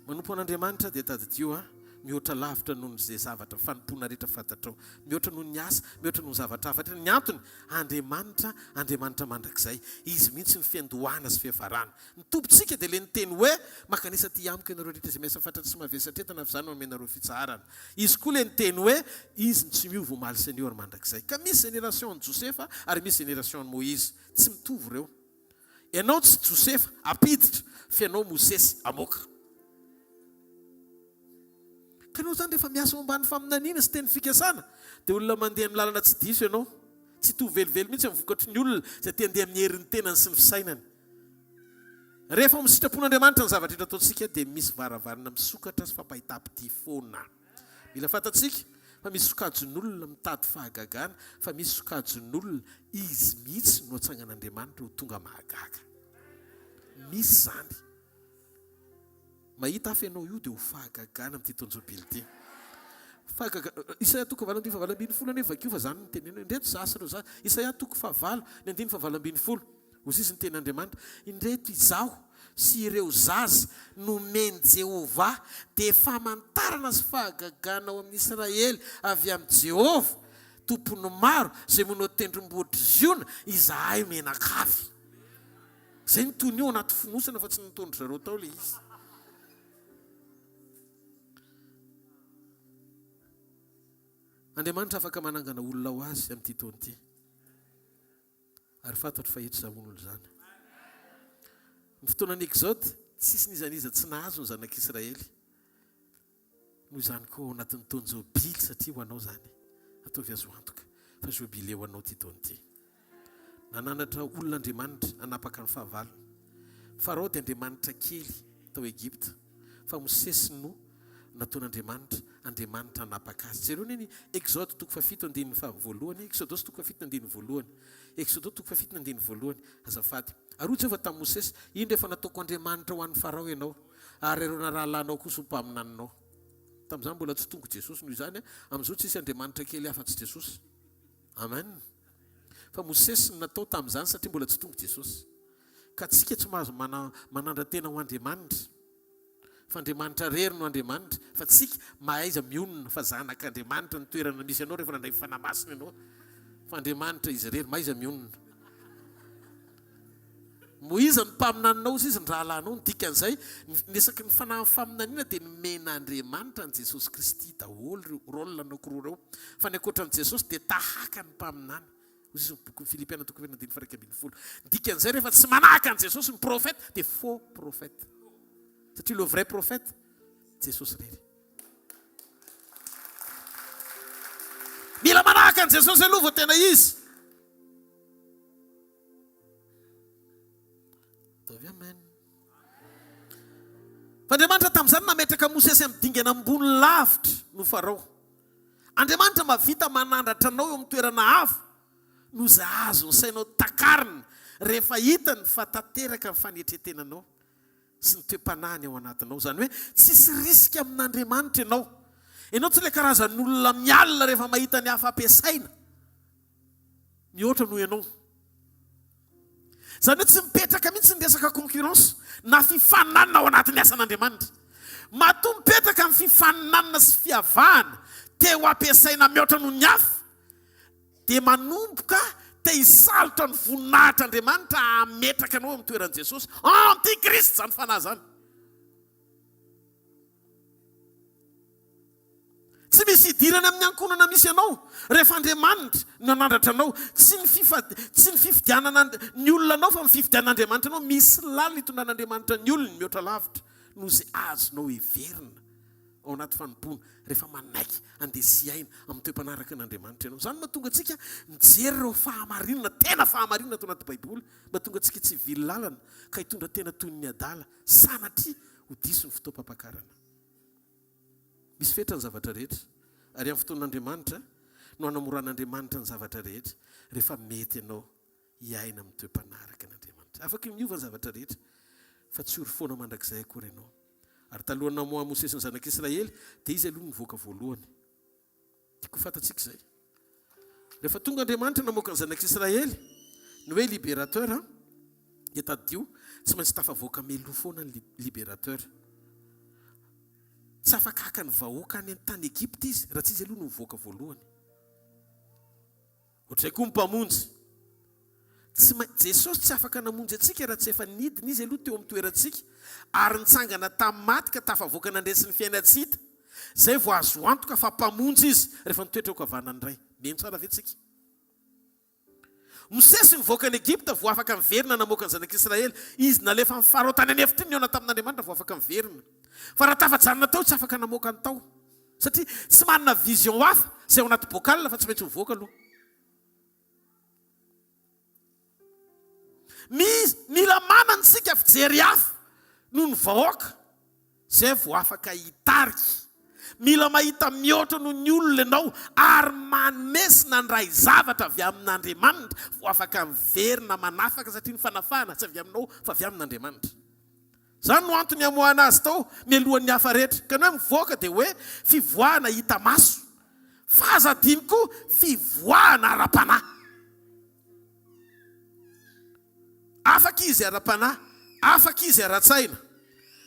Manompo an'Andriamanitra dia tadidio a, mihoatra lavitra noho izay zavatra fanompoana rehetra fantatrao, mihoatra noho ny asa, mihoatra noho ny zavatra hafa rehetra. Ny antony, Andriamanitra, Andriamanitra mandrakizay. Izy mihitsy no fiandohana sy fiafarana. Ny Tompontsika dia ilay niteny hoe, Mankanesa aty amiko ianareo rehetra izay miasa fatratra sy mavesatra entana, fa izaho no hanome anareo fitsaharana. Izy koa ilay niteny hoe, Izy no tsy miova omaly sy anio ary mandrakizay. Ka misy génération an'i Josefa ary misy génération an'i Moïse. Tsy mitovy ireo. Ianao tsy Josefa, hampiditra, fa ianao Mosesy, hamoaka. Ka ianao izany rehefa miasa ao ambany faminaniana sy teny fikasana, dia olona mandeha amin'ny lalana tsy diso ianao. Tsy hitovy velively mihitsy amin'ny vokatry ny olona izay te handeha amin'ny herin'ny tenany sy ny fisainany. Rehefa ao amin'ny sitrapon'Andriamanitra ny zavatra rehetra ataontsika, dia misy varavarana misokatra sy fampahitam-pitia foana. Mila fantatsika. Fa misy sokajin'olona mitady fahagagana, fa misy sokajin'olona izy mihitsy no atsangan'Andriamanitra ho tonga mahagaga. Misy izany. Mahita hafa ianao io dia ho fahagagana amin'ity taon-jobily ity. Fahagagana. Isaia toko fahavalo andininy fahavalo ambinifolo anie vakio fa izany no teneno. Indreto izaho sy ireo zaza. Isaia toko fahavalo, ny andininy fahavalo ambinifolo. Hoy izy ny tenin'Andriamanitra, Indreto izaho sy ireo zaza nomen'i Jehovah dia famantarana sy fahagagana ao amin'i Israely avy amin'i Jehovah, Tompon'ny maro, izay monina ao tendrombohitr'i Ziona, izahay mianakavy. Izay no toy ny ao anaty fonosana fa tsy nataon-dry zareo tao ilay izy. Andriamanitra afaka manangana olona ho azy amin'ity taona ity. Ary fantatro fa eto izany olona izany. Ny fotoanan'ny Exode, tsisy n'iza n'iza tsy nahazo ny zanak'Israely. Noho izany koa ao anatin'ny taon-jobily, satria ho anao izany, ataovy azo antoka fa jobile ho anao ity taona ity. Nananatra olona Andriamanitra hanapaka ny fahavalony. Farao dia andriamanitra kely tao Egypta, fa Mosesy no nataon'Andriamanitra andriamanitra hanapaka azy. Jereo anie ny Exode toko fahafito andininy faha voalohany, Exodosy toko fahafito andininy voalohany, Exodo toko fahafito andininy voalohany, azafady. Ary hoy Jehovah tamin'i Mosesy, Indro efa nataoko andriamanitra ho an'i Farao ianao, ary Arona rahalahinao kosa ho mpaminaninao. Tamin'izany mbola tsy tonga Jesosy, noho izany amin'izao tsisy andriamanitra kely afa-tsy Jesosy. Amen. Fa Mosesy no natao tamin'izany satria mbola tsy tonga Jesosy. Ka tsika tsy mahazo manandra-tena ho andriamanitra. Fa Andriamanitra rery no Andriamanitra, fa tsika mahaiza mionona fa zanak'Andriamanitra ny toerana misy anao rehefa nandray ny Fanahy Masina ianao. Fa Andriamanitra Izy irery, mahaiza mionona. Moiza no mpaminaninao hozy izy ny rahalahinao, ny dikan'izay, ny resaky ny fanahin'ny faminaniana dia nomen'Andriamanitra an'i Jesosy Kristy daholo ireo rôle anankiroa ireo. Fa ny ankoatran'i Jesosy dia tahaka ny mpaminany. Hozy izy ny bokin'ny Filipiana toko fahenina andininy faha 11. Ny dikan'izay rehefa tsy manahaka an'i Jesosy ny prophète dia faux prophète. Satria le vrai prophète Jesosy irery. Mila manahaka an'i Jesosy aloha vao tena izy. Ataovy amen. Fa Andriamanitra tamin'izany nametraka Mosesy amin'ny dingana ambony lavitra noho Farao. Andriamanitra mahavita manandratra anao eo amin'ny toerana avo noho izay azon'ny sainao takarina rehefa hitany fa tanteraka ny fanetren-tenanao sy ny toe-panahiny ao anatinao. Izany hoe tsisy risque amin'Andriamanitra ianao. Ianao tsy ilay karazan'olona mialona rehefa mahita ny hafa ampiasaina. mihoatra noho ianao. Izany hoe tsy mipetraka mihitsy ny resaka concurrence na fifaninanana ao anatin'ny asan'Andriamanitra. Matoa mipetraka ny fifaninanana sy fiavahana te ho ampiasaina mihoatra noho ny hafa dia manomboka te hisalotra ny voninahitr'Andriamanitra hametraka anao eo amin'ny toeran'i Jesosy. Antichrist izany fanahy izany. Tsy misy idirany amin'ny ankohonana misy anao rehefa Andriamanitra no nanandratra anao. Tsy ny fifa, tsy ny fifidianana ny olona anao fa ny fifidianan'Andriamanitra anao. Misy lalina itondran'Andriamanitra ny olony mihoatra lavitra noho izay azonao heverina ao anaty fanompoana rehefa manaiky handeha sy hiaina amin'ny toe-panaraka an'Andriamanitra ianao. Izany no mahatonga antsika mijery ireo fahamarinana, tena fahamarinana ato anaty Baiboly, mahatonga antsika tsy hivily lalana ka hitondra tena toy ny adala, sanatria ho diso ny fotoam-pampakarana. Misy fetra ny zavatra rehetra, ary amin'ny fotoan'Andriamanitra no hanamoran'Andriamanitra ny zavatra rehetra, rehefa mety ianao hiaina amin'ny toe-panahy araka an'Andriamanitra. Afaka miova ny zavatra rehetra, fa tsy ory foana mandrakizay akory ianao. Ary talohan'ny namoahan'i Mosesy ny zanak'Israely, dia izy aloha no nivoaka voalohany. Tiako ho fantatsika izay. Rehefa tonga Andriamanitra namoaka ny zanak'Israely, ny hoe libérateur dia tadidio, tsy maintsy tafavoaka meloa foana ny libérateur. Tsy afaka haka ny vahoaka any an-tany Egypta izy raha tsy izy aloha no mivoaka voalohany. Ohatr'izay koa ny Mpamonjy. Tsy main, Jesosy tsy afaka namonjy antsika raha tsy efa nidina Izy aloha teo amin'ny toerantsika ary nitsangana tamin'ny maty ka tafavoaka nandresy ny fiainan-tsy hita. Izay vao azo antoka fa Mpamonjy Izy rehefa nitoetra eo ankavanan'ny Ray. Mino tsara ve tsika? Mosesy nivoaka an'i Egypta vao afaka niverina namoaka ny zanak'Israely. Izy nalefan'i Farao tany an'efitra iny nihaona tamin'Andriamanitra vao afaka niverina. Fa raha tafajanona tao tsy afaka namoaka ny tao. Satria tsy manana vision hafa izay ao anaty bocal fa tsy maintsy mivoaka aloha. Misy, mila manana isika fijery hafa noho ny vahoaka izay vao afaka hitarika. Mila mahita mihoatra noho ny olona ianao ary manome sy nandray zavatra avy amin'Andriamanitra vao afaka miverina manafaka satria ny fanafahana tsy avy aminao fa avy amin'Andriamanitra. Izany no antony hamoahana azy tao mialohan'ny hafa rehetra. Ka ny hoe mivoaka dia hoe fivoahana hita maso. Fa aza adino koa fivoahana ara-panahy. Afaka izy ara-panahy, afaka izy ara-tsaina.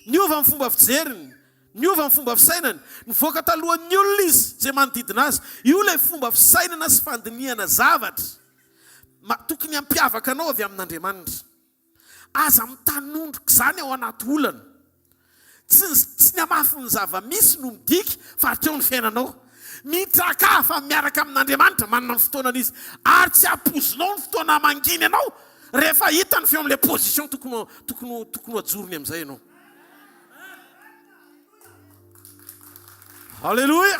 Niova ny fomba fijeriny, niova ny fomba fisainany, nivoaka talohan'ny olona izy, izay manodidina azy. Io ilay fomba fisainana sy fandinihana zavatra tokony hampiavaka anao avy amin'Andriamanitra. Aza mitanondrika izany ao anaty olana. Tsy ny tsy ny hamafin'ny zava-misy no midika fa hatreo ny fiainanao. Mitrakà fa miaraka amin'Andriamanitra, manana ny fotoanany Izy. Ary tsy ampoizinao ny fotoana hamanginy anao rehefa hitany fa eo amin'ilay position tokony tokony tokony ho ajorony amin'izay ianao. Alléluia!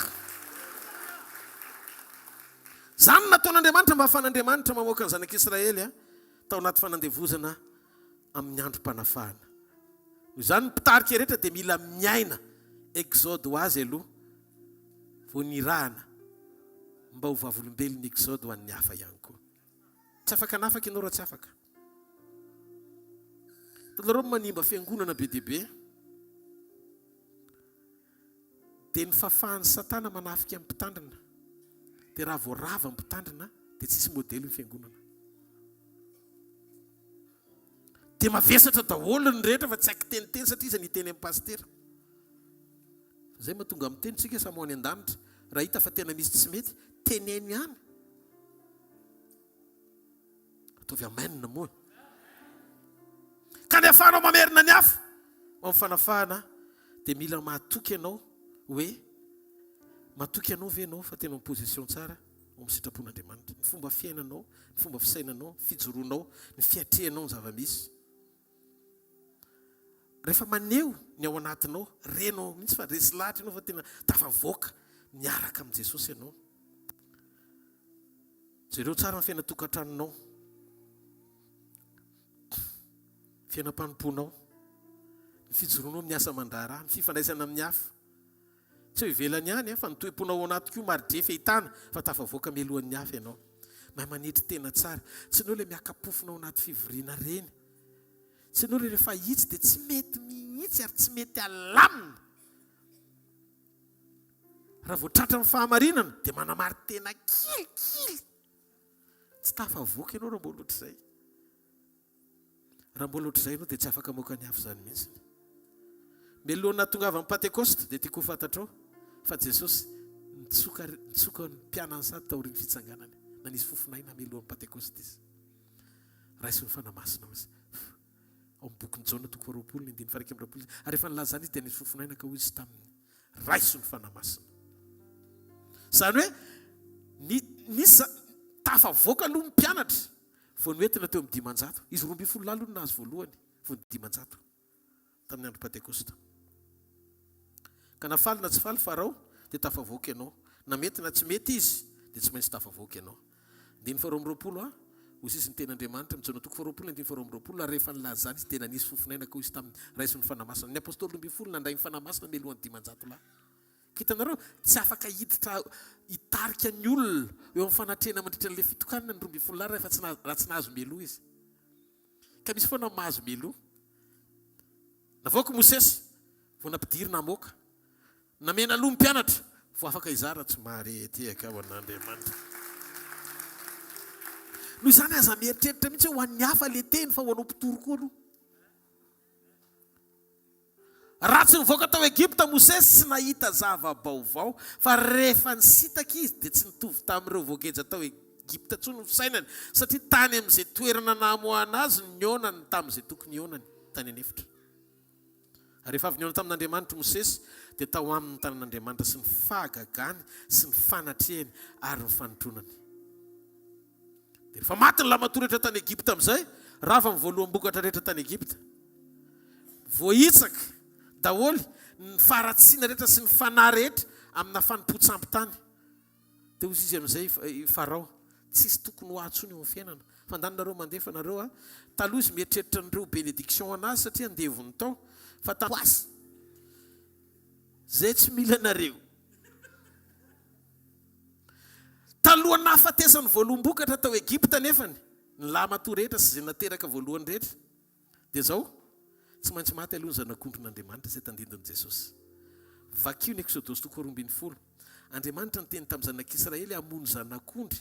Izany no nataon'Andriamanitra mba hahafahan'Andriamanitra mamoaka ny zanak'Israely tao anaty fanandevozana amin'ny androm-panafahana. Noho izany ny mpitarika rehetra dia mila miaina exode ho azy aloha vao nirahana mba ho vavolombelon'ny exode ho an'ny hafa ihany koa. Tsy afaka hanafaka ianao raha tsy afaka. Hitanareo manimba fiangonana be dia be dia ny fahafahan'i Satana manafika ny mpitandrina. Dia raha vao rava ny mpitandrina dia tsisy modely ny fiangonana. Dia mavesatra daholo ny rehetra fa tsy haiko teniteny satria iza ny hiteny amin'ny pasitera. Izay mahatonga miteny tsika samy ho any an-danitra. Raha hita fa tena misy tsy mety, teneno ihany. Ataovy amen moa. Ka ny ahafahanao mamerina ny hafa ho amin'ny fanafahana dia mila mahatoky ianao hoe matoky anao ve ianao fa tena en position tsara ao amin'ny sitrapon'Andriamanitra. Ny fomba fiainanao, ny fomba fisainanao, ny fijoroanao, ny fiatrehanao ny zava-misy. Rehefa maneho ny ao anatinao, renao mihitsy fa resy lahatra ianao fa tena tafavoaka miaraka amin'i Jesosy ianao. Jereo tsara ny fiainan-tokantranonao, fiainam-panompoanao, ny fijoroanao amin'ny asa aman-draharaha, ny fifandraisana amin'ny hafa. Tsy eo ivelany ihany fa ny toe-ponao ao anaty koa mari-drefy ahitana fa tafavoaka mialohan'ny hafa ianao. Mahay manetry tena tsara. Tsy ianao ilay miaka-pofona ao anaty fivoriana ireny. Tsy ianao ilay rehefa ahitsy dia tsy mety mihitsy ary tsy mety alamina. Raha vao tratran'ny fahamarinana dia manamari-tena kelikely. Tsy tafavoaka ianao raha mbola ohatr'izay. Raha mbola ohatr'izay ianao dia tsy afaka hamoaka ny hafa izany mihitsy. Mialohan'ny nahatongavan'ny Pantekosta dia tiako ho fantatrao fa Jesosy nitsoka nitsoka ny mpianany sady taorian'ny fitsanganany. Nanisy fofon'aina mialohan'ny Pantekosta izy. Raiso ny Fanahy Masina hoy izy. Ao amin'ny bokin'i Jaona toko faharoapolo ny andininy faha-21 izy. Ary rehefa nilaza izany izy dia nisy fofon'aina ka hoy izy taminy, Raiso ny Fanahy Masina. Izany hoe ny nisy tafavoaka aloha ny mpianatra vao noentina teo amin'ny 500. Izy 12 lahy aloha no nahazo voalohany vao ny 500 tamin'ny andro Pantekosta. Ka na faly na tsy faly Farao dia tafavoaka ianao. Na mety na tsy mety izy dia tsy maintsy tafavoaka ianao. Andininy faharoa amby roapolo a, Hoy sisa ny tenin'Andriamanitra, amin'ny Jaona toko faharoapolo andininy faharoa amby roapolo, Ary rehefa nilaza izany izy dia nanisy fofon'aina ka hoy izy taminy, Raiso ny Fanahy Masina. Ny Apostoly 12 nandray ny Fanahy Masina mialohan'ny 500 lahy. Ka hitanareo, tsy afaka hiditra hitarika ny olona eo amin'ny fanatrehana mandritra an'ilay fitokanana ny 12 lahy rehefa tsy raha tsy nahazo mialoha izy. Ka misy foana mahazo mialoha. Navoaka Mosesy, vao nampidirina hamoaka. Namena aloha ny mpianatra, vao afaka hizara tsy mahare tehaka ho an'Andriamanitra. Noho izany aza mieritreritra mihitsy hoe ho an'ny hafa ilay teny fa ho anao mpitory koa aloha. Raha tsy nivoaka tao Egypta Mosesy tsy nahita zava-baovao, fa rehefa nisintaka izy dia tsy nitovy tamin'ireo voageja tao Egypta intsony ny fisainany, satria tany amin'izay toerana namoahana azy no nihaonany tamin'izay tokony hihaonany, tany an'efitra. Ary rehefa avy nihaona tamin'Andriamanitra Mosesy, dia tao aminy ny tanan'Andriamanitra sy ny fahagagany sy ny fanatrehany ary ny fanotronany. Dia rehefa maty ny lamatoa rehetra tany Egypta amin'izay, rava ny voaloham-bokatra rehetra tany Egypta. Voahitsaka daholo ny faharatsiana rehetra sy ny fanahy rehetra amina fanompoan-tsampy tany. Dia hoy izy amin'izay i Farao, Tsisy tokony ho ahy intsony eo amin'ny fiainana. Fa ndany nareo mandefa nareo a. Taloha izy mieritreritra an'ireo bénédiction anazy satria andevony tao. Fa tam. Zay tsy mila anareo. Talohan'ny nahafatesan'ny voaloham-bokatra tao Egypta anefa, ny lahimatoa rehetra sy izay nateraka voalohany rehetra, dia izao, tsy maintsy maty aloha ny Zanak'ondrin'Andriamanitra izay tandindon'i Jesosy. Vakio ny Eksodosy toko faharoambinifolo. Andriamanitra niteny tamin'ny zanak'Israely hamono zanak'ondry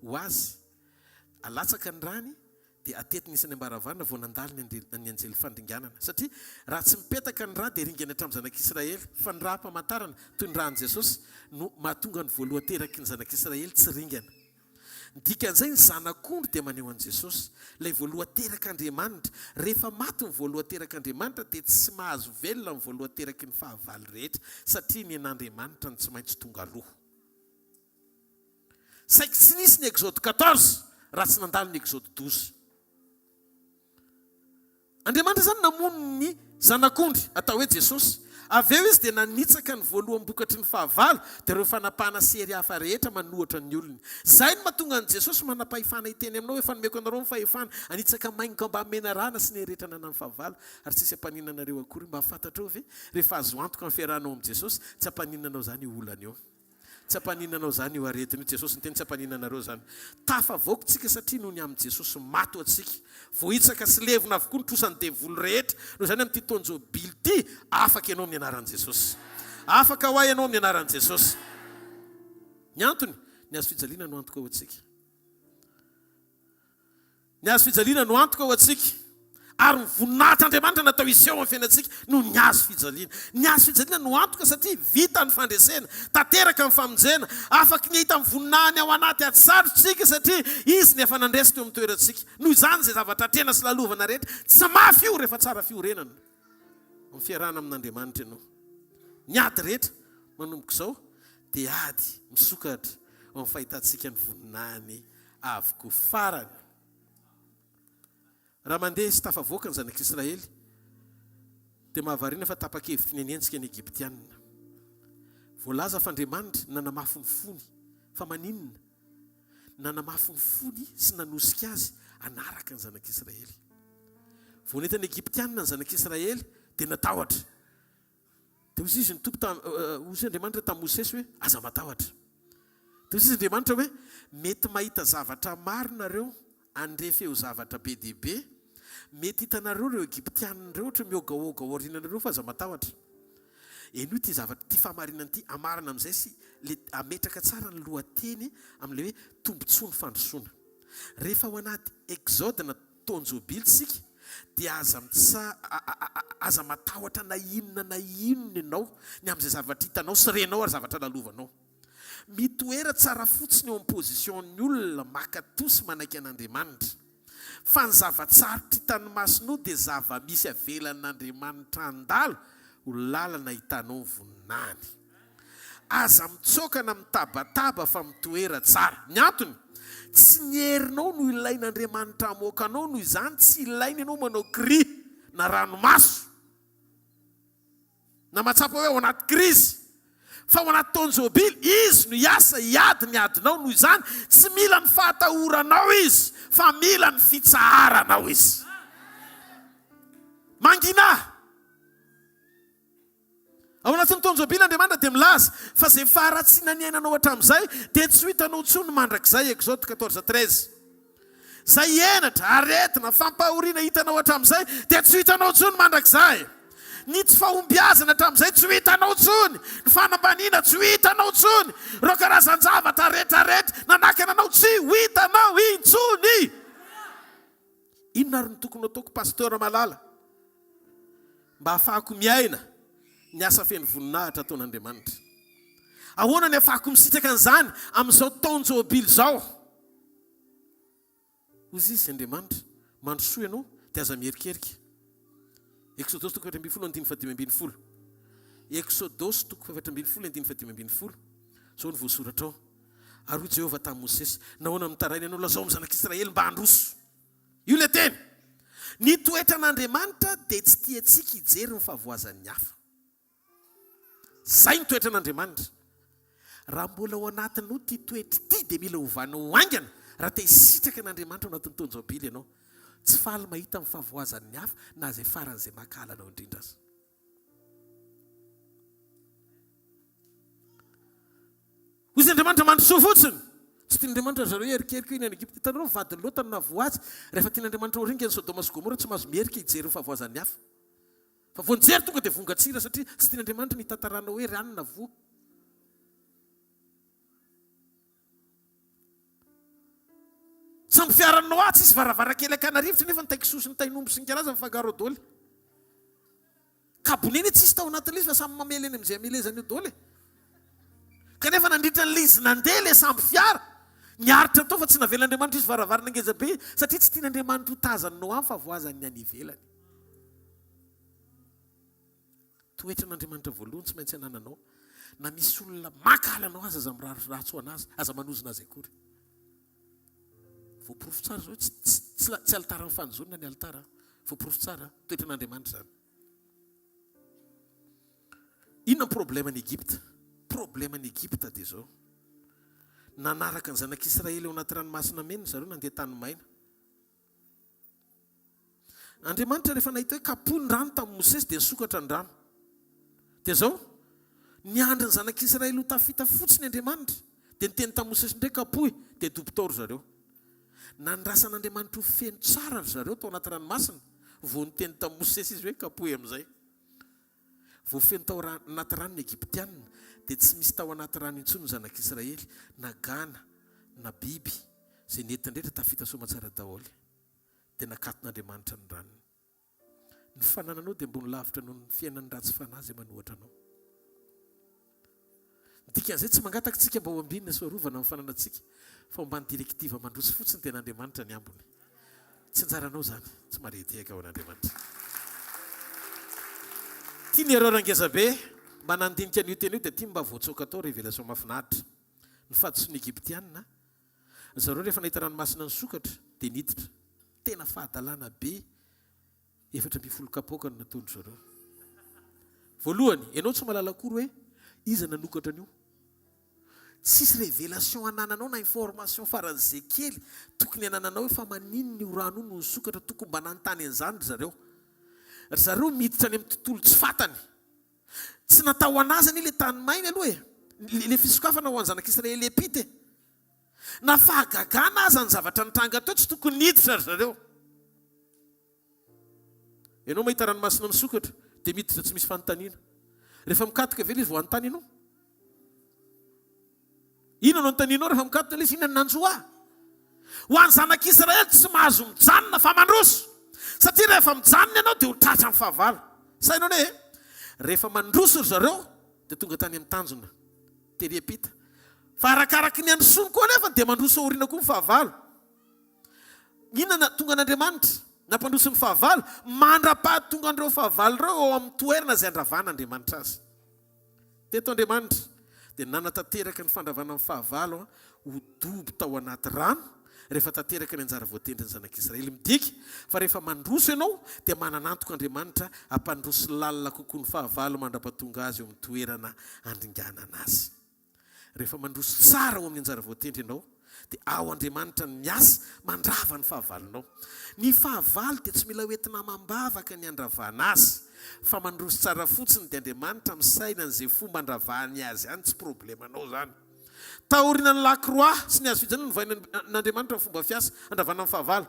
ho azy. Alatsaka ny rany, dia atetiny isany am-baravarana vao nandalo ny ny anjely fandringanana. Satria raha tsy mipetaka ny ra dia ringany hatramin'ny zanak'Israely. Fa ny ra-pamantarana, toy ny ra an'i Jesosy, no mahatonga ny voalohan-teraky ny zanak'Israely tsy ringana. Ny dikan'izay, ny zanak'ondry dia maneho an'i Jesosy, ilay voalohan-terak'Andriamanitra. Rehefa maty ny voalohan-terak'Andriamanitra dia tsy mahazo velona ny voalohan-teraky ny fahavalo rehetra, satria ny an'Andriamanitra no tsy maintsy tonga aloha. Saiky tsy nisy ny Exode 14 raha tsy nandalo ny Exode 12. Andriamanitra izany namono ny zanak'ondry atao hoe Jesosy. Avy eo izy dia nanitsaka ny voaloham-bokatry ny fahavalo, dia ireo fanapahana sy hery hafa rehetra manohatra ny olony. Izay no mahatonga an'i Jesosy manam-pahefana hiteny aminao, Efa nomeko anareo ny fahefana hanitsaka maingoka ambany menarana sy ny hery rehetra ananan'ny fahavalo, ary tsy hisy hampaninona anareo akory. Mba fantatrao ve? Rehefa azo antoka ny fiarahanao amin'i Jesosy, tsy hampaninona anao izany io olana io. Tsy hampaninona anao izany io aretina io. Jesosy niteny tsy hampaninona anareo izany. Tafavoaka tsika satria noho ny amin'i Jesosy maty ho antsika. Voahitsaka sy levona avokoa ny trosan'ny devoly rehetra. Noho izany amin'ity taon-jobily ity, afaka ianao amin'ny anaran'i Jesosy. Afaka ho ahy ianao amin'ny anaran'i Jesosy. Ny antony, ny hazo fijaliana no antoka ho antsika. Ny hazo fijaliana no antoka ho antsika, ary ny voninahitr'Andriamanitra natao hiseho amin'ny fiainantsika noho ny hazo fijaliana. Ny hazo fijaliana no antoka satria vita ny fandresena, tanteraka ny famonjena, afaky ny hahita ny voninahiny ao anaty ady sarotra isika satria Izy no efa nandresy teo amin'ny toerantsika. Noho izany izay zavatra atrehina sy lalovana rehetra, tsy mafy io rehefa tsara fiorenana amin'ny fiarahana amin'Andriamanitra ianao. Ny ady rehetra manomboka izao dia ady misokatra ao amin'ny fahitantsika ny voninahiny avokoa. Farany, raha mandeha sy tafavoaka ny zanak'Israely, dia mahavariana fa tapa-kevitry ny hanenjika ny Egyptiana. Voalaza fa Andriamanitra nanamafy ny fony. Fa maninona? Nanamafy ny fony sy nanosika azy hanaraka ny zanak'Israely. Vao nahita ny Egyptiana ny zanak'Israely, dia natahotra. Dia hoy izy ny Tompo tam, hoy Andriamanitra tamin'i Mosesy hoe, Aza matahotra. Dia hoy izy Andriamanitra hoe, Mety mahita zavatra maro nareo, handre feo zavatra be dia be, mety hitanareo ireo Egyptianina ireo ohatra mihogahoga ao aoriananareo fa aza matahotra. Henoy ity zavatra, ity fahamarinana ity, hamarana amin'izay sy le hametraka tsara ny lohateny amin'ilay hoe tombontsoa ny fandrosoana. Rehefa ao anaty Exode na taon-jobily isika dia aza mitsa aza matahotra na inona na inona ianao ny amin'izay zavatra hitanao sy renao ary zavatra lalovanao. Mitoera tsara fotsiny eo amin'ny position-n'ny olona mankatò sy manaiky an'Andriamanitra. Fa ny zava-tsarotra hitan'ny masonao dia zava-misy avelan'Andriamanitra handalo ho lalana hitanao ny voninahiny. Aza mitsoaka na mitabataba fa mitoera tsara. Ny antony? Tsy ny herinao no ilain'Andriamanitra hamoaka anao noho izany tsy ilaina ianao manao cri na ranomaso na mahatsapa hoe ao anaty krizy fa ao anaty taon-jobily Izy no hiasa hiady ny adinao noho izany tsy mila ny fahatahoranao Izy fa mila ny fitsaharanao Izy. Mangina! Ao anatin'ny taon-jobily Andriamanitra dia milaza fa izay faharatsiana niainanao hatramin'izay dia tsy ho hitanao intsony mandrakizay, Exode 14, 13. Izay henatra, aretina, fampahoriana hitanao hatramin'izay dia tsy ho hitanao intsony mandrakizay. Ny tsy fahombiazana hatramin'izay tsy ho hitanao intsony, ny fanambaniana tsy ho hitanao intsony, ireo karazan-javatra rehetrarehetra nanakana anao tsy ho hitanao intsony. Inona ary no tokony ho ataoko Pasteur malala mba hahafahako miaina ny asa feno voninahitra ataon'Andriamanitra? Ahoana ny hahafahako misitraka an'izany amin'izao taon-jobily izao? Hoy izy, Andriamanitra, mandrosoa ianao dia aza miherikerika. Eksodosy toko 14 andininy 15. Eksodosy toko 14 andininy 15. Izao no voasoratra ao. Ary hoy Jehovah tamin'i Mosesy, Nahoana no mitaraina ianao? Lazao amin'ny zanak'Israely mba handroso. Io ilay teny. Ny toetran'Andriamanitra dia tsy tiantsika hijery ny fahavoazan'ny hafa. Izay ny toetran'Andriamanitra. Raha mbola ao anatinao ity toetra ity dia mila ovana ho haingana raha te hisitraka an'Andriamanitra ao anatin'ny taon-jobily ianao. Tsy faly mahita ny fahavoazan'ny hafa na izay faran'izay mankahala anao indrindra aza. Hoy izy, Andriamanitra, mandrosoa fotsiny. Tsy tian'Andriamanitra ry zareo hierikerika iny any Egypta. Hitanareo ny vadin'i Lota no nahavoa azy. Rehefa tian'Andriamanitra ho ringana Sodoma sy Gomora tsy mahazo miherika hijery ny fahavoazan'ny hafa. Fa vao nijery tonga dia vongan-tsira satria tsy tian'Andriamanitra ny hitantarana hoe ry anona voa. Sambo fiaran'i Noa tsisy varavarankely akana rivotra nefa ny tai-kisoa sy ny tain'omby sy ny karazany mifangaro ao daholo. Kabone anie tsisy tao anatin'ilay izy fa samy mamely eny amin'izay amelezany eo daholo e. Kanefa nandritra an'ilay izy nandeha ilay sambo fiara, niaritra tao fa tsy navelan'Andriamanitra hisy varavarana ngeza be satria tsy tian'Andriamanitra ho tazan'i Noa ny fahavoazan'ny any ivelany. Toetran'Andriamanitra voalohany tsy maintsy anananao, na misy olona mankahala anao aza aza mirary ratsy ho an'azy, aza manozona azy akory. Voaporofo tsara izao hoe tsy, tsy, tsy, tsy alitaran'ny fanozonana ny alitara. Voaporofo tsara, toetran'Andriamanitra izany. Inona ny probleman'i Egypta? Probleman'i Egypta dia izao. Nanaraka ny zanak'Israely ao anaty ranomasina mena zareo nandeha tany maina. Andriamanitra rehefa nahita hoe kapohy ny rano tamin'i Mosesy dia nisokatra ny rano. Dia izao, niandry ny zanak'Israely ho tafita fotsiny Andriamanitra, dia niteny tamin'i Mosesy indray kapohy, dia dobo tao ry zareo. Nandrasan'Andriamanitra ho feno tsara ry zareo tao anaty ranomasina, vao niteny tamin'i Mosesy izy hoe kapohy amin'izay. Vao feno tao anaty rano ny Egyptiana, dia tsy misy tao anaty rano intsony ny zanak'Israely, na gana, na biby, izay nentiny rehetra tafita soamantsara daholo. Dia nakaton'Andriamanitra ny ranony. Ny fanananao dia ambony lavitra noho ny fiainan'ny ratsy fanahy izay manohatra anao. Ny dikan'izay, tsy mangataka isika mba ho ambinina sy ho arovana amin'ny fananantsika, fa ho ambany directive mandroso fotsiny dia an'Andriamanitra ny ambiny. Tsy anjaranao izany, tsy marehetehaka ho an'Andriamanitra. Tia ny erreur ngezabe, mba nandinika an'io teny io dia tia mba voatsoaka tao révélation mahafinaritra. Ny fahadisoan'ny Egyptiana, zareo rehefa nahita ranomasina nisokatra dia niditra. Tena fahadalana be 14 kapoaka no nataon-dry zareo. Voalohany, ianao tsy mahalala akory hoe iza nanokatra an'io. Tsisy révélation anananao na information faran'izay kely tokony anananao hoe fa maninona io rano io no nisokatra, tokony mba nanontany an'izany ry zareo. Ry zareo miditra any amin'ny tontolo tsy fantany. Tsy natao ho an'azy anie ilay tany maina aloha e! Ilay fisokafana ho an'ny zanak'Israely hiampita e! Na fahagagana aza ny zavatra nitranga teo, tsy tokony niditra ry zareo. Ianao mahita ranomasina misokatra dia miditra tsy misy fanontaniana. Rehefa mikatoka ve ilay izy vao hanontany ianao? Inona no anontanianao rehefa mikatona ilay izy? Inona no nanjo ahy? Ho an'ny zanak'Israely tsy mahazo mijanona fa mandroso. Satria rehefa mijanona ianao dia ho tratran'ny fahavalo. Saino anie e! Rehefa mandroso ry zareo dia tonga tany amin'ny tanjona. Tery am-pita. Fa arakaraky ny androsoany koa anefa dia mandroso aoriana koa ny fahavalo. Inona no nahatonga an'Andriamanitra nampandroso ny fahavalo? Mandra-pahatonga an'ireo fahavalo ireo eo amin'ny toerana izay andravan'Andriamanitra azy. Teto Andriamanitra dia nanatanteraka ny fandravana ny fahavalo ho dobo tao anaty rano rehefa tanteraka ny anjara voatendrin'ny zanak'Israely. Midika fa rehefa mandroso ianao dia manana antoka Andriamanitra hampandroso lalina kokoa ny fahavalo mandra-pahatonga azy eo amin'ny toerana handringanana azy. Rehefa mandroso tsara ao amin'ny anjara voatendry ianao, dia ao Andriamanitra no miasa mandrava ny fahavalonao. Ny fahavalo dia tsy mila hoentina amam-bavaka ny handravana azy, fa mandroso tsara fotsiny dia Andriamanitra misaina an'izay fomba handravany azy any, tsy problemanao izany. Taorianan'ny la croix sy ny hazo fijaliana novain'Andriamanitra ny fomba fiasa handravana ny fahavalo.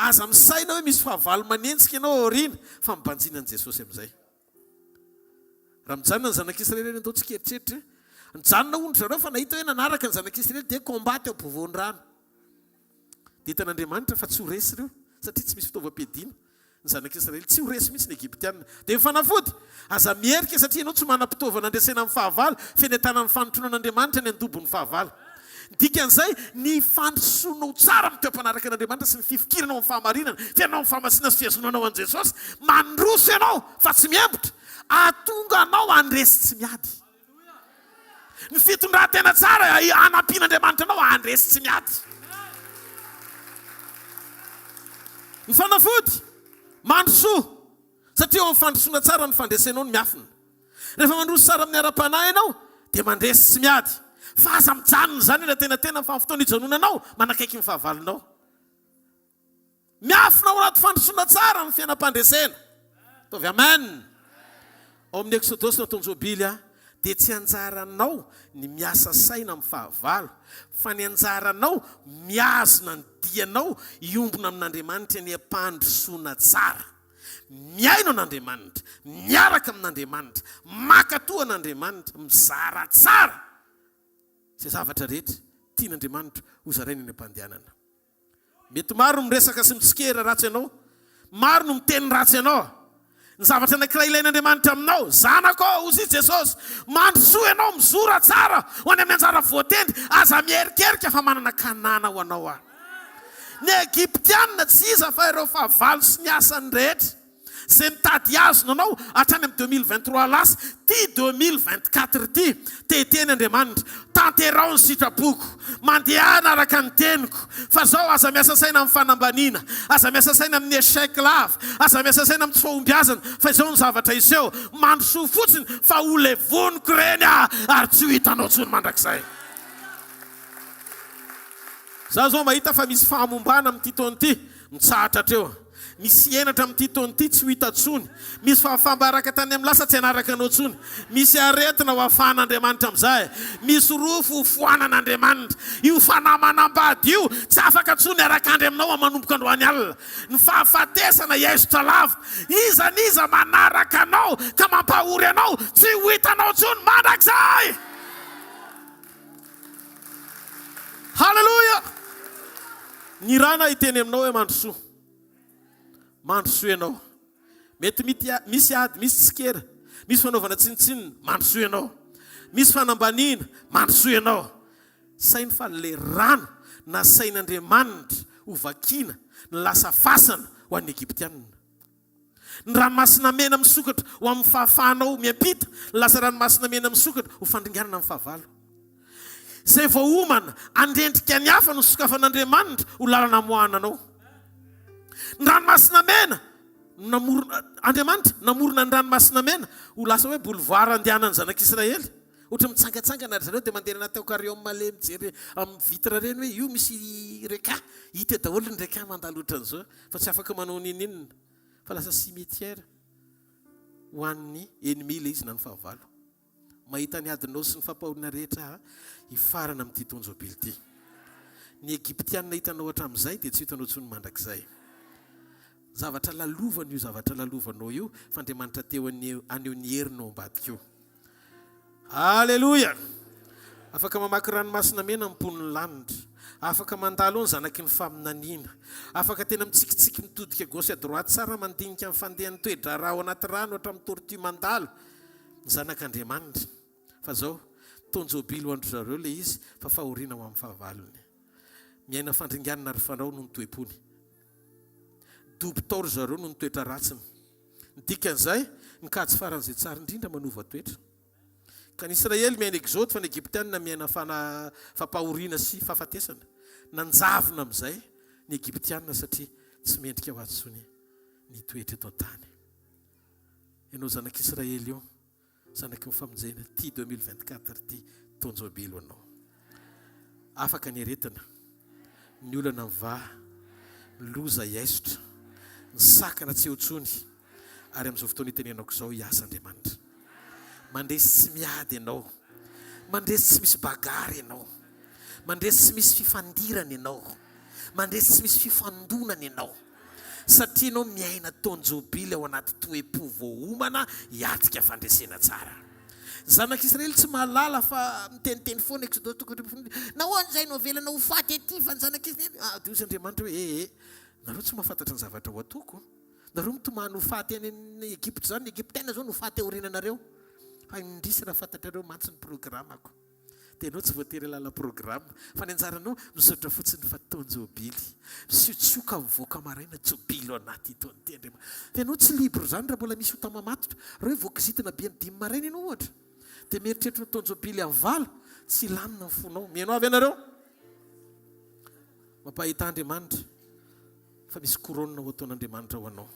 Aza misaina hoe misy fahavalo manenjika ianao aoriana, fa mibanjina an'i Jesosy amin'izay. Raha mijanona ny zanak'Israely any andao tsika hieritreritra e. Nijanona hono ry zareo fa nahita hoe nanaraka ny zanak'Israely dia combat teo ampovoan'ny rano. Dia hitan'Andriamanitra fa tsy ho resy ireo satria tsy misy fitaovam-piadiana ny zanak'Israely. Tsy ho resy mihitsy ny Egyptiana. Dia ny fanafody, aza miherika satria ianao tsy manam-pitaovana handresena amin'ny fahavalo, fenentanan'ny fanotronan'Andriamanitra ny andobon'ny fahavalo. Ny dikan'izay, ny fandrosoanao tsara amin'ny toe-panaraka an'Andriamanitra sy ny fifikiranao amin'ny fahamarinana, fiainanao amin'ny fahamasinana sy fihazonanao an'i Jesosy, mandroso ianao fa tsy miembotra, hahatonga anao handresy tsy miady. Ny fitondran-tena tsara hanampian'Andriamanitra anao handresy tsy miady. Ny fanafody, mandrosoa, satria ao amin'ny fandrosoana tsara ny fandresenao no miafina. Rehefa mandroso tsara amin'ny ara-panahy ianao, dia mandresy sy miady. Fa aza mijanona izany eny antenatenany fa amin'ny fotoana ijanonanao, manakaiky ny fahavalonao. Miafina ao anaty fandrosoana tsara ny fiainam-pandresena. Ataovy Amen. Ao amin'ny Eksodosy nataon'i Jobily, Dia tsy anjaranao ny miasa saina amin'ny fahavalo, fa ny anjaranao mihazona ny dianao hiombona amin'Andriamanitra eny am-pandrosoana tsara. Mihaino an'Andriamanitra, miaraka amin'Andriamanitra, mankatò an'Andriamanitra, mizara tsara izay zavatra rehetra tian'Andriamanitra hozaraina eny am-pandehanana. Mety maro no miresaka sy mitsikera ratsy anao. Maro no miteny ratsy anao. Ny zavatra anankiray ilain'Andriamanitra aminao, Zanako ô, hozy i Jesosy, mandrosoa ianao, mizora tsara ho any amin'ny anjara voatendry, aza miherikerika fa manana Kanana ho anao Aho. Ny Egyptiana tsy iza fa ireo fahavalo sy ny asany rehetra. Izay mitady hihazona anao hatrany amin'ny 2023 lasa, ity 2024 ity, te hiteny Andriamanitra, tanteraho ny sitrapoko, mandehana araka ny teniko, fa zao aza miasa saina amin'ny fanambaniana, aza miasa saina amin'ny échec lava, aza miasa saina amin'ny tsy fahombiazana, fa izao ny zavatra hiseho, mandrosoa fotsiny fa ho levoniko ireny aho ary tsy ho hitanao intsony mandrakizay. Za zao mahita fa misy fahamombana amin'ity taona ity, mitsahatra hatreo. Misy henatra amin'ity taona ity tsy ho hita intsony. Misy fahafaham-baraka tany amin'ny lasa tsy hanaraka anao intsony. Misy aretina ho afahan'Andriamanitra amin'izay. Misy rofy ho foanan'Andriamanitra. Io fanahy manambady io tsy afaka intsony hiaraka-andry aminao manomboka androany alina. Ny fahafatesana hiaisotra lavitra. Iza n'iza manaraka anao ka mampahory anao tsy ho hitanao intsony mandrakizay. Haleloia! Ny rana hiteny aminao hoe mandrosoa. Mandrosoa ianao. Mety misy ady, misy tsikera, misy fanaovana tsinontsinona, mandrosoa ianao. Misy fanambaniana, mandrosoa ianao. Saino fa ilay rano nasain'Andriamanitra ho vakiana no lasa fasana ho an'ny Egyptianina. Ny ranomasina mena misokatra ho amin'ny fahafahanao miampita, ny lasa ranomasina mena misokatra ho fandringanana ny fahavalo. Izay voaomana handrendrika ny hafa no sokafan'Andriamanitra ho lalana hamoahana anao. Ny ranomasina mena no namorona, Andriamanitra namorona ny ranomasina mena ho lasa hoe boulevard andehanan'ny zanak'Israely. Ohatra mitsangatsangana ry zareo dia mandeha anaty aquarium le mijery amin'ny vitre ireny hoe io misy requin, hita eo daholo ny requin mandalo ohatran'izao fa tsy afaka manao n'inon'inona fa lasa cimetière ho an'ny ennemi ilay izy na ny fahavalo. Mahita ny adinao sy ny fampahoriana rehetra hifarana amin'ity taon-jobily ity. Ny Egyptiana hitanao hatramin'izay dia tsy ho hitanao intsony mandrakizay. Zavatra lalovana io zavatra lalovanao io fa Andriamanitra te haneho ny heriny ao ambadika io. Aleloia! Afaka mamaky ranomasina mena ny mponin'ny lanitra. Afaka mandalo ao ny zanaky ny faminaniana. Afaka tena mitsikitsiky mitodika gauche à droite tsara mandinika ny fandehan'ny toe-draharaha ao anaty rano hatramin'ny tortue mandalo ny zanak'Andriamanitra. Fa zao, taon-jobily ho an-dry zareo ilay izy fa fahoriana ho amin'ny fahavalony. Miaina fandringanana ry Farao noho ny toe-pony. Dobo tao ry zareo noho ny toetra ratsiny. Ny dikan'izay, ny kajy faran'izay tsara indrindra manova toetra. Ka ny Israely miaina exode fa ny Egyptiana miaina fana fampahoriana sy fahafatesana. Nanjavona amin'izay ny Egyptiana satria tsy mendrika ho azy intsony ny hitoetra eto an-tany. Ianao zanak'Israely io, Zanaky ny famonjena ity 2024 ity taon-jobily ho anao. Afaka ny aretina, ny olana mivaha, ny loza hiaisotra, ny sakana tsy eo intsony, ary amin'izao fotoana itenenako izao hiasa Andriamanitra. Mandresy tsy miady ianao. Mandresy tsy misy bagarre ianao. Mandresy tsy misy fifandirana ianao. Mandresy tsy misy fifandonana ianao. Satria ianao miaina taon-jobily ao anaty toe-po voaomana hiatrika fandresena tsara. Ny zanak'Israely tsy mahalala fa miteniteny foana Eksodosy toko 13. Nahoana izahay no avelana ho faty ety fa ny zanak'Israely. Ah, dia hoy Andriamanitra hoe, ee, nareo tsy mahafantatra ny zavatra ho ataoko. Nareo mitomany ho faty any Egypta izany, ny Egyptiana izao no faty aoriananareo. Fa indrisy raha fantatrareo mantsy ny programako. Dia ianao tsy voatery halala programme fa ny anjaranao misaotra fotsiny fa taon-jobily. Misiotsioka mivoaka maraina jobily ao anaty itony ity Andriamanitra. Fa ianao tsy libre izany raha mbola misy ota mamatotra. Raha hoe voakizitina be amin'ny dimy maraina ianao ohatra dia mieritreritra ny taon-jobily amin'ny valo, tsy hilamina ny fonao. Mihaino avy ianareo? Mampahita Andriamanitra fa misy couronne ho ataon'Andriamanitra ho anao.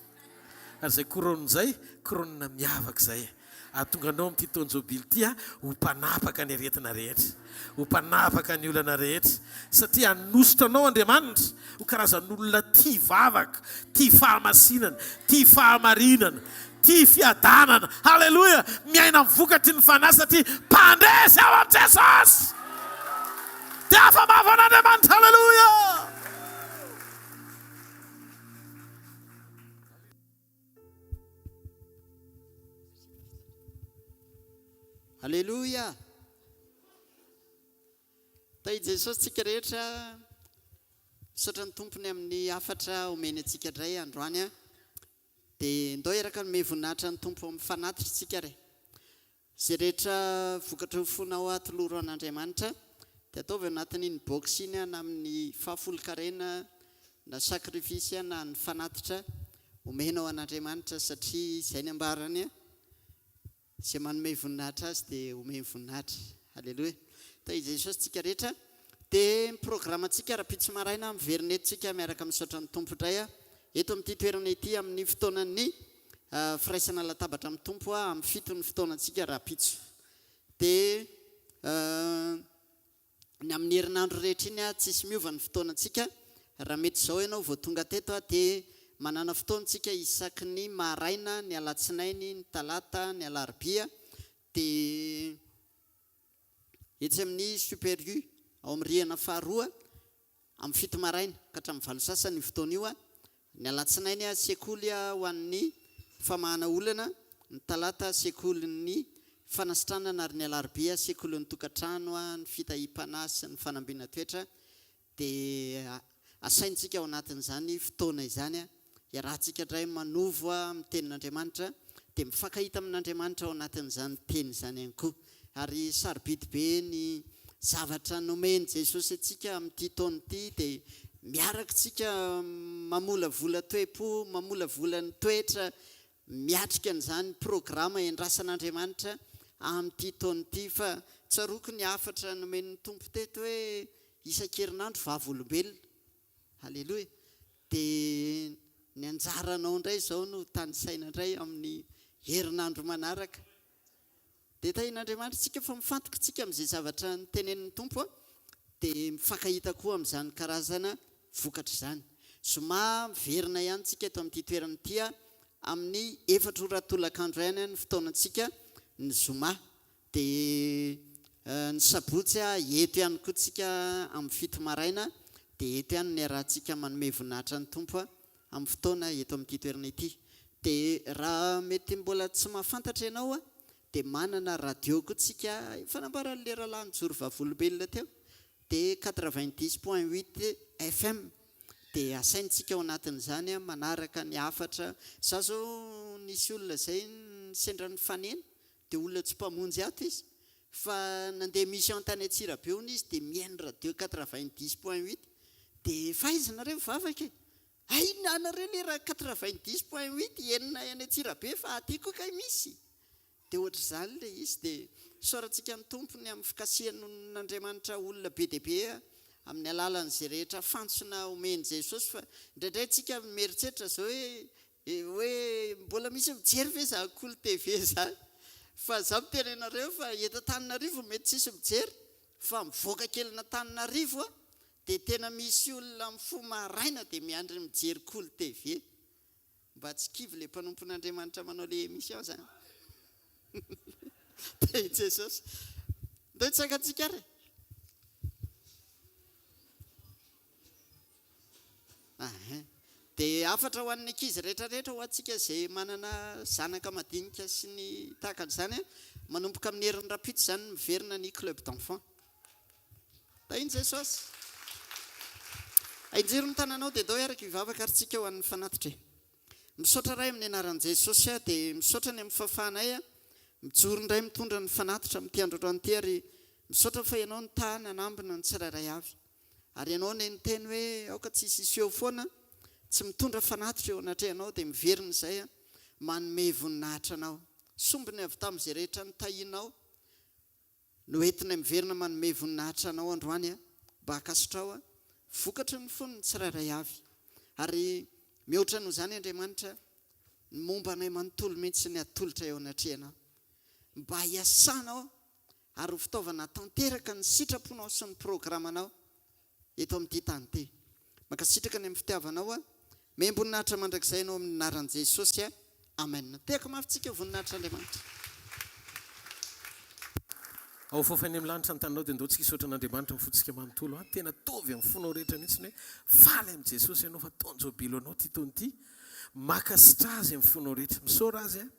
Ary izay couronne izay, couronne miavaka izay. Hahatonga anao amin'ity taon-jobily ity ho mpanapaka ny aretina rehetra, ho mpanapaka ny olana rehetra, satria hanosotra anao Andriamanitra ho karazan'olona tia vavaka, tia fahamasinana, tia fahamarinana, tia fiadanana. Haleloia! Miaina amin'ny vokatry ny Fanahy satria mpandresy ao amin'i Jesosy! Dia afa-bava an'Andriamanitra! Haleloia! Aleloia! Tahin'i Jesosy tsika rehetra. Misaotra ny Tompo ny amin'ny hafatra omeny antsika indray androany. Dia ndao hiaraka hanome voninahitra ny Tompo amin'ny fanatitra tsika re. Izay rehetra vokatry ny fonao atoloro an'Andriamanitra dia ataovy ao anatin'iny box iny na amin'ny fahafolonkarena na sacrifice na ny fanatitra omenao an'Andriamanitra satria izay ny ambarany izay manome voninahitra azy dia omeny voninahitra. Aleloia. Tahin'i Jesosy tsika rehetra. Dia ny programantsika rahampitso maraina miverina eto tsika miaraka misaotra ny Tompo indray eto amin'ity toerana ity amin'ny fotoanan'ny Firaisana latabatra amin'ny Tompo amin'ny fito ny fotoanantsika rahampitso. Dia ny amin'ny herinandro rehetra iny tsisy miova ny fotoanantsika. Raha mety izao ianao vao tonga teto dia manana fotoana tsika isaky ny maraina, ny alatsinainy, ny talata, ny alarobia. Dia etsy amin'ny Super U ao amin'ny rihana faharoa Amin'ny fito maraina ka hatramin'ny valo sasany io fotoana io. Ny alatsinainy sekoly ho an'ny famahana olana, ny talata sekolin'ny fanasitranana ary ny alarobia sekolin'ny tokantrano, ny fitahiam-panahy sy ny fanambina-toetra dia asaintsika ao anatin'izany fotoana izany. Iarahantsika indray manovo amin'ny tenin'Andriamanitra dia mifankahita amin'Andriamanitra ao anatin'izany teny izany ihany koa. Ary sarobidy be ny zavatra nomen'i Jesosy antsika amin'ity taona ity dia miaraka isika mamolavola toe-po, mamolavola ny toetra, miatrika an'izany programa endrasan'Andriamanitra amin'ity taona ity. Fa tsaroako ny hafatra nomen'ny Tompo teto hoe isan-kerinandro vavolombelona. Aleloia! Dia ny anjaranao indray izao no tanisaina indray amin'ny herinandro manaraka. Dia tahian'Andriamanitra isika fa mifantoka isika amin'izay zavatra notenenin'ny Tompo dia mifankahita koa amin'izany karazana vokatra izany. Zoma miverina ihany isika eto amin'ity toerana ity amin'ny efatra ora tolakandro ihany ny fotoanantsika ny zoma. Dia ny sabotsy eto ihany koa tsika amin'ny fito maraina dia eto ihany no iarahantsika manome voninahitra ny Tompo amin'ny fotoana eto amin'ity toerana ity. Dia raha mety mbola tsy mahafantatra ianao dia manana radio koa tsika efa nambaran'ilay rahalahy nijoro vavolombelona teo dia quatre-vingt-dix point huit FM dia asaintsika ao anatin'izany manaraka ny hafatra. Za zao nisy olona izay sendra nifanena Dia olona tsy mpamonjy ato izy fa nandeha mission tany Antsirabe hono izy dia mihaino radio 90 point huit dia efa aiza nareo mivavaka e? Hay anareo le raha 90 point huit henonay any Antsirabe fa aty koa kay misy? Dia ohatr'izany le izy dia isaorantsika ny Tompo ny amin'ny fikasihan'Andriamanitra olona be dia be amin'ny alalan'izay rehetra fantsona omen'i Jesosy fa indraindray tsika mieritreritra zao hoe Hoe mbola misy mijery ve zany kolo TV zany? Fa za miteny anareo fa eto Antananarivo mety tsisy mijery fa mivoaka kely an'Antananarivo aho dia tena misy olona mifoha maraina dia miandry mijery kolo TV. Mba tsy kivy le mpanompon'Andriamanitra manao le émission zany. Tahin'i Jesosy. Ndao hitsangantsika ary e. Ahin. Dia hafatra ho an'ny ankizy rehetra rehetra ho antsika izay manana zanaka madinika sy ny tahaka an'izany an, manomboka amin'ny herin'ny rahampitso izany miverina ny club d'enfants. Tahin'i Jesosy. Ainjiro ny tananao dia ndao hiaraka hivavaka ary tsika ho an'ny fanatitra e. Misaotra Ray amin'ny anaran'i Jesosy aho dia misaotra ny amin'ny fahafahanay mijoro indray mitondra ny fanatitra amin'ity andro androany ity ary misaotra fa Ianao nitaha nanambina ny tsirairay avy. Ary ianao anie niteny hoe aoka tsy hisy hiseho foana, tsy mitondra fanatitra eo anatrehanao dia miverina izay manome voninahitra anao. Sombiny avy tamin'izay rehetra nitahianao no entinay miverina manome voninahitra anao androany mba hankasitrao vokatry ny fon'ny tsirairay avy. Ary mihoatra noho izany Andriamanitra, ny momba anay manontolo mihitsy ny atolotra eo anatrehanao. mba hiasanao ary ho fitaovana tanteraka ny sitraponao sy ny programanao eto amin'ity tany ity. Mankasitraka ny amin'ny fitiavanao aho. Mem-boninahitra mandrakizay Ianao amin'ny anaran'i Jesosy a. Amen. Tehaka mafy tsika ho voninahitr'Andriamanitra. Ao fôfa any amin'ny lanitra ny taninao dia ndao tsika hisaotra an'Andriamanitra amin'ny fontsika manontolo an! Tena ataovy amin'ny fonao rehetra mihitsy ny hoe faly amin'i Jesosy ianao fa taon-jobilo anao ity taona ity. Mankasitraha Azy amin'ny fonao rehetra. Misaora Azy an!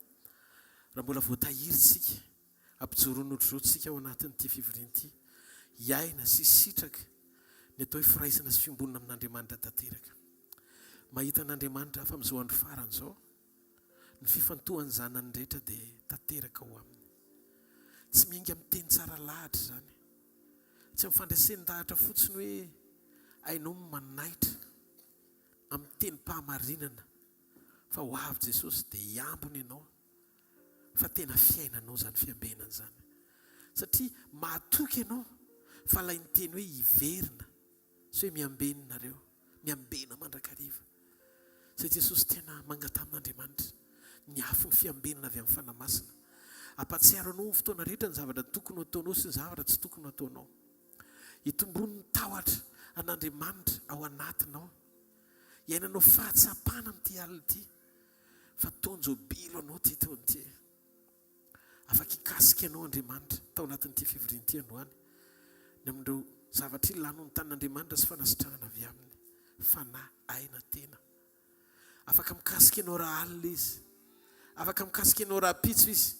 Raha mbola voatahiry tsika. Ampijoroan'ny otrozontsika ao anatin'ity fivoriana ity, hiaina sy hisitraka ny atao hoe firaisana sy fiombonana amin'Andriamanitra tanteraka. Mahita an'Andriamanitra hafa amin'izao andro farany izao, ny fifantohan'ny zanany rehetra dia tanteraka ao aminy. Tsy miainga amin'ny teny tsara lahatra izany. Tsy amin'ny fandresen-dahatra fotsiny hoe hainao ny manaitra amin'ny tenim-pahamarinana fa ho avy Jesosy dia hiambina ianao. fa tena fiainanao izany fiambenana izany satria mahatoky ianao fa ilay niteny hoe hiverina sy hoe miambena nareo, miambena mandrakariva. Izay Jesosy tena mangataha amin'Andriamanitra ny afon'ny fiambenana avy amin'ny Fanahy Masina. Ampahatsiaro anao amin'ny fotoana rehetra ny zavatra tokony ho ataonao sy ny zavatra tsy tokony ho ataonao. Hitomboan'ny tahotra an'Andriamanitra ao anatinao. Iainanao fahatsapana amin'ity alina ity. Fa taon-jobilo anao ity taona ity e. Afaka hikasika anao Andriamanitra tao anatin'ity fivoriana ity androany, ny amin'ireo zavatra ilànao ny tanin'Andriamanitra sy fanasitranana avy Aminy, fanahy, aina, tena. Afaka mikasika anao raha alina Izy. Afaka mikasika anao rahampitso Izy.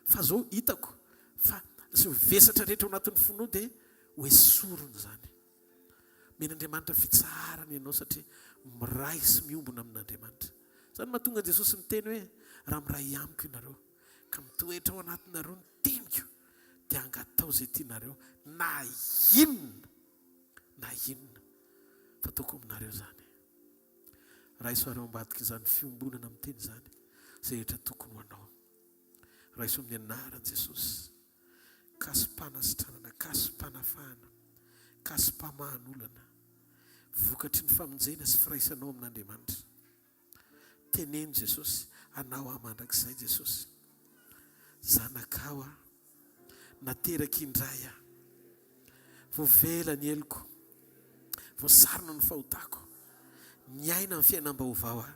Fa izao hitako fa izay vesatra rehetra ao anatin'ny fonao dia ho esoriny izany. Omen'Andriamanitra fitsaharana ianao satria miray sy miombona amin'Andriamanitra. Izany no mahatonga an'i Jesosy miteny hoe, Raha miray amiko ianareo, ka mitoetra ao anatinareo ny teniko, dia angatao izay tianareo, na inona na inona, fa ataoko aminareo izany. Raiso ary ao ambadik'izany fiombonana amin'ny teny izany izay rehetra tokony ho anao. Raiso amin'ny anaran'i Jesosy. Kasom-panasitranana, kasom-panafahana, kasom-pamahan'olana, vokatry ny famonjena sy firaisanao amin'Andriamanitra. Teneno Jesosy, Anao aho mandrakizay Jesosy. Zanakao aho, nateraka indray aho. Voavela ny heloko, voasarona ny fahotako, miaina amin'ny fiainam-baovao aho.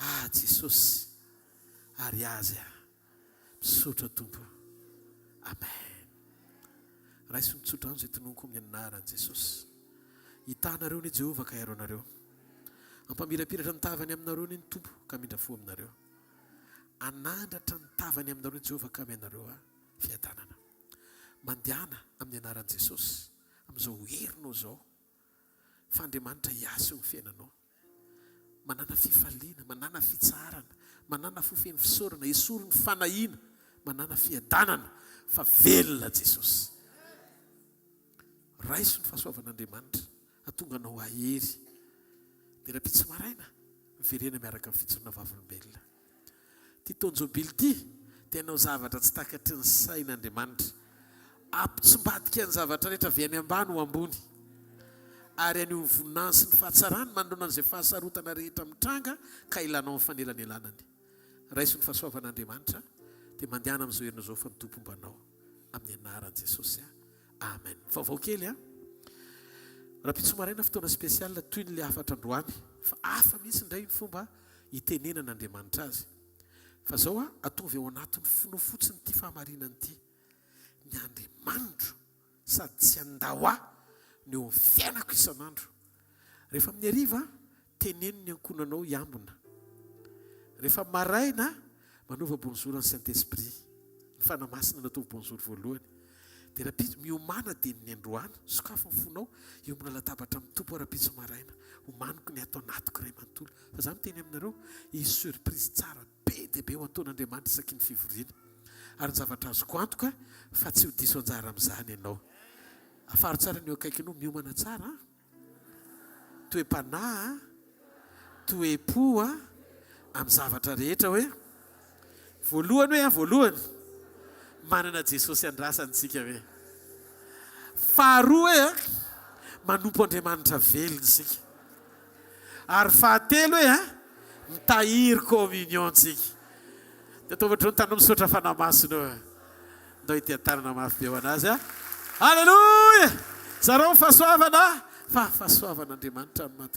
Ah Jesosy, ary Azy aho. Misaotra Tompo. Amen. Raiso ny tsodrano izay tononiko amin'ny anaran'i Jesosy. Hitaha anareo anie Jehovah ka hiaro anareo. Hampamirapiratra ny tavany aminareo anie ny Tompo ka hamindra fo aminareo. Hanandratra ny tavany aminareo Jehovah ka hame anareo fiadanana. Mandehana amin'ny anaran'i Jesosy amin'izao herinao izao fa Andriamanitra hiasa eo amin'ny fiainanao. Manàna fifaliana, manàna fitsaharana, manàna fo feno fisaorana, esory ny fanahiana, manàna fiadanana fa velona Jesosy. Raiso ny fahasoavan'Andriamanitra hahatonga anao hahery. Dia rahampitso maraina, miverena miaraka amin'ny fijoroana vavolombelona. Ity taon-jobily ity dia hanao zavatra tsy takatry ny saina Andriamanitra. Hampitsimbadika ny zavatra rehetra avy any ambany ho ambony, ary haneho ny voninahiny sy ny fahatsarany manoloana an'izay fahasarotana rehetra mitranga ka ilanao ny fanelanelanany. Raiso ny fahasoavan'Andriamanitra dia mandehana amin'izao herinao izao fa ny Tompo homba anao. Amin'ny anaran'i Jesosy. Amen. Vaovao kely an! Rahampitso maraina fotoana spécial toy ny le hafatra androany fa hafa mihitsy indray ny fomba hitenenana Andriamanitra azy. Fa zao an, ataovy ao anatin'ny fonao fotsiny ity fahamarinana ity, ny Andriamanitro sady tsy handao ahy no eo amin'ny fiainako isan'andro. Rehefa amin'ny hariva, teneno ny ankohonanao hiambina. Rehefa maraina, manaova bonjour an'i Saint Esprit. Ny Fanahy Masina no ataovy bonjour voalohany. Dia rahampitso, miomàna dia ny androany, sokafy ny fonao, hiombona latabatra amin'ny Tompo aho rahampitso maraina. Omaniko ny ato anatiko iray manontolo. Fa izaho miteny aminareo, hisy surprise tsara be dia be ho ataon'Andriamanitra isaky ny fivoriana. Ary ny zavatra azoko antoka fa tsy ho diso anjara amin'izany ianao. Afaro tsara ny eo akaikinao, miomana tsara an! Toe-panahy an! Toe-po an! Amin'ny zavatra rehetra hoe, voalohany hoe an, voalohany, manana Jesosy andrasana isika hoe. Faharoa hoe an, manompo Andriamanitra velona isika. Ary fahatelo hoe an, mitahiry communion tsika. Dia ataovy ohatran'ny tany misaotra Fanahy Masina eo. Ndao ity tanana mafy be ho anazy a. Alléluia! Zarao ny fahasoavana fa fahasoavan'Andriamanitra no maha toy.